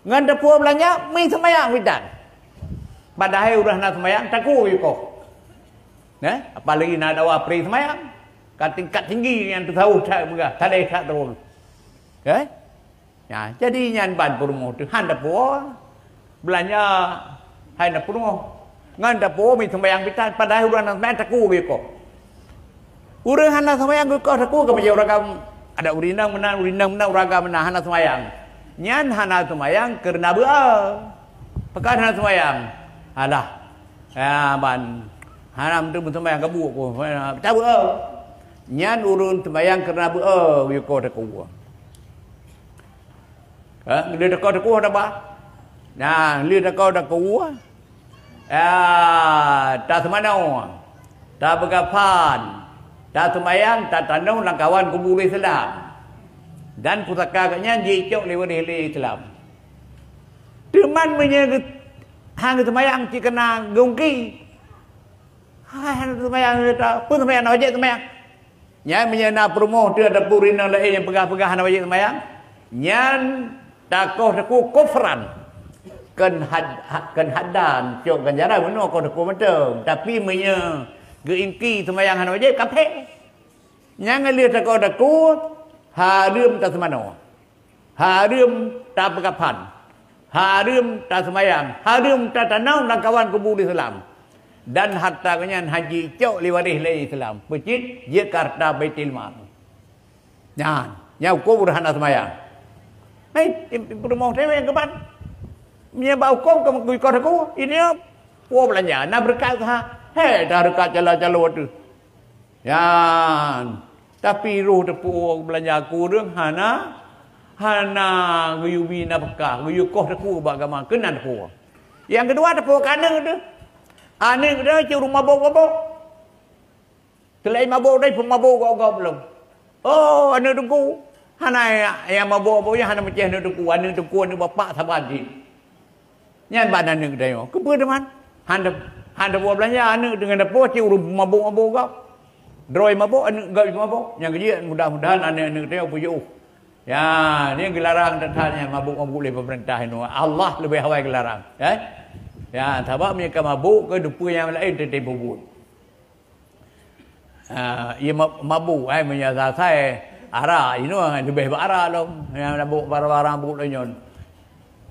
Ngon teupeue beulanja, mi seumayang pitan. Padahai ureueng hana seumayang, takue yukoh. Neh, apalagi na dawa pri seumayang. Ka tingkat tinggi nyang teusaweuh that peugah, tadeh that droe. Eh? Nyan, jadi nyan ban peurumoh teuh han teupeue beulanja hai na peurumoh. Ngon teupeue mi seumayang pitan, padahai ureueng hana seumayang takue geukoh. Ureueng hana seumayang geukoh takue keu meujeuet ureueng agam, ada ureueng inong meunan, ureueng inong meunan, ureueng agam meunan hana seumayang. Nyan hana seumayang keureuna beu'e. Pakon hana seumayang? Alah. Ya, ban hana meuteumé seumayang gabuek ku. Pecah beu'e. Nyan ureueng seumayang keureuna beu'e, geukoh takue. Ha, lheueh takue-takue hana ba. Nah, lheueh takue-takue, ya, taseumanoe, tapeukafan, taseumayang, tatanoh lam kawan kubu Islam. Dan pusaka geuh nyan jicok lé waréh lé Islam. Teuma meunyoe geu-, han geuseumayang cit keunan geungki. Hai, hana seumayang, peue seumayang, hana wajéb seumayang. Nyan meunyoe na peurumoh teuh atawa ureueng inong laén nyang peugah-peugah hana wajéb seumayang, nyan takoh takue kufran. Kon had-, ha-, kon haddan, cok ganjaran meunoe koh takue mantong. Tapi meunyoe geuingki seumayang hana wajéb, kafé. Nyan lheueh takoh takue, hareuem taseumanoe. Hareuem tapeukafan, hareuem taseumayang, hareuem tatanoh lam kawan kubu Islam. Dan hareuta geuh nyan han jicok lé waréh lé Islam. Peue cit, jeuet keu hareuta Baitul Mal. Nyan, nyan hukôm ureueng hana seumayang. Hei, peurumoh teuh nyang keuban. Meunyoe bak hukôm ka meukeue koh takue, ini peue beulanja, na beureukat kah? Hei, tarekat calo-calo teuh. Nyan, tapi roh teupeue beulanja keu ureueng hana, hana geuyue bi nafkah, geuyue koh takue bak agama, keunan takue. Nyang keudua, teupeue keu aneuk teuh. Aneuk teuh cit ureueng mabök-mabök. Seulaén mabök teuh, peumabök gob-gob lom. Oh, aneuk teungku. Hana nyang mabök-mabök nyan hana meucéh aneuk teungku, aneuk teungku, aneuk bapak saban cit. Nyan ban aneuk geutanyoe. Keupeue teuma? Han teu-, han teupeue beulanja aneuk deungon teupeue cit ureueng mabök-mabök gob. Droe mabök, aneuk gob mabök. Nyang keujeuet, mudah-mudahan aneuk-aneuk geutanyoe peujiôh. Ya, nyan geularang that-that nyan mabök-mabök lé peumeurintah inoe. Allah leubeh awai geularang, eh? Ya, sabab meunyoe ka mabök, keu teupeue nyang laén teuntèe peubuet. Ah, ie ma-, mabök, eh, meunyoe asai arak, inoe leubeh bak arak lom, nyang mabök barang-barang buet lom nyan.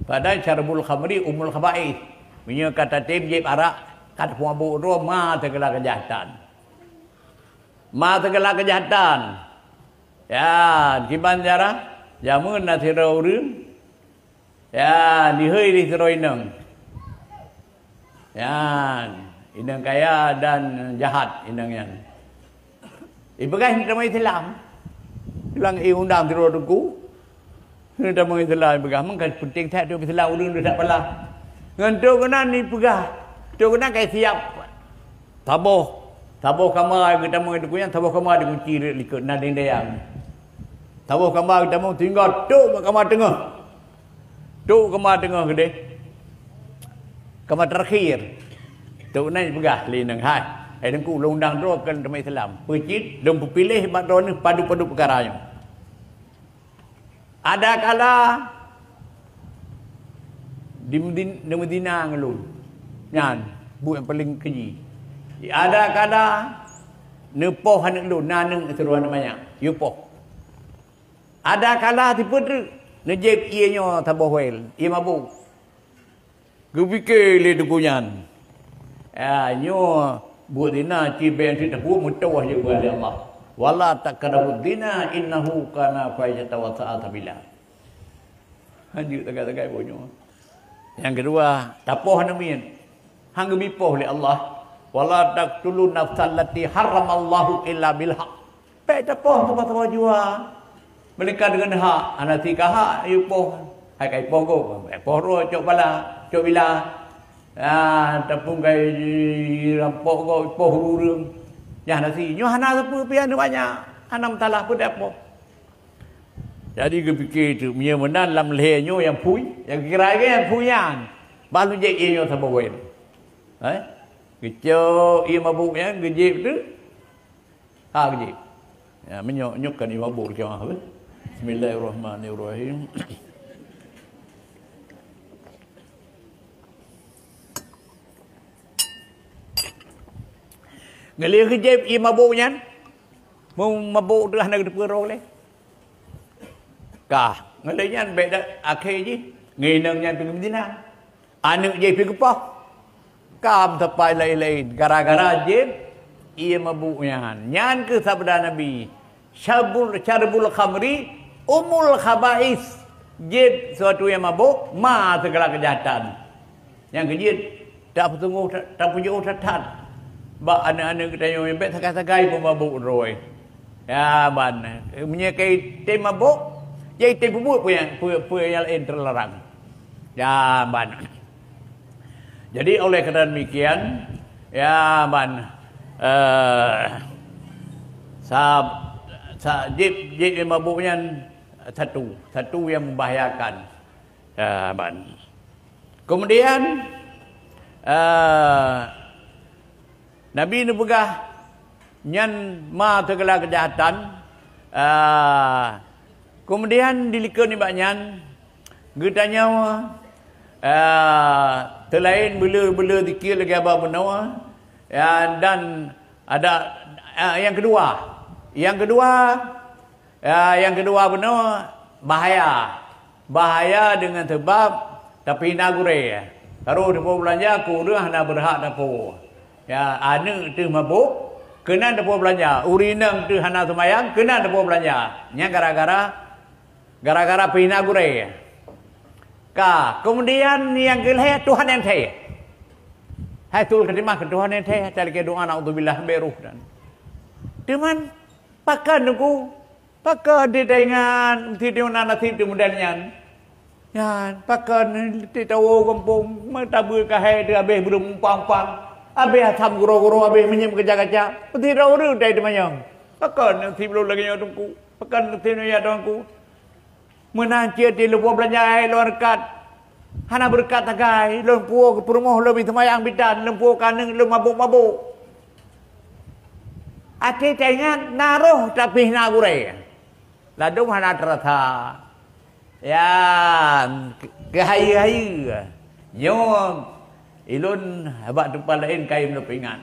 Padahai syarbul khamri ummul khaba'ith. Meunyoe ka tatem jieb arak, ka tapeumabök droe, ma segala keujahatan. Ma segala keujahatan. Ya, kiban cara, jameun na sidroe ureueng, ya, dihôi lé sidroe inong. Nyan, inong kaya dan jahat inong nyan. Ipeugah hana tamong Islam. Lam ié undang sidroe teungku. Hana tamong Islam ipeugah, meunan peunteng that tamong Islam ureueng duek that pala. Ngon trok keunan ipeugah, trok keunan ka siap. Saboh, saboh kama geutamong teungku nyan, saboh kama dikunci likot na dayang-dayang. Saboh kama geutamong tinggai trok bak kama teungoh. Trok kama teungoh keudeh. Kama terakhir. Trok nan peugah lé inong, "Hai, hai teungku, lôn undang droe keu tamong Islam. Peue cit lôn peupiléh bak droeneuh padub-padub peukara nyoe. Ada kala di meudin-, neumeudina ngon lôn." Nyan buet nyang paleng keji. "Ada kala neupoh aneuk lôn, na aneuk sidroe aneuk manyak, yue poh. Ada kala sifeuet treuk, neujieb ié nyoe saboh wél, ié mabök." Geupike lé teungku nyan, "Ah, nyoe buet zina cit bèk cit tapubuet, meutuwah jeuet bak Allah. Wala taqrabuz zina innahu kana fahsyatan wa sa'a sabila." Hanjeuet sagai-sagai buet nyoe. Nyang keudua, tapoh aneuk miet. Han geubi poh lé Allah. "Wala taqtulun nafsal lati harramallahu illa bil haq." Bèk tapoh saboh-saboh jiwa. Meuningkat deungon hak, hana si ka hak, yue poh. Hai ka ipoh gob, eh, poh droe, cok bala, cok bila. Ah, tapun ka irampok gob, ipoh ureuëng. Nyan hana si, nyoe hana sapeue pian banyak. Hana meusalah pun dak poh. Jadi geupike teuk, meunyoe meunan lam lhée nyoe nyang phui, nyang kira lagée nyang phui nyan. Bah lôn jieb ié nyoe saboh wén. Eh? Geucok ié mabök nyan, geujieb teuk. Ha, geujieb. Ya, meunyoe nyoe kan ié mabök jamaah, eh. Bismillahirrahmanirrahim. Ngelih geujieb ié mabök nyan, meu mabök teuh hana geuteupeue droe lé. Ka, ngelih nyan bék dak akhé jih, nginong nyan teungoh meujinan. Aneuëk jih pih geupoh. Ka meusapai laén-laén gara-gara jieb ié mabök nyan. Nyan keuh sabda Nabi, "Syarbul, syarbul khamri umul khaba'is." Jieb sesuatu nyang mabök ma segala keujahatan. Nyang keujeuet, tapeuteungoh, ta-, tapeujiôh that-that bak aneuëk-aneuëk geutanyoe nyang bék sagai-sagai peumabök droe. Ya, ban. Meunyoe ka item mabök, ya item peubuet peue nyang, peue, peue nyang laén teularang. Ya, ban. Jadi, oleh karena demikian, ya, ban, eh, sa-, sa-, jieb, jieb mabök nyan satu, satu yang membahayakan. Ya, ban. Kemudian, eh, Nabi neupeugah nyan ma segala keujahatan. Ah, kemudian dilikot nibak nyan, geutanyoe, ah, seulaén beule-beule zikir lagée haba bunoe, ya, dan ada, ah, yang kedua. Yang kedua, Ya, nyang keudua bunoe bahaya. Bahaya deungon sabab tapeuhina gurée. Karu teupeu beulanja, keu ureuëng hana beurhak tapeu. Ya, aneuëk teuh mabök, keunan tapeu beulanja. Ureuëng inong teuh hana seumayang, keunan tapeu beulanja. Nyan gara-gara, gara-gara peuhina gurée. Ka, keumudian nyang keulhée Tuhan nyang thée. Hai tul keutimah keu Tuhan nyang thée, talakée doá naudzubillah bék roh dan. Teuma pakon Teungku, pakon teuingat meusti na naseb teuh model nyan? Nyan, pakon teuh tawoe gampông, meutabeu keuhai teuh habéh beureumumpang-umpang, habéh asam guro-guro, habéh minyéuk kaca-kaca, meusti droe ureuëng tai teumanyong. Pakon naseb lôn lagée nyoe Teungku? Pakon naseb nyoe ya Teungku? Meunan cit di lôn puwoe beulanja hai lôn reukat. Hana beureukat sagai, lôn puwoe keu peurumoh lôn bi seumayang bitan, lôn puwoe keu aneuëk lôn mabök-mabök. Até taingat na roh tapi hina gurée. Ladôm hana teurasa. Ya, keuhayeue-hayeue. Nyoe ilôn bak teumpat laén kayém lôn peuingat.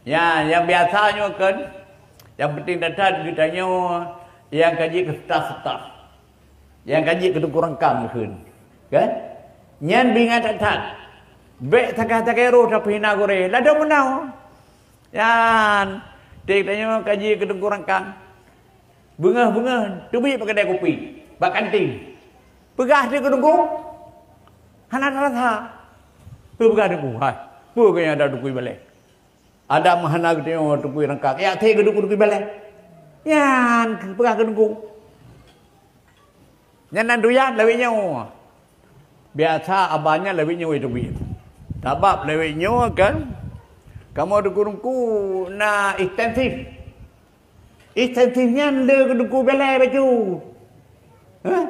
Ya, nyang biasa nyoe kan, nyang penting that-that geutanyoe nyang ka jeuet keu seutah-seutah. Nyang ka jeuet keu teungku rangkang kheun. Kan? Nyan beuingat that-that. Bék sagai-sagai roh tapeuhina gurée. Ladôm meunoe. Nyan, tiep tanyoe ka jeuet keu teungku rangkang. Beungéh-beungéh, teubiet bak keudè kupi, bak kantin. Peugah teuk keu teungku. Hana rasa. Peugah teungku, hai. Peue keu nyang ada teungku ibalée? Ada meuhana geutanyoe teungku rangkang. Ya, thé geuduek teungku ibalée. Nyan, peugah keu teungku. Nyan nan duyan lawét nyoe. Biasa abah nyan lawét nyoe teubiet. Sabab lawét nyoe kan, kamoe teungku-teungku na ekstensif. Ekstensif nyan le keu teungku balée bacut. Hah?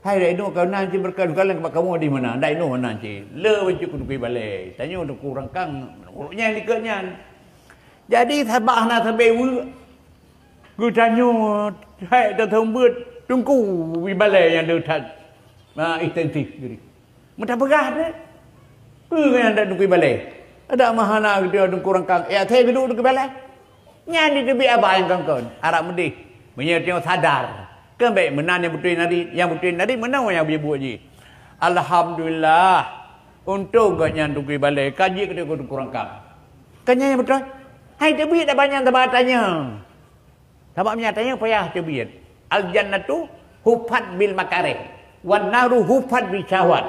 Hai, dak inoe keu nan cit beureukat, bukan lé bak kamoe di meunan, dak inoe nan cit. Le bacut keu teungku balée. Tanyoe teungku rangkang, ureuëng nyan likot nyan. Jadi sabab hana sabe weuek, geutanyoe hai taseumeubeuet teungku ibalée nyang le that, ha, ekstensif diri. Meutapeugah deh, peue nyang dat teungku ibalée? Adak meuhana geutanyoe teungku rangkang, ya, thé geuduek teungku ibalée. Nyan diteubiet abah nyang kongkon, harab meudeh. Meunyoe tanyoe sadar, keu bék meunan nyang beutôi nari, nyang beutôi nari meunoe nyang buet-buet jih. Alhamdulillah, untông gobnyan teungku ibalée ka jeuet keu teungku rangkang. Kan nyan nyang beutôi? Hai teubiet abah nyan sabab tanyoe. Sabab meunyo tanyoe payah teubiet. Al jannatu huffat bil makarih, wan naru huffat bis syahwat.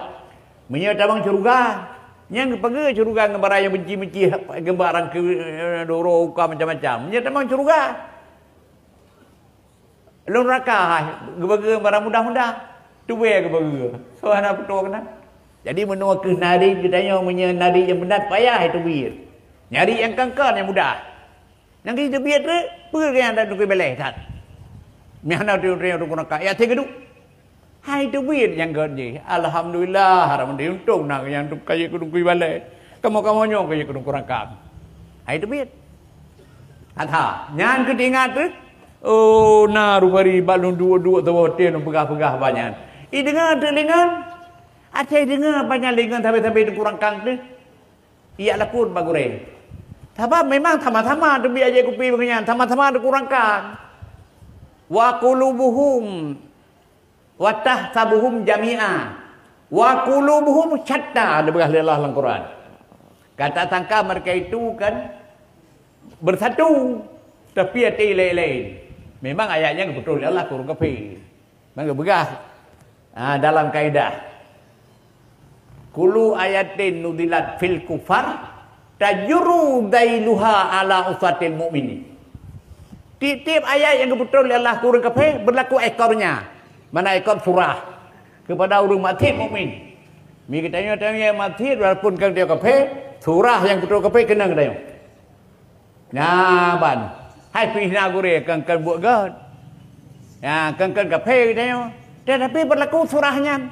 Meunyoe tamong syeuruga, nyan geupageue syeuruga ngon barang nyang benci-benci, geumbak rangkeu, doro, uka macam-macam. Meunyoe tamong syeuruga, Lôn raka hai, geubageue barang mudah-mudah. Tubée geubageue. Soe hana peutoe keunan. Jadi meunoe kheueh nari geutanyoe, meunyoe nari nyang beuna payah hai teubiet. Nyari nyang kangka nyang mudah. Nyang keu teubiet treuk, peue nyang dan teubiet balée that. Meuhana teubiet treuk raka, ya teugeuduk. Hai teubiet nyang gét jih. Alhamdulillah, alhamdulillah untông na nyang tu kayée keu dungkui balée. Kamoe-kamoe nyoe kayée keu dungkui raka. Hai teubiet. Kata, nyan keu teuingat tu. Oh, na rubari bak lôn duek-duek saboh teuh lôn peugah-peugah banyan. I deungoe teuh lingon. Até deungoe banyan lingon sabe-sabe dungkui raka tu. Ijak lakuet bak gurée. Sabab memang sama-sama teubiet jai kupi bak nyan, sama-sama dungkui raka. Wa qulubuhum wa tahsabuhum jami'a. Wa qulubuhum syatta, dipeugah lé Allah lam Quran. Gata sangka mereka itu kan bersatu, tapi até laén-laén. Memang ayat nyan geubeutôi lé Allah keu ureuëng kafé. Maka peugah, ah, dalam kaidah, "Kullu ayatin nuzilat fil kufar tajurru dzailuha ala usatil mu'minin." Tieb-tieb ayat nyang geubeutôi lé Allah keu ureuëng kafé, berlaku ekornya. Mana ekor surah kepada ureuëng maté mukmin. Mi geutanyoe-tanyoe nyang maté walaupun keu ureuëng kafé, surah nyang beutôi kafé keunong geutanyoe. Nyan ban. Hai pih na gurée kan, kan buet gét. Ya, kan, kan kafé geutanyoe. Tetapi berlaku surah nyan.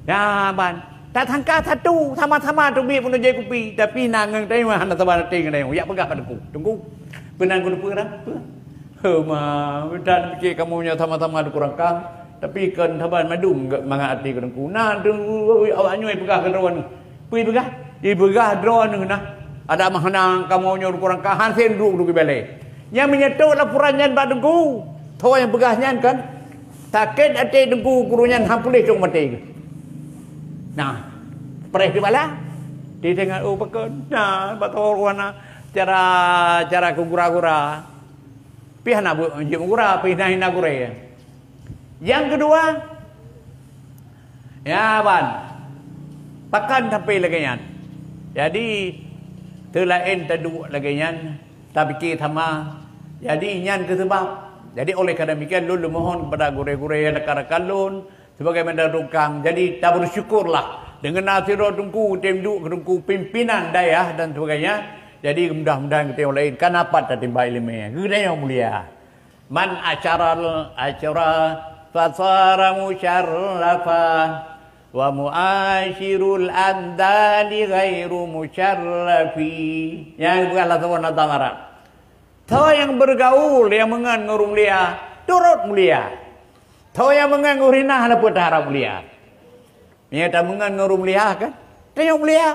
Nyan ban. Tasangka satu, sama-sama teubiet peunoh jai kupi, tapi na ngon tanyoe hana saban até ngon tanyoe. Yak peugah bak teungku. Teungku, peunan keu peue dah? Peue? He ma, dan pike kamoe nyoe sama-sama dungkui raka, tapi kon saban mandum mangat até keu teungku. Na teungku awak nyoe peugah keu droeneuh. Peue ipeugah? Ipeugah droeneuh nah. Adak meuhana kamoe nyoe dungkui raka, han sen duek dungkui balée. Nyang meunyoe tôk laporan nyan bak teungku, tho nyang peugah nyan kan, sakét até teungku guru nyan han puléh cok maté. Nah, preh di bala. Di tengah, oh, pakon. Nah, bak tho ruana cara, cara keu gura-gura. Pih hana bu-, jeuet meugura, pih na hina gurée. Nyang keudua, ya ban, pakon sampai lagée nyan. Jadi, teulaén taduek lagée nyan, tapike sama. Jadi, nyan keuh seubab. Jadi, oleh karena demikian, lôn leumohon kepada gurée-gurée nyang rakan-rakan lôn, sebagai mandang tukang. Jadi, tabeusyukurlah. Deungon na sidroe teungku, tem duek keu teungku pimpinan dayah dan sebagainya. Jadi, mudah-mudahan geutanyoe laén ka na pat tatimba iéleumé. Geutanyoe mulia. Man asyaral asyra fasara musyarrafa, wa muasyirul andali ghairu musyarrafi. Nyang bukanlah saboh nazam Arab. Tho nyang bergaul nyang meungon ngon ureuëng mulia, turot mulia. Tho nyang meungon ngon ureuëng hina, hana peue taharab mulia. Meunyoe tameungon ngon ureuëng mulia kan, tanyoe mulia.